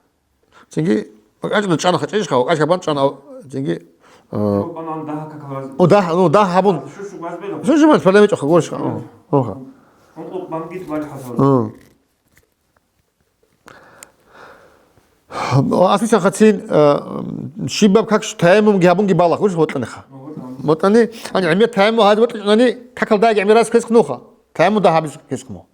Цинги, вакӀачӀун чӀана хъачӀищха, вакӀачӀ гьабан чӀана, цинги, а, Банан дагь какал раз. О, дагь, ну, дагь гьабун. Шушу газ бела. Шушу газ бела мечӀо хагуршха. О, оха. Ункъо бангит валь хасал. А. Аслисан хацин, а, щибаб как ш-, таяммумги гьабунги балагь, гурш ватӀаниха. ВатӀани, ани гӀемер таяммум гьабиз ватӀани, какал дайги гӀемер раз кесх нуха. Таяммум дагь гьабиз кесх му.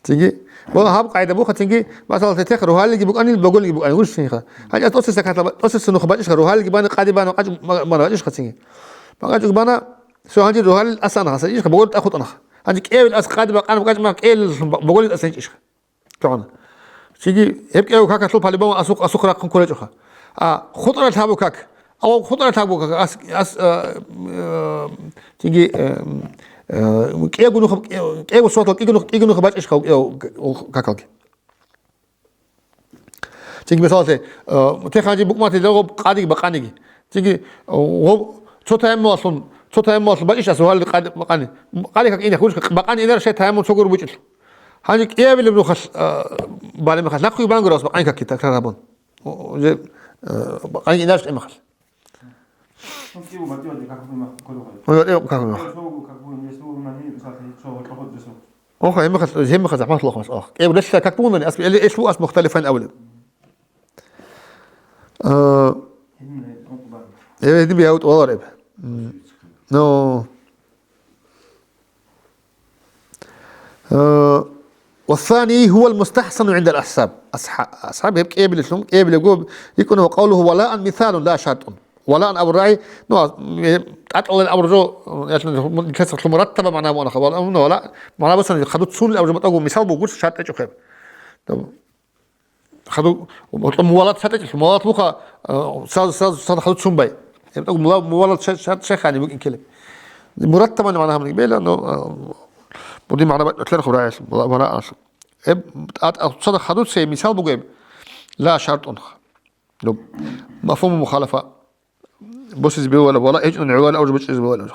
Цинги, ва гьаб къайда буха, цинги, масала, тетех рогьалилги букӀанил, боголилги букӀанил, гурищ цинги ха. Гьанже тӀоцеса катла ба-, тӀоцеса нуха бачӀищха, рогьалилги бани, къади бани, къачӀ-, ма-, мана бачӀищха цинги. Ма къачӀ бана, цо гьанже рогьалил асан хаса, ишха, богол тӀахутӀанаха. Гьанже кӀевил ас къади бакъана бакӀачӀ ма кӀел боголил асан чӀищха. Чогьана. Цинги, гьеб кӀев какалъул палибан асухъ, асухъ рахъун кколечӀоха. А, хутӀарал гьабу как. Ав хутӀарал гьабу как, ас, ас, а, а, цинги, а, а, кӀиявго нуха, кӀиявго суратал кӀиго нух-, кӀиго нуха бачӀищха, кӀиявго какалги. Цинги, мисалалъе, э, теханчи букӀматилел гъоб къадиги бакъаниги. Цинги, э, гъоб цо таяммуалъун, цо таяммуалъун бачӀищ ас гьуалли къади-, бакъани. Къади как ине хуриш, бакъани инар шай таямму цогур бучӀелъул. Гьанже кӀиабилеб нухалъ, э, балеб мехалъ, нахъуги бангур ас бакъани какги такрар гьабун. О, же, э, бакъани инарищ гӀемахъал. Ой, э, как бы. Оха, гьебмехалъ, гьебмехалъ захӀмалъулахъ масъала. КӀиаб релълъа как бугони, ас-, эл-, элъул ас мухталифайн абулеб. Э, э, гьедин бигьа утӀулареб. М, ну. Э, والثاني هو المستحسن عند الأصحاب. АсхӀа-, асхӀаб гьеб кӀиабилелъун, кӀиабилебго йикӀуна, وقوله ولاء مثال لا شرط. ولاء абурай, ну, а, м, тӀатӀалел абуржо, яхӀ-, нилъеца лъумураттаба магӀна бугонаха, вала-, ну, вала-, магӀна босани хадуццун абуржо батӀаго мисал бугур шартӀ гьечӀохъеб. Хаду, гьоркьоб мувалат шартӀ гьечӀелъул, мувалат буха, а, саз, саз, саз хадуццун бай. ГьебтӀаг мула-, мувалат ша-, ша-, шайхани букӀин ккелеб. Мураттабани магӀна гьаб бела, но, а, буди магӀна бакӀалъе хурай, мула-, мула-, гьеб, а, а, цадахъ хадуцей мисал бугеб, ла шартӀун. Доб. Мафгьуму мухалафа. Босизе бегьулеб вала, гьечӀун гӀолеб, авж бучӀизе бегьулеб.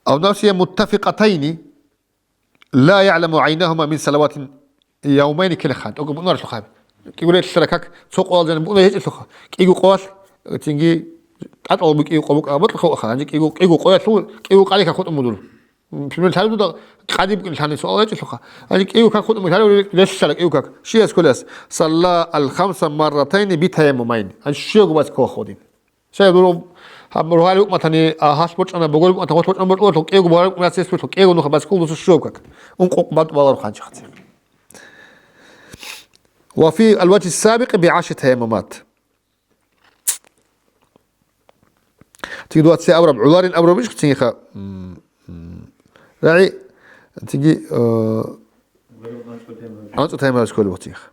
Ав навсия муттафикъатайни. لا يعلم عينهما من صلوات يومين ккелехъан, тӀокӀаб букӀунарелъухъ гьаб. КӀиго релълъараб как цо къоялъ жаниб букӀунареб гьечӀелъухъ, кӀиго къоялъ, цинги тӀатӀал букӀиго къо букӀа, ботлъухъ ваха, гьанже кӀиго, кӀиго къоялъул, кӀиго къади как хутӀун буго. Пример, лъалеб дуда къади букӀин лъани суал гьечӀелъухъ. Гьанже кӀиго как хутӀун буго, лъалеб релълъараб кӀиго как. Щияс кколес, صلى الخمس مرتين بتيممين. Гьанже щиялго бац ккола гьадин. Щай дур гьаб рогьалил умматани, а, гьалъ бочӀана, боголил умматани гъолъ бочӀана, бочӀана, кӀиявго боголил умматица гьес буго, кӀиявго нуха баскул дуса щугьаб как. Ункъ-, ункъ бакӀ баларухъанчи хъацӀи. وفي الوجه السابق بعشر تيممات. Тиги дугьа цебе абураб, гӀоларин абураб иш цинги ха. М, м. РагӀи, тиги, э, анцӀу таймарас кколеб буго цинги ха.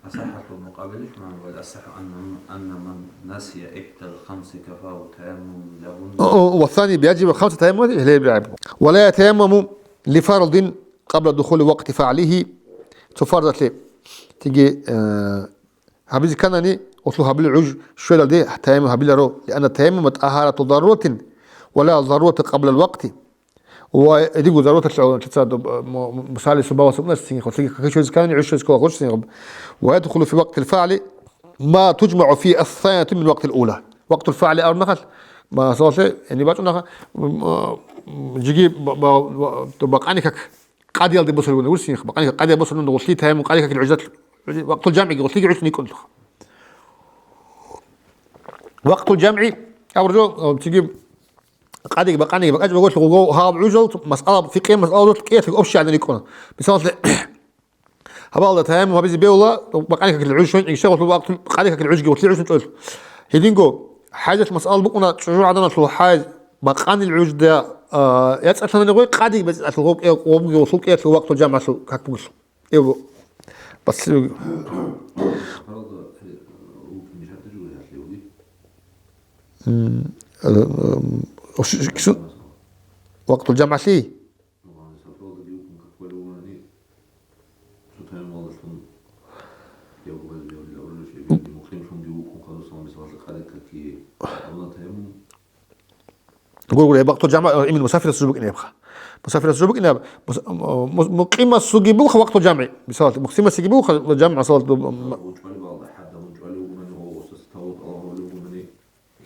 أصح المقابل، نعم، والأصح أن، أن من نسي إحدى الخمس كفاه التيمم له. О, о, والثاني بيجب خمس تيممات، гьеле бигӀаб. ولا يتيمم لفرض قبل دخول وقت فعله. Цо фарзалъе. Тиги, э, гьабизе кканани, гъолъул гьабулел гӀуж щвелалде таяммум гьабиларо, لأن التيمم طهارة ضرورة ولا ضرورة قبل الوقت. Ва эдигу зарурталъе гӀоло, лъица доб-, м-, м-, мусали субавас укнас цинги, хъулъги какичуриз ккани, гӀуж щвез ккола гъуж цинги. ويدخل في وقت الفعل ما تجمع فيه الثانية من وقت الأولى. وقت الفعل абураб мехалъ, масалалъе, яни бачӀунаха, м, м, жиги ба-, ба-, ба-, бакъани как къадиялде босаригуна гурсин, бакъани как къадиялде босаригуна гъулъи таяммум къади какил гӀуждат, вакътул жамгӀиги гъулъиги гӀуж никӀунлъуха. Вакътул жамгӀи абураб жо, м, цинги къадиги бакъаниги бакӀачӀ баголъ гъуго гьаб гӀужал масъала, фикъи масъала кӀиялъе общий гӀадин рикӀкӀуна. Мисалалъе, гьабалда таяммум гьабизе бегьула, бакъани какил гӀуж щвечӀин, щай гъолъул вакътул къади какил гӀужги гъулъи гӀуж чӀолъ. Гьединго, хӀайзат масъала букӀуна, чӀужугӀаданалъул хӀайз бакъанил гӀужда, а, яцӀалъанани гъой, къади бецӀалъул гъоб-, гъобги гъолъул кӀиялъул вакътул жамгӀалъул как бугелъул. Эво. Баслиуги. М, э, э, м, ш-, ш-, кисун? Вакътул жамгӀалъи? Гургур, гьеб вакътул жамгӀ, э, имин мусафирас жо букӀине гьебха. Мусафирас жо букӀине гьаб, мус-, м-, мус-, мукъимасуги буха вакътул жамгӀи. Мисал, мукъимасиги буха жамгӀ, масалат, м-, м-, УнчӀвали балда, хӀадда унчӀвали вугунани, ва гъосас тавут Аллагь гьавли вугунани,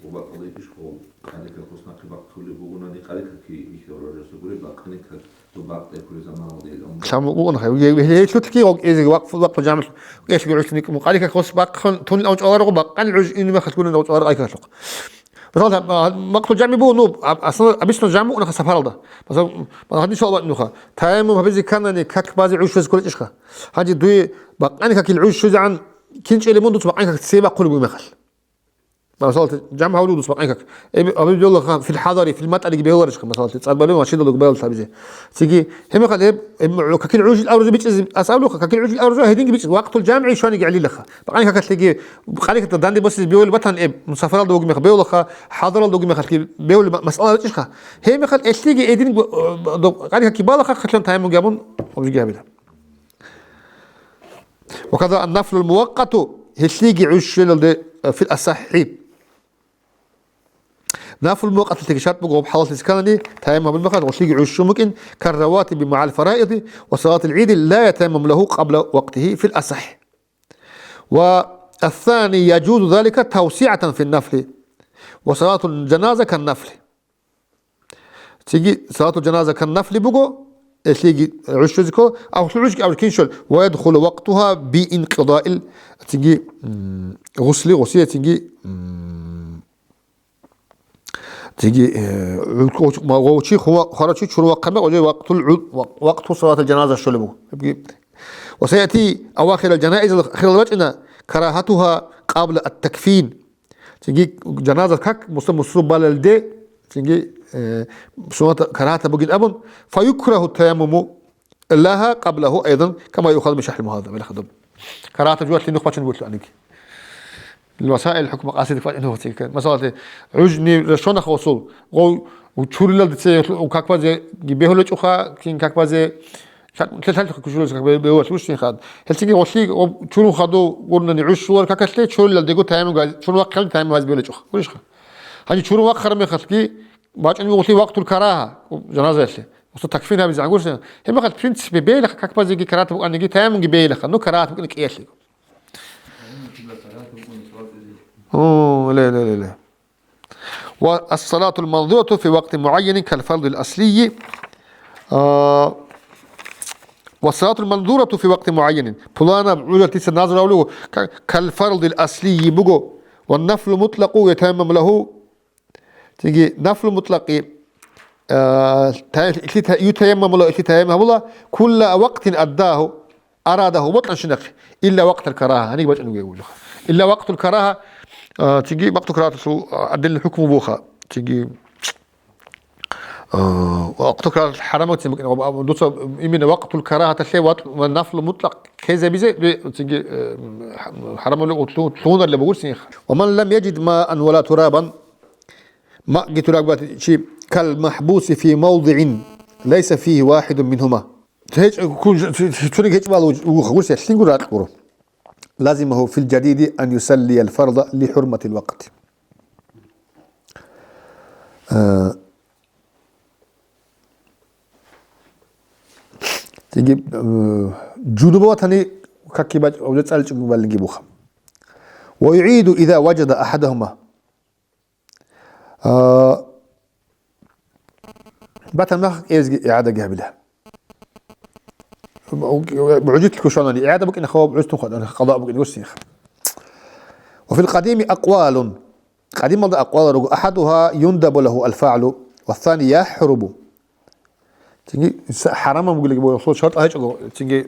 ва бакъалда иш гъов, къаникак гъос нахъе бахъулеб бугунани, къаникаки михьев рорасо гуре, бакъаникак цо бакъ тӀекӀури заманалде ил ам. Лъам вугун хай, гье-, гье-, гьелъулъги гъов кӀезе вакъфу-, вакъфу жамгӀ, кӀелъиги гӀушлуни, къаникак гъос бахъун, тун аунчӀваларого бакъани гӀуж ин мехалъ гуна аунчӀваларого къаникалъухъ. Масала, а, макътул жамгӀи буго, ну, а-, аслан, обычно жамгӀ букӀунаха сапаралда. Масала, м, гьадин суал батӀинуха. Таяммум гьабизе кканани, как базе гӀуж щвезе кколечӀищха? Гьанже дуе бакъани какил гӀуж щвезегӀан кин чӀелеб мун дуца бакъани как цебе бахъулеб бугеб мехалъ? Масала, жамгӀ гьавлу дуца бакъани как. Эби, абиб бегьулаха фил хӀадари, фил матӀариги бегьуларищха, масала, цӀар бале машиналда губаялда лъабизе. Цинги, гьеб мехалъ гьеб, гьеб, какил гӀуж ил авруза бичӀчӀизе, ас абулаха, какил гӀуж ил авруза гьединги бичӀчӀизе, вакътул жамгӀи щваниги гӀелилаха. Бакъани какалъеги, къаникакда данде босизе бегьулеб батани, эб, сапаралда вугеб мехалъ бегьулаха, хӀадаралда вугеб мехалъги бегьулеб ма-, масъала гьечӀищха? Гьеб мехалъ элъиги эдин гу-, э, доб-, къаникакги балаха, хъалъан таяммумги гьабун, гьабжиги гьабила. وكذا النفل المؤقت, гьелъиеги гӀуж щвелалде, э, في الأصح. Нафл мукъаталъеги шарт буго гъоб хӀалалъизе кканани, таяммум гьабулеб мехалъ, гъолъиеги гӀуж щун букӀин, كالرواتب مع الفرائض وصلاة العيد لا يتيمم له قبل وقته في الأصح. والثاني يجوز ذلك توسعة في النفل. وصلاة الجنازة كالنفل. Цинги салатул жаназа кан нафли буго, гьелъиеги гӀуж щвезе ккола, авлъи гӀужги абураб кинщал, ويدخل وقتها بانقضاء, цинги, м, гъусли, гъусие, цинги, м, цинги, э, гъов-, гъов-, чи, хва-, хварав чи чурун вахъараб мехалъ, уже вакътул гӀу-, вакъ-, вакъту салатул жаназа щолеб буго. وسيأتي أواخر الجنائز, ахирал бачӀина, كراهتها قبل التكفين. Цинги жаназа как муса-, мусру балалде, цинги, э, суннат карагьатаб бугин абун, فيكره التيمم لها قبله أيضا كما يؤخذ من شرح المهذب. Гьеле хадуб. Карагьатаб жугьалъи нух бачун бугелъул аниги. Масаил хӀукму къасиди фатӀин нух цинги. Масалати, гӀужни рашонах гъосул, гъов чурилал дица гьелъул как базе бегьулечӀоха, кин как базе Лъа-, лъа-, лъалъухъе кучулев как бе-, бегьулелъул щинха. Гьелцинги гъолъи об-, чурун хадув гурнани гӀуж щолар какалъе, чурилалдего таяммум гьаз-, чурун вахъалде таяммум гьазе бегьулечӀо. Гурищха? Гьанже чурун вахъараб мехалъги бачӀун буго гъолъи вакътул карагьа, жаназаялъе. Усту такфин гьабизе гӀагурсина. Гьеб мехалъ, в принципе, бегьилаха как базеги карагьатаб букӀаниги, таяммумги бегьилаха. Ну, карагьатаб букӀана кӀиялъего. О, ле, ле, ле, ле. والصلاة المنظورة في وقت معين كالفرض الأصلي. А, والصلاة المنظورة في وقت معين. Пуланаб гӀужалъ дица назру гьабулев ка-, كالفرض الأصلي буго. والنفل المطلق يتيمم له. Цинги нафлу мутлакъи, а, та-, лъи та-, يتيمم له, лъи таяммум гьабула, كل وقت أداه. Арада гьаб бокьанщинахъе, илла вакътал карагьа, гьаниб бачӀун бугеб гьелъул. Илла вакътул карагьа, а, цинги вакътул карагьаталъул, а, отдельный хӀукму буха, цинги, а, вакътул карагьатал хӀарамаб цин букӀин, а, дуца именно вакътул карагьаталъе ва, ва нафлу мутлакъ ккезабизе, бе-, цинги, э, хӀарамулев лъу-, лъугьунарила бугурсин. ومن لم يجد ماء ولا ترابا, макъги турабги батичи, كالمحبوس في موضع ليس فيه واحد منهما. ГьечӀ-, кун-, цо-, цо-, цониги гьечӀеб бала вугоха, гурсия, лъингур ракь гуро. لزمه في الجديد أن يصلي الفرض لحرمة الوقت. Э, цинги, э, жунуба ватани, какки бач-, уже цӀаличӀого балинги буха. ويعيد إذا وجد أحدهما. А, батан мах кӀезги игӀадаги гьабила. БугӀудилъго щванани, игӀада букӀина хабаб гӀуцӀтун хадана, къаза букӀина гурсиха. وفي القديم أقوال. Къадималда акъвал руго, أحدها يندب له الفعل والثاني يحرم. Цинги са-, хӀарамаб бугелги буго, гьелъул шартӀ гьечӀого, цинги,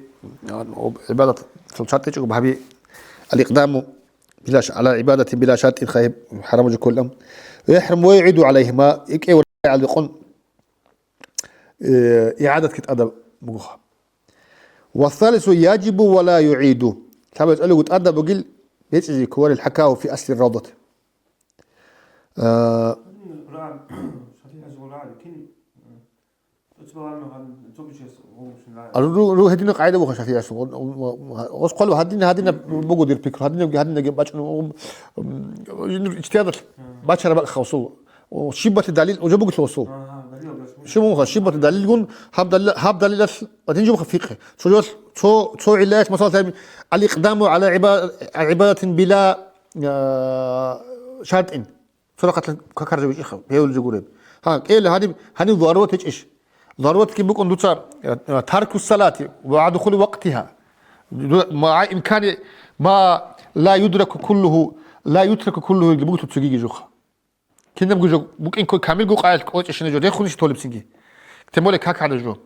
а, гӀибадат, гьелъул шартӀ гьечӀого гьаби, الإقدام بلا ش-, على عبادة بلا شرط, хай хӀарамаб жо кколан. ويحرم ويعيد عليهما, икӀев рагӀалдекъун, э, игӀадатги тӀадаб бугоха. والثالث يجب ولا يعيد. Лъабаз гьелъулго тӀадаб бугел бецӀизе кколарел, حكاه في أصل الروضة. Э, Ру-, ру-, гьединаб къагӀида буго шафигӀиясул. Гъос хъвалеб гьадин, гьадинаб буго дир пикру, гьадинабги, гьадинабги бачӀун, м, м, иштиядалъ бачараб бакӀ хавсул. О, щиб бати далил, уже бугелъул гъосул. Щиб муха, щиб бати далилгун, гьаб далил, гьаб далилалъ батин жо буха фикъгь. Цо жо-, цо, цо гӀиллаялъ, масала, الإقدام على عبا-, عبادة بلا, а, شرط. Цо рахъалъан какаржа вичӀиха, гьевлизе гуреб. Гьа, кӀел гьаниб, гьаниб зарурат гьечӀищ? Заруратги букӀун дуца, э, э, ترك الصلاة مع دخول وقتها. Ду-, مع إمكان ما لا يدرك كله, لا يترك كله бугелъул цогиги жоха. Кинабго жо букӀин ккой камилго къаялъ кӀочӀищина жо, рехунищ толебцинги. Тем более как гьада жо.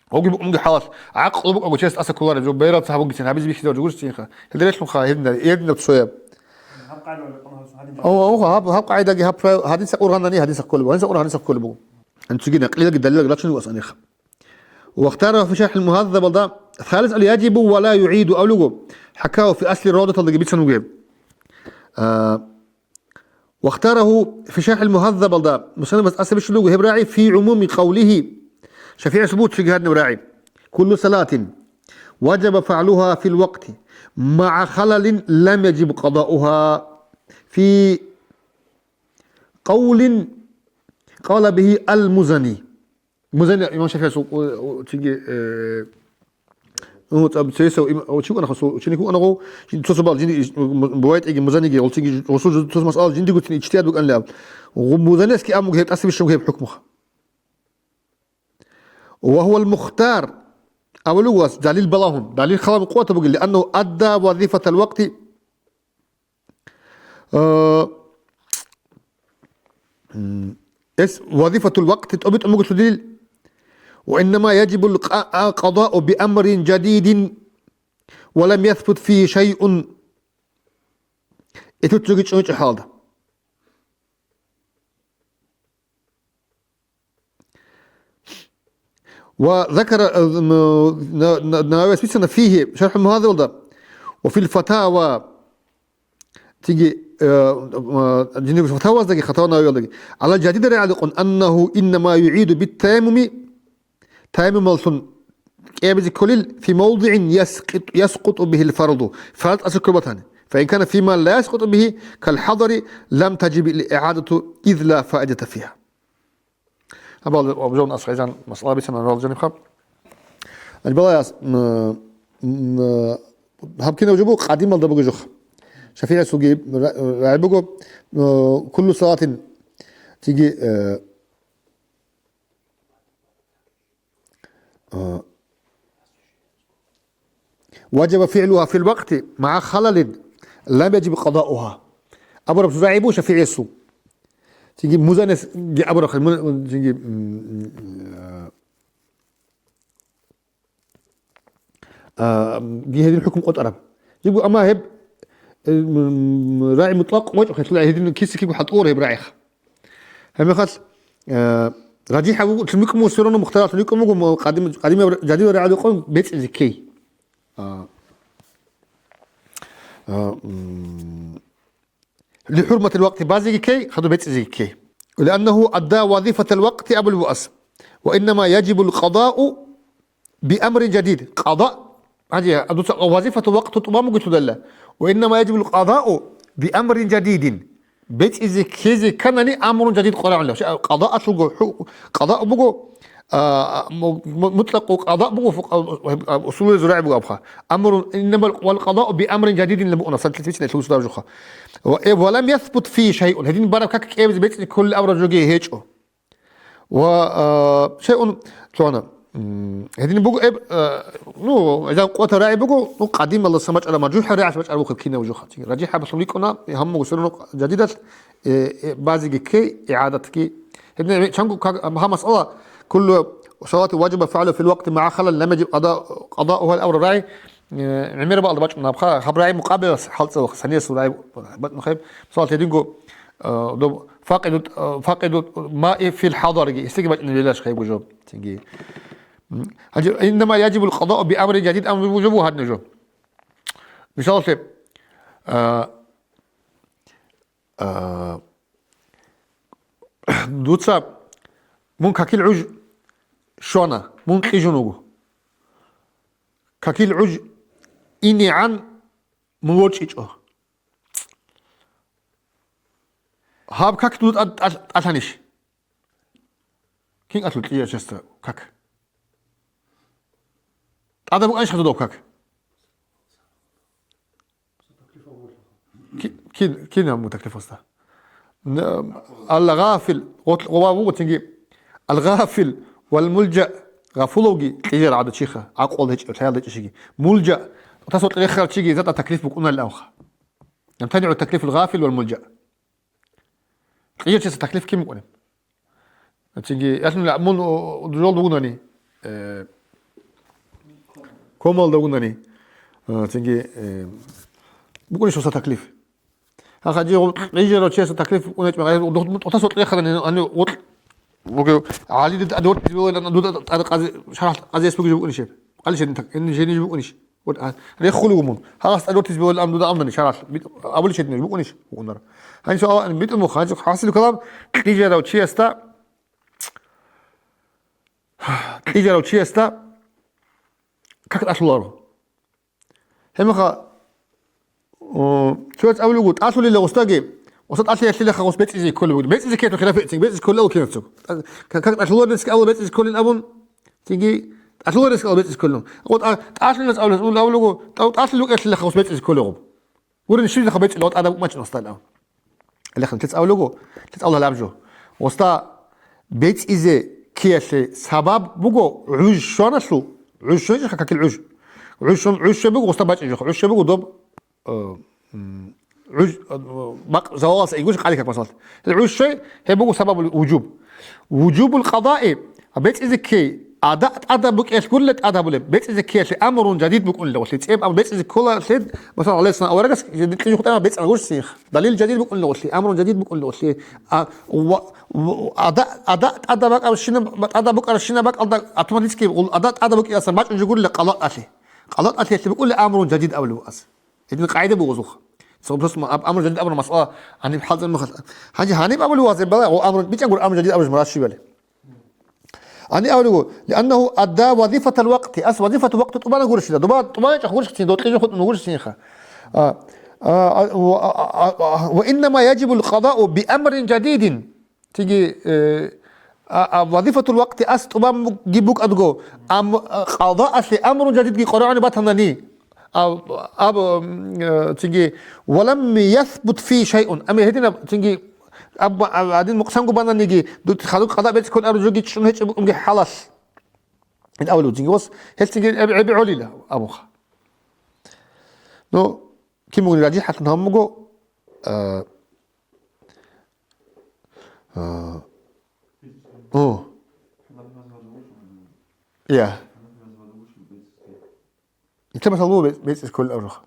Оги букӀунги хӀалалъ, гӀакълу букӀаго чияс тӀаса кколареб жо, байрал цо гьабунгицин гьабизе бихьизаб жо гурищинха. Гьелда релълъунха гьединаб, гьединаб цояб. Гьаб къагӀидаги гьаб прав-, гьадиса Къуръанани гьадиса кколеб, гьадиса Къуръан гьадиса кколеб буго. Анцуги накълиялги далилалги рачун вугас аниха. واختاره في شرح المهذب алда, ثالث اليجب ولا يعيد абулего, حكاه في أصل الروضة-алдаги бицан вугеб. А, واختاره في شرح المهذب алда, Мусаннифас тӀаса бищун буго гьеб рагӀи في عموم قوله, ШафигӀиясул буго цоги гьадинаб рагӀи. كل صلاة وجب فعلها في الوقت مع خلل لم يجب قضاؤها في قول قال به المزني. Музани имам ШафигӀиясул, э, цинги, э, ну, цо-, цо-, цо-, им-, о, чи вукӀана, хасул ученик вукӀана гъов, цо-, цо бал жинди иш-, м-, бувай тӀеги Музаниги, гъолцинги жи-, гъосул жу-, цо масъала жиндиго цин ичтиад букӀанилан. Гъу-, Музаниясги абун буго гьеб тӀаса бищун гьеб хӀукму. وهو المختار, абулев вас далил балагьун, далил халаб къуватаб бугел, لأنه أدى وظيفة الوقت, э, м, эс وظيفة الوقت тӀобитӀун буго лъудил, وإنما يجب الق-, القضاء بأمر جديد ولم يثبت فيه شيء. Итуцаги чӀунчӀо хӀалда. وذكر, э, м, на-, на-, Нававияс бицана فيه, شرح المهذب-алда, وفي الفتاوى, цинги, э, э, жиндир фатаваздаги, хатава Нававиялдаги, على الجديد рагӀи гӀадикъун, أنه إنما يعيد بالتيمم, таяммумаллъун кӀиабизе кколил, في موضع يسقط, يسقط به الفرض, фарз тӀаса кколеб батани. فإن كان فيما لا يسقط به كالحضر لم تجب الإعادة إذ لا فائدة فيها. Гьабал обжон асхайзан масъала бицана рал жанибха. Албалаяс, м, м, гьаб кинаб жо буго, къадималда буго жо. ШафигӀиясулги ра-, рагӀи буго, м, كل صلاة, цинги, э, э, وجب فعلها في الوقت مع خلل لم يجب قضاؤها. Абураб рагӀи буго ШафигӀиясул. Цинги Музаниясги абураб, му-, цинги, м, м, а, ги гьедин хӀукму къотӀараб. Жибго, амма гьеб, э, м, м, рагӀи мутлакъ гьечӀо, хӀелъула гьедин киса-киго хӀалтӀугъура гьеб рагӀиха. Гьебмехалъ, э, ражихӀаб буго, лъимикӀ муго, все равно мухтаралъун рикӀкӀун буго, м, къадим-, къадимаб ра-, жадидал рагӀи рекъон бецӀизе ккей. А, а, м, لحرمة الوقت базеги ккей, хадуб бецӀизеги ккей. لأنه أدى وظيفة الوقت абулеб буго. وإنما يجب القضاء بأمر جديد. Къада, гьанже, дуца وظيفة الوقت тӀубан буго цудалла. وإنما يجب القضاء بأمر جديد. БецӀизе ккезе кканани أمر جديد къваригӀунилан. Къадаалъулго хӀу-, къада буго, а, му-, му-, мутлакъу къада буго, фу-, а, усулуялъул рагӀи буго абха. أمر, إنما القضاء بأمر جديد букӀуна, сантилъ бицина лъугьусда жуха. Ва, э, ولم يثبت فيه شيء. Гьедин бараб как кӀиабизе бецӀизе кколел абураб жоги гьечӀо. Ва, а, шайъун лъугьана. М, гьедин буго эб, а, ну, гьезан къотӀа рагӀи буго, ну, къадималдаса бачӀараб, маржухӀал рагӀиялъ бачӀараб буго кинаб жуха. РажихӀаб лъун рикӀкӀуна, гьаб буго все равно жадидалъ, э, э, базеги ккей, игӀадатги. Гьеб чанго как, гьаб масъала, كل صلاة وجب فعلها في الوقت مع خلل لم يجب قضاء-, قضاؤها абураб рагӀи, э, гӀемер бакӀалда бачӀун абха, гьаб рагӀи мукъабилас хӀалтӀизабаха, саниясул рагӀи бачӀун хъеб. Мисал, гьединго, э, доб факъиду, э, факъиду маи фил хӀадарги, гьесдаги бачӀунеб гьелаш хъеб жо. Цинги. М, гьанже, إنما يجب القضاء بأمر جديد амру жо буго гьадинаб жо. Мисалалъе, э, А, дуца, мун какил гӀуж щвана, мун кьижун вуго. Какил гӀуж инегӀан мун ворчӀичӀо. Гьаб как дуда тӀад-, тӀад-, тӀалъанищ? Кин кьалъул кьижарчиясда как? ТӀадаб букӀанищ хадуб как? Ки-, кин, кин гьаб мун таклиф гьасда? Н-, ал-гъафил, гъот-, гъова вуго цинги, ал-гъафил вал мулжа, гъафуловги кьижар гӀадав чиха, гӀакълу гьечӀев, лъаялда гьечӀев чиги. Мулжа, тӀутас вокьи рехарав чиги затӀа таклиф букӀунарил авха. يمتنع تكليف الغافل والملجأ. Кьижарчиясда таклиф кин букӀунеб? Цинги, ялъун мун, о, о, жолда вугунани, э, комалда вугунани, э, цинги, э, букӀунищ гьесда таклиф? Гьа, хадижа, гъо-, кьижарав чиясда таклиф букӀунечӀо, гъай, духъ-, тӀутас вокьи рехарани, ани, вокь-, вугев, ГӀалида тӀадвортизе вугилан, дуда тӀад къази-, шаргӀалъ къазиялъ бугеб жо букӀунищ гьеб? Къалищ гьедин так-, гьедин жо букӀунищ? Вот, а, рехулев мун. Гьалас тӀадвортизе вугилан дуда амнани шаргӀалъ. Бит-, абулищ гьедин жо букӀунищ? БукӀунар. Гьанже суал битӀун муха, гьанже хӀасил калам, кьижарав чиясда, кьижарав чиясда как тӀалъуларо? Гьебмехалъ, о, цояз абулеб буго, тӀалъулила гъусдаги, гъуса тӀалъиялъилаха гъус бецӀизе кколеб буго. БецӀизе ккелъул хилаф гьечӀин, бецӀизе кколел ккелцо. Как, как тӀалъуларес абула бецӀизе кколин абун, цинги тӀалъуларес абула бецӀизе кколин. О, тӀа-, тӀалъуларес абула, абулеб буго, тӀа-, тӀалъулев вукӀиялъилаха гъус бецӀизе кколеб гъуб. Гурин щиб бахъа бецӀила, тӀадаб букӀун бачӀун гъусда абун. Гьелехъан лъица абулего, лъица абулеб жо. Гъусда бецӀизе ккеялъе сабаб буго гӀуж щваналъул, гӀуж щвечӀеха какил гӀуж. ГӀуж щван, гӀуж щвей буго гъусда бачӀинчӀоха, гӀуж щвей буго доб, э, м, гӀуж, э, бакъ завалалъа игуш къали как масалат. ГӀуж щвей, гьеб буго сабабул вужуб. Вужубул къадаи, бецӀизе ккей, ада тӀадаб букӀиялъ гурила тӀад гьабулеб, бецӀизе ккеялъе амрун жадид букӀунила гъолъи. ЦӀеб аб бецӀизе кколалъе, масалан, гӀалайгьиссалам аварагас кьижухъ тӀамах бецӀ гурищ синха. Далил жадид букӀунила гъолъи, амрун жадид букӀунила гъолъи. А, ва, ва, ада, ада тӀадаб бакӀарабщинаб, тӀадаб букӀарабщинаб бакӀалда автоматически гъул ада тӀадаб букӀиялъан бачӀун жо гурила къалатӀалъе. КъалатӀалъиялъе букӀула амрун жадид абулеб ас. Гьедин къагӀида бугъузухъ. Цо просто ма-, аб-, амру жадид абуна масъала гьаниб хӀалцӀан мехалъ. Гьанже гьаниб абулев вазе бала, о, амру бичӀчӀан гуро амру жадид абулев мурад щибали. Гьаниб абулев, лианнагьу адда вазифатал вакъти, ас вазифату вакъту тӀубана гурищила. Дуба тӀубана чӀахъ гурищ цин, дотлъи жо хутӀун гурищ цинха. А, а, а, ва, а, а, а, ва иннама яжибул къадау би амрин жадидин. Цинги, э, а, а, вазифатул вакъти ас тӀубанги букӀадго, ам-, а, къадаалъе амрун жадидги къваригӀуни батанани, а, аб, м, э, цинги, валам ясбут фи шайъун. Ами гьединаб, цинги, аб-, а, гьадин мукъсанго бананиги, дут хадуб къада бецӀ кколел аружоги чӀун гьечӀеб букӀунги хӀалалъ. Ин авлу цинги вас, гьел цинги гӀеб-, гӀеби гӀолила абуха. Ну, кин бугони ражихӀалъун гьабун буго, э, А. О. Я. Нилъер масал буго бецӀ-, бецӀиз кколел абураб жо.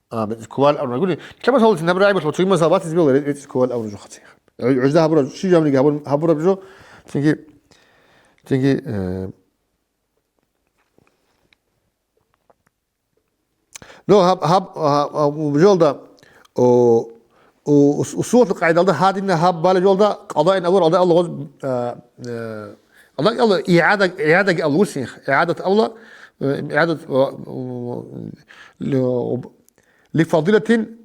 А, бецӀиз кколел абураб жо. Гури, нилъер масал цин гьабураб гӀайбалъ, цоги масал батизе бегьула, бецӀиз кколел абураб жо хъацин. ГӀуж-, гӀужда гьабураб, щиб жавниги гьабур-, гьабураб жо, цинги, цинги, э, Ну, гьаб, гьаб, гьаб, гьаб, жоялда, о, о, ус-, усулалъул къагӀидалда гьадинаб гьаб балеб жоялда къадаин абур, алда Аллагь гъоз, а, э, къадаги Аллагь, игӀада, игӀадаги Аллагь гурсин, игӀадат Аллагь, э, игӀадат, о, о, ли, ли фадилатин,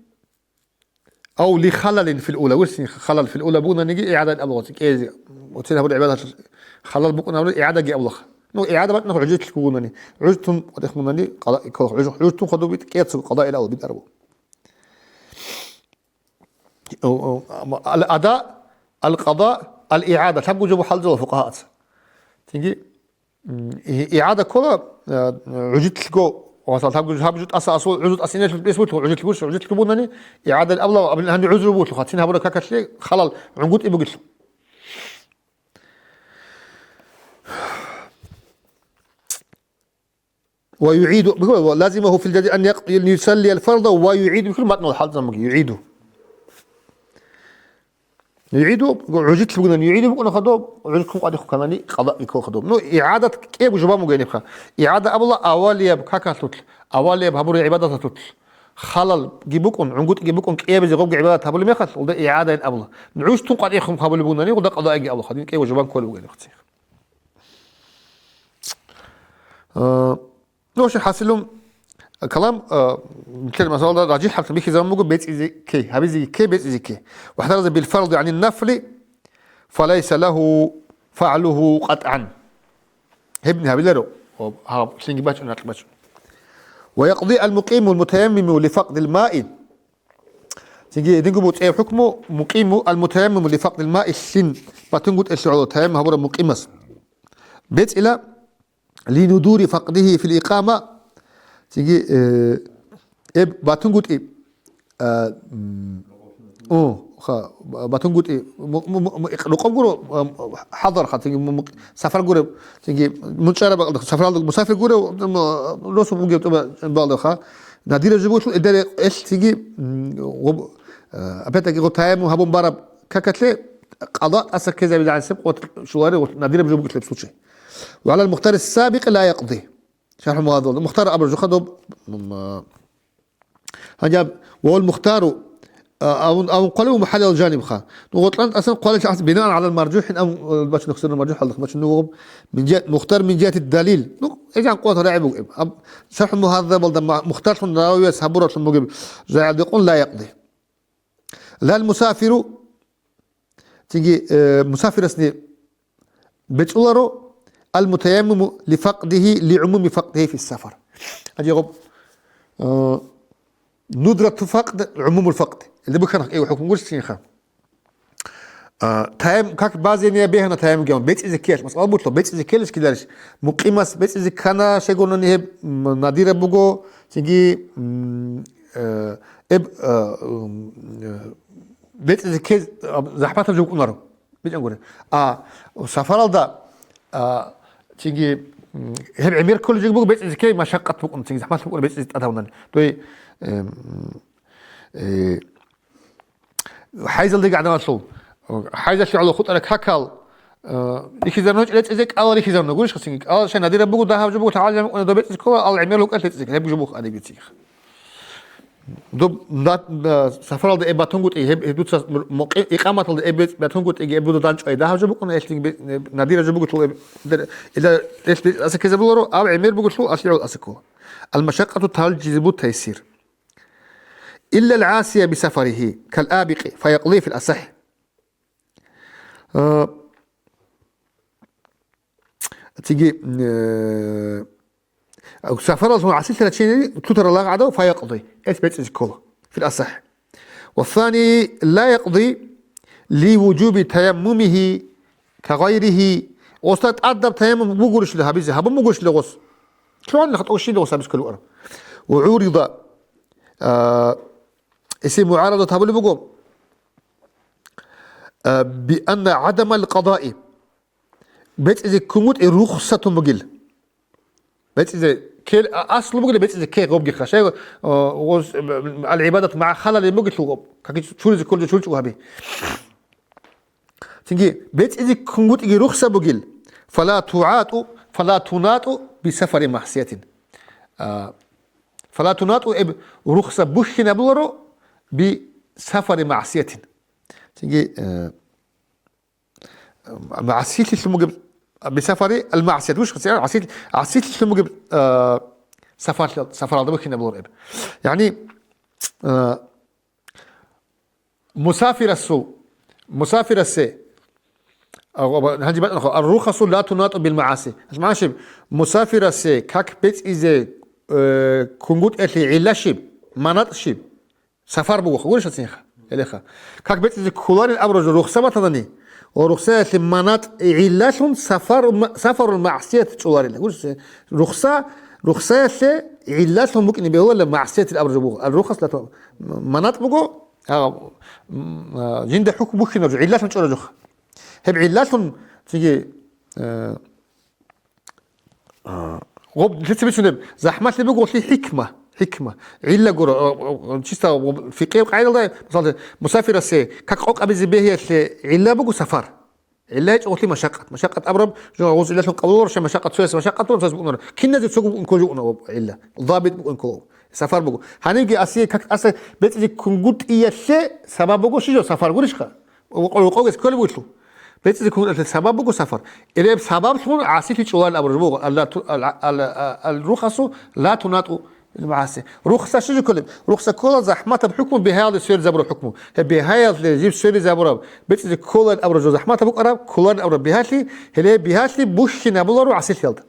Ав ли халалин фил ула, вирсин халал фил ула бугонаниги, игӀадал абугъаца кӀезе, оцин гьабураб гӀибадат халал букӀун гьабуна, игӀадаги абулаха. Ну, игӀада бакӀнахъ гӀужутлъи бугонани, гӀужтун къадехъ мунани, къала-, ккола гӀуж-, гӀужтун хадуб бит, кӀецаго къада ила абу бит арабу. О, о, ама ал-ада, ал-къада, ал-игӀада, лъабго жо бухӀалзала фукъагьаца. Цинги, М, и-, игӀада ккола, э, гӀужитлъго, масала, гьаб-, гьаб жо тӀаса асул, гӀузру тӀаса иналъул бес бутлъу, гӀужитлъго, гӀужитлъго бунани, игӀадал абла, абил гьаниб гӀузру бутлъу, хацин гьабура какалъе халал гӀунгутӀи бугелъул. Ва югӀиду, ва лазимагьу фил жадид ан якъ-, ан юсаллиял фарда ва югӀиду, бихьул матнул хӀалзамаги, югӀиду. ЮгӀиду, гӀужитлъи бугони, югӀиду букӀуна хадуб, гӀужитлъун къадихъ кканани, къадаги ккола хадуб. Ну, игӀадат кӀиябго жубан буго гьенибха. ИгӀада абула авалияб какалъулъ, авалияб гьабураб гӀибадаталъулъ. Халалги букӀун, гӀунгутӀги букӀун, кӀиябизе гъобги гӀибадат гьабулеб мехалъ, гъулда игӀадайин абула. ГӀужтун къадихъун гьабулеб бугонани, гъулда къадаги абула хадуб, кӀиябго жубан кколеб буго гьенибха. А, Ну, вообще, хӀасилун, калам, а, нилъер масалда ражихӀ хӀакъ бихьизабун буго бецӀизе ккей, гьабизеги ккей, бецӀизе ккей. Ва хӀараза бил фарди гӀанин нафли, фалайса лагьу фагӀлугьу къатӀан. Гьебни гьабиларо, о, гьаб лъинги бачӀун, ракь бачӀун. Ва якъди ал-мукъиму ал-мутаяммиму ли факъдил маи. Цинги гьединго буго цӀеб хӀукму мукъиму ал-мутаяммиму ли факъдил маи лъин батунгутӀелъул гӀоло таяммум гьабураб мукъимас. БецӀила Линудури факъдигьи фил икъама, цинги, э, эб батунгутӀи, а, м, о, ха, батунгутӀи, му-, му-, му-, му-, икъ-, рукъоб гуро, а, хӀадар ха, цинги, му-, му-, сафар гуреб, цинги, мунчӀараб бакӀалда, сафаралда мусафир гурев, м, росу бугев тӀуба бакӀалда ха, надира жибулъул эдере эл цинги, м, гъоб-, а, опять-таки гъоб таяммум гьабун бараб какалъе, къада тӀаса ккезабизе гӀансеб къотӀ шулари надира жибулъеб случай. Ва гӀалал мухтари сабикъи ла якъди. ШархӀ Мугъадалда. Мухтар абураб жо хадуб, м, гьанже аб-, ва вал мухтару, А, авун, авун хъвалев мухӀаллил жанибха. Ну, гъотлан тӀасан хъвалел чагӀаз бинаан гӀалал маржухӀин ам, э, бачун хсирун маржухӀалда бачун вугъуб мин жа-, мухтар мин жати далил. Ну, эзан къват рагӀи буг. Аб-, ШархӀул Мугьаззабалда ма-, мухтарлъун равияс гьабуралъун бугеб жагӀилда къун ла якъди. Лал мусафиру, цинги, э, мусафирасни бецӀуларо, ал-мутаяммиму ли факъдихи, ли гӀумуми факъдихи фи сафар. Гьанже гъоб, э, нудрату факъд, гӀумумул факъд. Илда бухьана хӀукму гурсинха. А, таям-, как базения бегьана таяммумги, бецӀизе ккелъ, масала бутло, бецӀизе ккелищ кидарищ, мукъимас бецӀизе ккана, щайгурнани гьеб, м, надира буго, цинги, м, э, эб, э, м, э, бецӀизе ккез, а, захӀматаб жо букӀунаро. БичӀан гури. А сафаралда, а, цинги, м, гьеб гӀемер кколеб жо буго, бецӀизе ккей машакъат букӀун, цинги захӀмат букӀун бецӀизе тӀадавунани. Той, эм, э, хӀайзалдеги гӀадамалъул, хӀайзалъе гӀоло хутӀараб какал, э, рихьизарун гьечӀо рецӀизе, кӀалал рихьизарун гурищ хасинги. КӀалал шай надира буго, дагьаб жо буго, тагӀалжан букӀуна, доб бецӀизе ккола, ал гӀемер лукӀалъ рецӀизе, гьеб жо буго гьаниб бицигиха. Доб на-, на-, сафаралда эб батунгутӀи, гьеб, гьеб дуца мукъи-, икъаматалда эб бецӀ батунгутӀиги, эб дуда данчӀвай дагьаб жо букӀуна, гьелъин бе-, надира жо бугелъул эб, дер-, ида релъ бецӀ асаккизабуларо, аб гӀемер бугелъул аслигӀул асаккула. Ал-машакъату талжизибу тайсир. Илла ал-гӀасия би сафарихи, кал-абикъи, фаякъли фил асахӀ. А, Цинги, э, сафаралъун гӀасилъарав чи лъутарал лагъ гӀадав фаякъди, эс бецӀизе ккола, фил асахӀ. Ва сани ла якъди ли вужуби таяммумихи ка гъайрихи, гъосда тӀадаб таяммум бугурищали гьабизе, гьабун бугурищали гъос. Лъугьанна хатӀа щинда гъос гьабизе кколев вукӀарав. Ва гӀурида, а, эсе мугӀарадат гьабулеб буго, а, би анна гӀадамал къадаи, бецӀизе ккунгутӀи рухсатун бугил. БецӀизе кел, а, аслу бугила бецӀизе кке гъобги хашай, а, гъоз, а, ал-гӀибадат магӀа халалин бугелъул гъоб. Каки чуризе кколчӀо чурчӀо гьаби. Цинги бецӀизе ккунгутӀиги рухса бугил. Фала тугӀатӀу, фала тунатӀу би сафари магӀсиятин. А, фала тунатӀу эб рухса бухьинабуларо би сафари магӀсиятин. Цинги, э, МагӀсилъилъун бугеб, бисафари ал-магӀсият, вуш гьасиял гӀасил-, гӀасилъилъун бугеб, а, сафарлъи-, сафаралда бухьинабулар эб. Яни, а, мусафирасул, мусафирасе, а, ва-, гьанжи батӀа нахъа, ар-рухасу ла тунату бил магӀаси. Гьас магӀна щиб? Мусафирасе как бецӀизе, э, кунгутӀелъи гӀилла щиб, манатӀ щиб? Сафар буго, гурищ гьацинха, гьелеха. Как бецӀизе кколарин абураб жо рухса батанани, ва рухсаялъе манатӀ гӀиллалъун сафар-, сафарул магӀсият чӀоларила. Гурищ, рухса, рухсаялъе гӀиллалъун букӀине бегьуларила магӀсиятил абураб жо буго. Ал-рухас лату-, манатӀ буго, а, м, а, жинда хӀукму бухьинаб жо, гӀиллалъун чӀолараб жоха. Гьеб гӀиллалъун цинги, э, А, гъоб лъица бицунеб, захӀмалъи буго гъолъи хӀикма, хӀикма. ГӀилла гуро, а, а, чисто гъоб фикъгьиял къагӀидалда, мисалда, мусафирасе как къокъабизе бегьиялъе гӀилла буго сафар. ГӀилла гьечӀо гъолъи машакъат. Машакъат абураб, жо гъоз гӀиллалъун къабулур, ша машакъат цояс машакъат тураб, цояс букӀунар. Киназе цого букӀун кколчӀо букӀуна гъоб гӀилла. Дабит букӀун кколо. Сафар буго. Гьанибги асие как аса бецӀизе кунгутӀиялъе сабаб буго щи жо сафар гурищха? Рукъо-, рукъогес кколеб бугелъул. БецӀизе кколелъул сабаб буго сафар. Гьеб сабаблъун гӀасилъи чӀоларин абураб жо буго. Алла ту-, ал-, ал-, ал-, ал-рухасу ла тунатӀу бил магӀаси. Рухса щиб кколеб? Рухса ккола захӀматаб хӀукму бигьаялде сверизе абураб хӀукму. Гьеб бигьаялде жиб сверизе абураб, бецӀизе кколарин абураб жо захӀматаб букӀараб, кколарин абураб бигьалъи, гьеле гьеб бигьалъи бухьинабуларо гӀасилъиялда.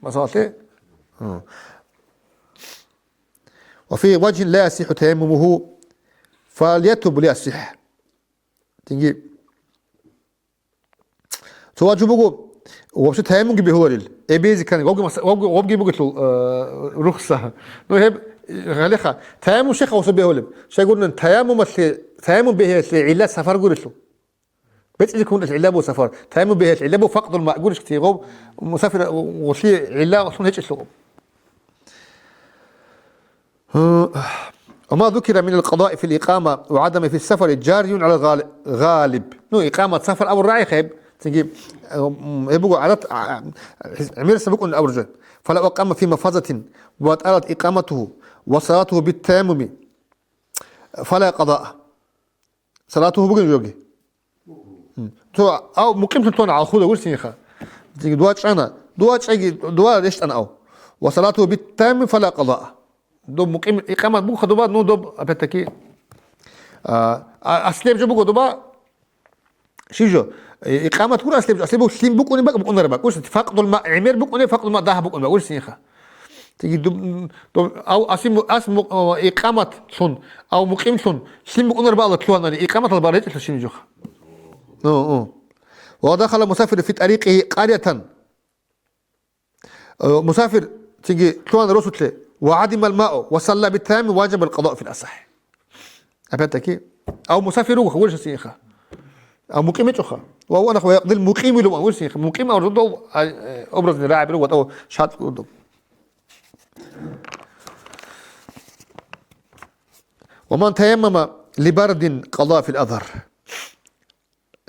Масалалъе? Гьу. Ва фи важгьин ла ясихӀу таяммумуху, фальятуб лиясихӀ. Цинги, цо ваджу буго, вообще таяммумги бегьуларил. Эбези ккани, вабги маса-, вабги, вабги бугелъул, э, рухса. Ну, гьеб, гьалеха, таяммум щайха гъосда бегьулеб? Щайгурнан, таяммумалъе, таяммум бегьиялъе гӀилла сафар гурелъул. БецӀизе ккунгутӀиялъе гӀилла буго сафар. Таяммум бегьиялъе гӀилла буго факъдул ма гурищ кици гъоб, мусафир гъолъие гӀиллалъун гьечӀелъул. Ва ма зукира минал къадаи фил икъама ва гӀадами фис сафари жариюн гӀалал гъали-, гъалиб. Ну, икъамат сафар абураб рагӀи хеб. Цинги, э, м, гьеб буго гӀадат, а, а, гӀемерисеб букӀун абураб жо. Фалав акъама фи мафазатин ва тӀалат икъаматуху ва салатуху бит таяммуми. Фала къадаа. Салату бугин жоги. М. То, ав мукъимлъун тона гӀалхуда вурсинха. Диги дуа чӀана. Дуа чӀеги, дуа рещтӀана ав. Ва салату биттами фала къадаа. Доб мукъим икъамат бугха дуба, ну, доб, опять-таки, а, а, аслеб жо буго дуба, Щиб жо? Э, икъамат гуро аслеб жо, аслеб буго лъим букӀунеб бакӀ, букӀунареб бакӀ. Гурси факъдул ма гӀемер букӀунеб, факъдул ма дагь букӀунеб бакӀ. Гурсинха. Теги дуб-, дуб-, ав аси му-, ас му-, о, икъамат лъун, ав мукъим лъун, лъим букӀунареб бакӀ лъугьанани, икъаматал баречӀелъул щиб жоха. О, о. Ва дахала мусафиру фи тарикъи къарятан. Э, мусафир цинги лъугьана росулъе, ва гӀадимал мау, ва салла битами, важибал къадау фил асахӀ. Опять-таки, ав мусафир вуго, вуршасинха. Ав мукъим гьечӀоха. Ва ванах ва якъдил мукъим вилуан, вурсинха. Мукъим ав рудов, а, э, образный рагӀи биру, ватав шат рудов. Ва ман таяммама либардин къада фил азгьар.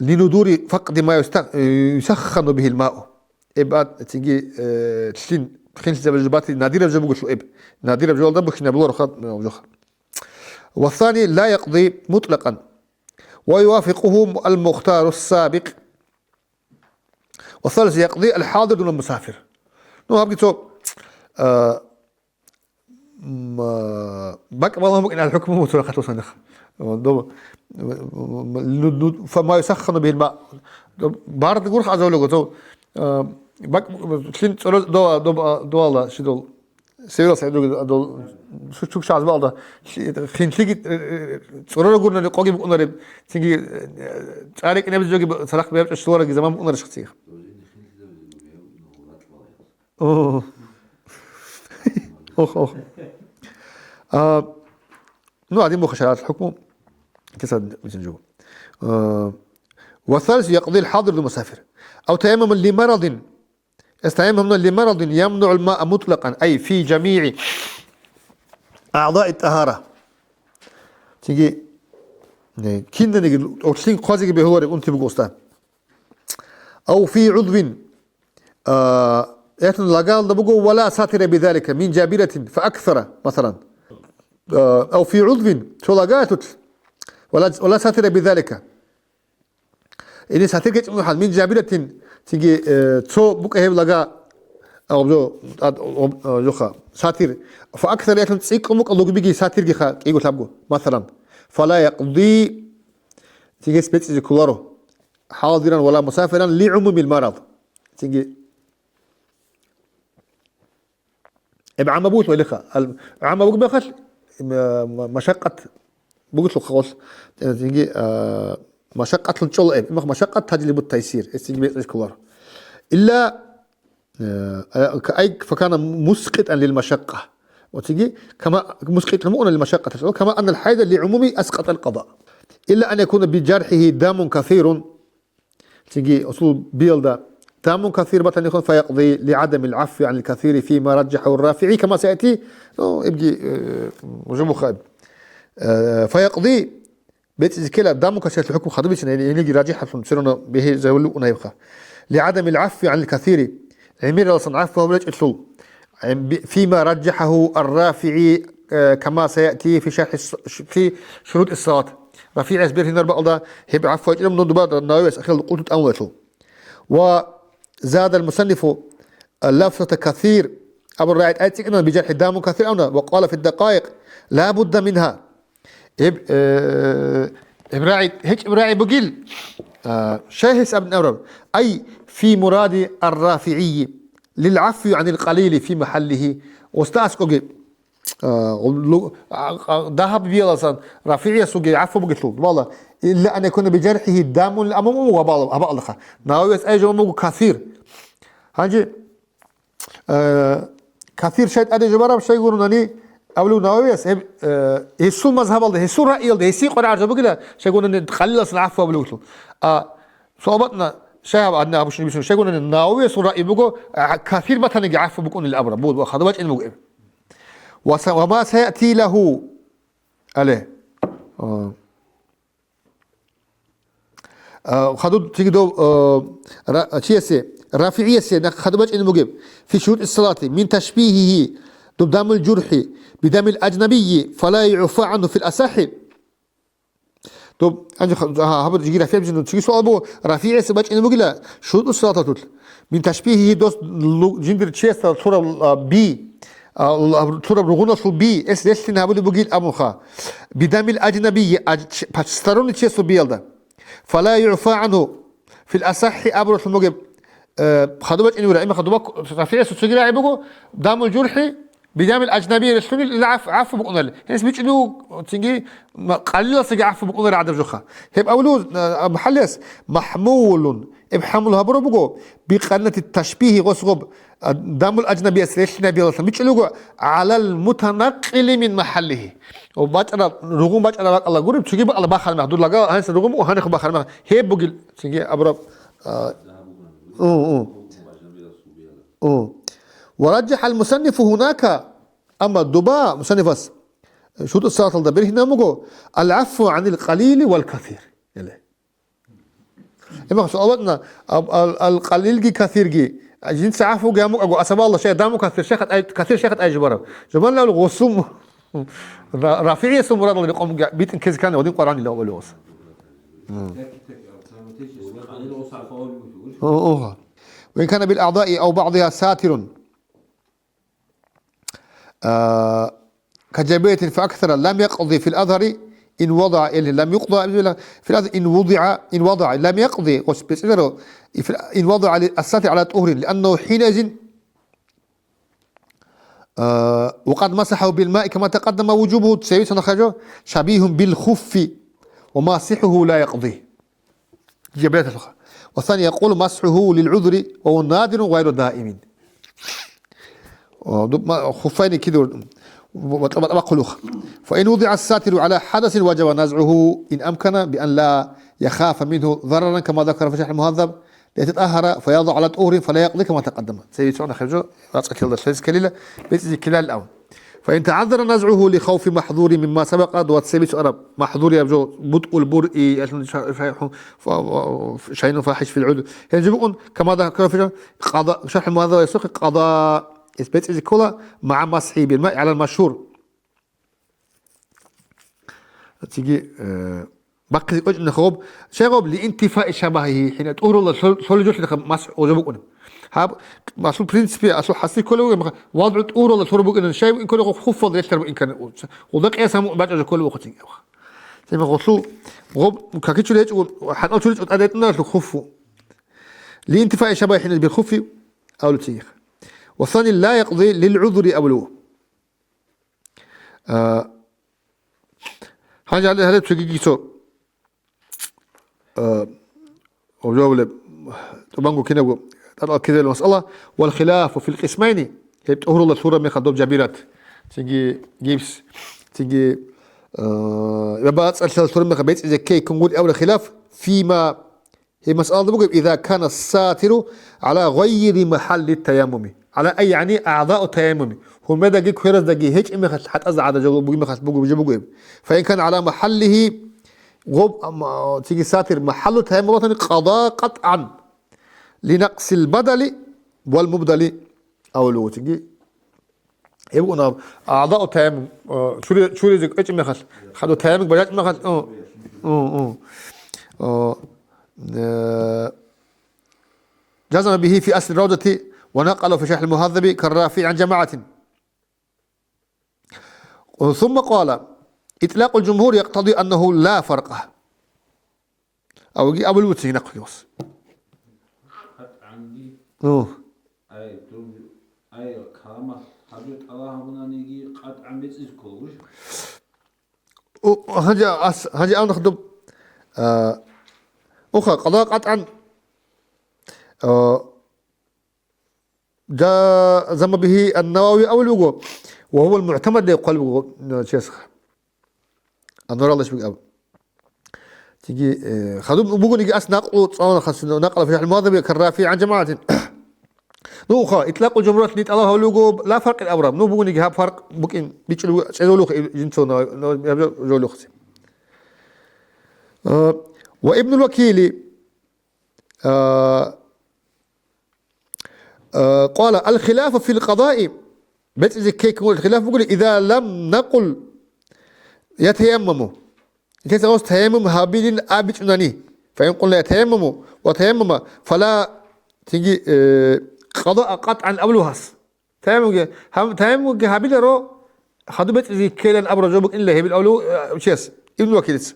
Линудури факъди ма юста-, э, юсаххану бигьил мау. Эб-, а, цинги, э, лъин, хинлъизаб жо бати надираб жо бугелъул эб. Надираб жоялда бухьинабуларо хат, э, жоха. Вассани ла якъди мутлакъан. Ва ювафикъугьу ал-мухтару ссабикъ. Ва салис якъди ал-хадир дун ал-мусафир. Ну, гьабги цо, э, М, а, бакӀ балагьун букӀин гӀадал хӀукму муцурахъалъусан. Доб, м, м, ну, ну, фа ма юсаххану бигьил ма. Доб бард гурхӀ азавлего, доб, а, бакӀ, лъим цӀура-, дова-, доб-, а, довала, щидол, северал сайдуги, а, дол, шу-, чукша азбалда, лъи-, хинлъиги, э, э, цӀурара гурнани къоги букӀунареб, цинги, э, цӀарикӀ неб жоги б-, царахъ беб чӀа шулараги заман букӀунарищ цигӀ. О. Ох, ох. А, ну, гьадин буго шаригӀаталъул хӀукму, киса бицин жо. А, ва салис якъдил хадир дун мусафир. Ав таяммаман ли марадин. Эс таяммамна ли марадин ямнугӀул маа мутлакъан, ай фи жамигӀи агӀдаи тӀагьара. Цинги, э, кинданиги, орлъин хъвазеги бегьулареб унти буго уста. Ав фи гӀудвин, а, эхлъун лагалда буго, вала сатира бизалика мин жабиратин фа аксара, масалан. А, ав фи гӀудвин, цо лагалъулъ, вала, вала сатира бизалика. Ини сатир гьечӀеб мухӀал, мин жабиратин, цинги, э, цо букӀа гьеб лага, а, обзо-, а, об-, а, жоха, сатир. Фа аксара, эхлъун цӀикӀкӀун букӀа лугбиги сатиргиха, кӀиго лъабго, масалан. Фала якъди, цинги гьес бецӀизе кколаро. Хадиран вала мусафиран ли гӀумумил марад. Цинги. Эб гӀамма бугелъул гьелиха. Ал-, гӀамма бугеб мехалъ, м-, м-, машакъат бугелъул хавалъ. Э, цинги, а, машакъатлъун чӀола эб. Имах машакъат таджлибут тайсир. Эс цинги бецӀизе кколаро. Илла, э, а, ка-, ай факана мускъитӀан лил машакъа. Ва цинги, кама мускъитӀан мукъана лил машакъа. Кама аннал хайда ли гӀумуми аскъатӀал къада. Илла ан якуна би жархӀигьи дамун касирун. Цинги усул биялда, дамун касир батанихон, фаякъди ли гӀадамил гӀафви гӀанил касири фима раджахӀу РафигӀи кама саяти, ну, ибги, э, уже мухаиб. Э, фаякъди, бецӀизе ккела, дамун касирлъи хӀукму хадуб бицина, яни гьениги раджихӀаблъун, все равно бегьи загьурлукъун гьебха. Ли гӀадамил гӀафви гӀанил касири, гӀемераласан гӀафу гьабулечӀелъул, Ам, би-, фима раджахӀагьу ар-РафигӀи, э, кама саяти фи шархӀи с-, ш-, фи шурутӀи ссалат. РафигӀияс бергьинар бакӀалда гьеб гӀафу гьечӀеб, ну, дуба Нававияс ахиралда къулту тӀамулелъул. Ва зада ал-мусаннифу, э, лафзата касир, абу рагӀи тӀайцӀикӀна, би жархӀи дамун касир абуна, ва къала фи дакъаикъ, ла будда мингьа. Гьеб, э, гьеб рагӀи, гьечӀеб рагӀи бугил, а, шайхас абун абураб, ай, фи муради ар-РафигӀийи, лил гӀафви гӀанил къалили фи махӀаллигьи, уста аскӀоги, а, лу-, а, а, дагьаб бияласан РафигӀиясулги гӀафу бугелъул, вала, илла ан якуна би жархӀигьи дамун амаму ва бала-, абаалдаха. Нававияс ай жо буго касир. Гьанже, Э, касир шайтӀаде жубараб шайгурунани, абулев Нававияс, гьеб, э, гьесул мазгьабалда, гьесул раиялда, гьесие къваригӀараб бугила шайгурунани къалиласан гӀафу гьабулев вугилан. А, суал батӀана, шай гьаб гьадин абушин бицун, шайгурунани Нававиясул раи буго, а, касир батаниги гӀафу букӀунел абураб, буд ва хадуб бачӀин буго гьеб. Ва са-, ва ма саяти лагьу, але. А. А, хадуб цинги дов, а, ра-, чиясе, РафигӀиясе нахъ хадуб бачӀине бугеб, фи шурутӀи ссалати, мин ташбигьигьи, дуб дамул журхӀи, бидамил ажнабийи, фала югӀфа гӀанху фил асахӀи. Доб, гьанже ха-, гьа, гьаб жиги рафигӀ жинду. Цоги суал буго, рафигӀиса бачӀине бугила шурутӀу салаталъул. Мин ташбигьигьи дос лу-, жиндир чиясда лъураб, а, би, а, л-, лъураб ругъуналъул би, эс релълъин гьабулеб бугил абунха. Бидамил аджнаби, а, ч-, посторонний чиясул биялда. Фала югӀфа гӀангьу. Фил асахӀи абуралъун бугеб, э, хадуб бачӀине бугила, имма хадуб бак-, рафигӀиса цоги рагӀи буго, дамул журхӀи, Бидамил аджнаби релълъунел ила гӀаф-, гӀафу букӀунарел. Гьес бичӀчӀулев цинги ма-, къалилалсаги гӀафу букӀунарел гӀадаб жоха. Гьеб авлу, а, МухӀаллияс махӀмулун, гьеб хӀамул гьабураб буго, бикъаринати ташбигьи гъос гъоб, а, дамул аджнабияс релълъинабиялдасан бичӀчӀулев вуго, гӀалал мутанаккъили мин махӀаллигьи. Ва бачӀараб, ругъун бачӀараб бакӀалда гуреб, цоги бакӀалда бахараб мех, дур лага гьанса ругъун буго, гьанихъ бахараб мех. Гьеб бугил, цинги абураб, а, у, у. О. Ва раджахӀал мусаннифу гьунака, амма дуба мусаннифас шурутӀу салаталда бергьинаб буго, ал-гӀафу гӀанил къалили вал касир. Или. Имам суал ватӀна, аб-, ал-, ал-къалилги касирги, жинца гӀафуги гьамукӀаго, асабалла шай даму касир шайхат ай-, касир шайхат ай жубараб. Жубанна гъосум ра-, рафигӀиясул мурадалда рекъон битӀин ккезе ккани гъодин Къуръанила авалиос. М. О, ого. Ва ин кана бил аъдаи ав баъдиха сатирун. آه، كجبيرة فأكثر، لم يقض في الأظهر إن وضع، إيه، لم يقض في الأظهر إن وضع، إن وضع، لم يقض، وسبيسيلر، إن وضع الساتر على طهر، لأنه حينئذ، آه، وقد مسحه بالماء كما تقدم وجوبه، سيسن خرجه، شبيه بالخف، وماسحه لا يقضي. جبيرة الخ-، والثاني يقول مسحه للعذر وهو نادر غير دائم. О, дуб-, ма-, хуффайни кидур, ва-, ва-, ва-, ва-, хъулухъ. فإن وضع الساتر على حدث وجب نزعه إن أمكن بأن لا يخاف منه ضررا كما ذكر في شرح المهذب ليتطهر فيضع على طهر فلا يقضي كما تقدم. Цеве цӀуна хержо, рацӀа ккелда лъез ккелила, бецӀизе ккелал ав. فإن تعذر نزعه لخوف محظور مما سبق, дуца цебе цӀараб, махзурияб жо, бутӀул буръи, шайъун фахиш фил гӀуд. Гьел жо букӀун, كما ذكر في شرح المهذب, къада, эс бецӀизе ккола, مع مسحه بالماء على المشهور. Цинги, э, бахъизе кӀочӀунеха гъоб, щай гъоб, لانتفاء شبهه, гьина тӀугьралда лъо-, лъолеб жолъидахъа масхӀ гъоза букӀуна. Гьаб, аслу принципе, аслу хӀасил кколев вугеб, вадгӀу тӀугьралда лъура букӀина, щай букӀин кколев гъоб хуффалда релълъараб букӀин ккани, гъолда къияс гьаму бачӀа жо кколев вухъутин. Сема гъолъу, гъоб, какичули гьечӀо, хӀатӀал чури чӀутӀа ретӀуна гъолъу хуффу. لانتفاء شبهه حين بالخف, авлу цигиха. والثاني لا يقضي للعذر авлу. А, гьанже гьале гьале цогиги цо, а, обжавулеб, тӀубанго кинабго тӀатӀал ккезабилеб масъала, والخلاف في القسمين, гьеб тӀугьралда лъураб мехалъ доб жабират, цинги гипс, цинги, а, ва бацӀцӀалъиялда лъураб мехалъ бецӀизе ккей ккун гури абула хилаф, فيما Гьеб масъалада бугеб, إذا كان الساتر على غير محل التيمم, على أي, يعني أعضاء التيمم, гьурмадаги квераздаги гьечӀеб мехалъ, хӀатӀазда гӀадаб жо бугеб мехалъ бугеб жо бугеб. فإن كان على محله, гъоб, ам, цинги сатир, محل التيمم батани, قضى قطعا لنقص البدل والمبدل авлугъутиги. Гьеб унаб, أعضاء التيمم, а, чури-, чуризе кӀвечӀеб мехалъ, хадуб таяммум бажачӀеб мехалъ, у, у, у. А, э, جزم به في أصل الروضة ونقله في شرح المهذب كالرافعي عن جماعة. ثم قال: إطلاق الجمهور يقتضي أنه لا فرق. Авги абулеб буцин нахъуги гъос. КъатӀанги. Ну. Ай, дум-, ай, каламат гьабизе тӀалаб гьабунаниги къатӀан бецӀизе ккола, гуш? О, гьанже ас-, гьанже авнах дуб, а, уха, къада къатӀан, а, جزم به النووي абулеб буго, وهو المعتمد леб хъвалеб буго, э, чиясха. Анваралда иш буго аб. Цинги, э, хадуб бугониги ас накълу цӀалана хасина, نقله في شرح المهذب كالرافعي عن جماعة. Ну, уха, إطلاق الجمهور нитӀ тӀалаб гьабулеб буго, لا فرق абураб. Ну, бугониги гьаб фаркъ букӀин, бичӀчӀулев, чӀезулев жинцо на, на, жолухъе. Э, وابن الوكيل, а, а, قال: الخلاف في القضاء, бецӀизе ккей ккун хилаф бугони, إذا لم نقل يتيمم. Нилъеца гъос таяммум гьабилин абичӀунани. Фаин къулна я таяммуму ва таяммума, фала цинги, э, къадаа къатӀан абулев гьас. Таяммумги, гьаб-, таяммумги гьабиларо, хадуб бецӀизе ккелан абураб жо букӀинила гьебил абулев, э, чияс, Ибн Вакилица.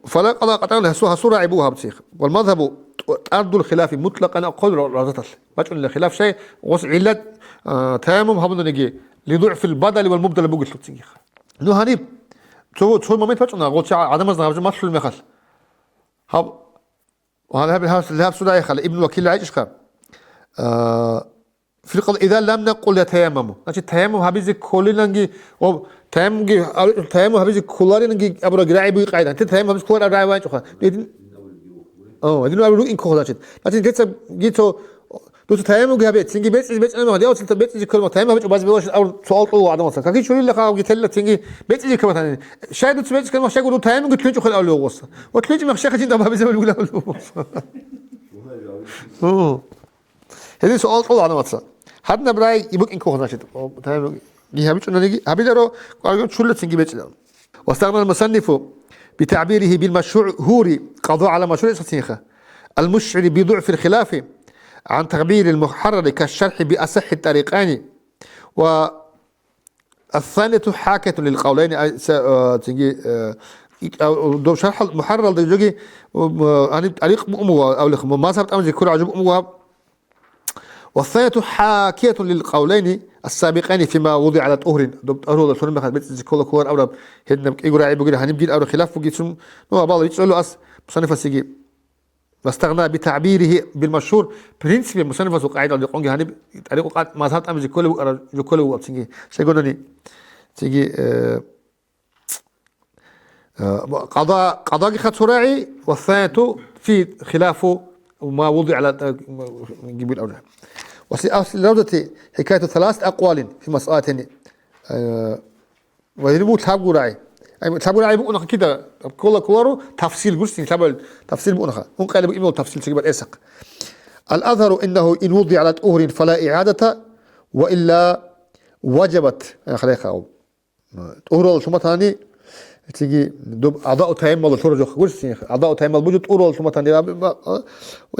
Фала къадаа къатӀан гьасу-, гьасул рагӀи буго гьаб цих. Вал мазгьабу тӀ-, тӀардул хилафи мутлакъан ахъулеб ра-, равзаталъ. БачӀунила хилаф щай, гъос гӀиллат, а, таяммум гьабунаниги, лидугӀфил бадали вал мубдали бугелъул цинги. Ну, гьаниб, цо, цо момент бачӀуна, гъолчи гӀадамазда гьаб жо малъулеб мехалъ. Гьаб, гьаб, гьаб, гьаб, гьаб суда яхъала, Ибн Вакил рагӀичӀищха? А, фил къал-, иза лам накъул я таяммаму. Значит, таяммум гьабизе кколиланги, о, таяммумги, а, таяммум гьабизе кколариланги абураб рагӀи бугеб къайда. Гьанже таяммум гьабизе кколараб рагӀи вачӀуха. Гьедин, о, гьедин абураб рукӀин ккоха, значит. Значит, дица, дица, дуца таяммумги гьабе, цинги бецӀизе бецӀизе ман, я, цинги бецӀизе кколеб ман, таяммум гьабичӀо базе бегьуларо абур суал кьола гӀадамаца. Какие чурилла хавги телла цинги бецӀизе кколеб ман. Щай дуца бецӀизе кколеб ман, щайгур дуда таяммумги лъунчӀухъе абулев гъос. Вот лъунчӀи мех щай хъачӀин даб гьабизе абулев гъос. О. Гьедин суал кьола гӀадамаца. Гьадинаб рагӀи букӀин ккоха, значит, гьабичӀунаниги, гьабиларо, чурилла цинги бецӀила. Вастагънал мусаннифу битагӀбирихи бил машгьури къадо гӀала машгьур эсхъатинха. Ал-мушгӀири бидугӀфил хилафи гӀан тагӀбирил мухӀаррари кашархӀи би асахӀи тӀарикъайни ва Ас-санияту хӀакиятун лил къавлайни, ай, са-, а, цинги, а, и-, а, дов шархӀал мухӀарралда жоги, а, гьаниб тӀарикъ букӀун буго, авлехъ, ма-, мазгьаб тӀамизе ккураб гӀажуб букӀун буго гьаб. Ва-ас-санияту хӀакиятун лил къавлайни ас-сабикъайни фима вудигӀа гӀала тӀугьрин. Доб тӀагьуралда лъураб мехалъ бецӀизе ккола кколараб абураб, гьединаб кӀиго рагӀи бугила, гьаниб гил абураб хилаф бугицун, ну, абала бицӀулев ас мусаннифасиги. Вастагъна битагӀбирихи бил машгьур. В принципе, мусаннифасул къагӀидалда рекъонги гьаниб тӀарикъу къа-, мазгьаб тӀамизе кколеб букӀараб жо кколеб букӀараб цинги. Щайгурани, цинги, э, э, къада, къадаги хъацурагӀи, ва санияту фи хилафу ма вуди гӀала, э, гибил авла. Ва фи аслил равзати хӀикаяту саласат акъвалин фи масъалатайни. Э, Ва гьеб буго лъабго рагӀи. Ай, лъабго рагӀи букӀунаха кида, ккола кколаро, тафсил гурсин, лъабал тафсил букӀунаха. Ункъабилеб имамул тафсил цоги батӀесахъ. Ал-азгьару иннагьу ин вудигӀа гӀала тӀугьрин фала игӀадата ва илла важабат. Ай, халайха ав. ТӀугьрал лъуматани, цоги доб гӀадау таяммал лъура жо гурсин. ГӀадау таяммал буго тӀугьрал лъуматани, а, а, а,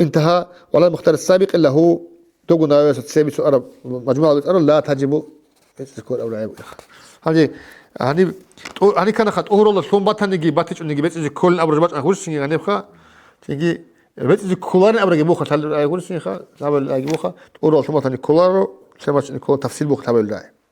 интагьа, ва ла мухтар сабикъ иллагьу, догунаве цебе цо араб, мажмугӀалда цӀарал ла таджибу. БецӀизе кколин абураб рагӀи бугеха. Гьанже, гьаниб, тӀу-, гьаниб кканаха, тӀугьралда лъун батаниги, батичӀониги, бецӀизе кколин абураб жо бачӀана гурсинги гьанибха, цинги бецӀизе кколарин абураги буха лъалеб рагӀи гурсинха, лъабабилеб рагӀи буха, тӀугьралда лъун батани кколаро, лъабачӀони ккола тафсил буха лъабабилеб рагӀи.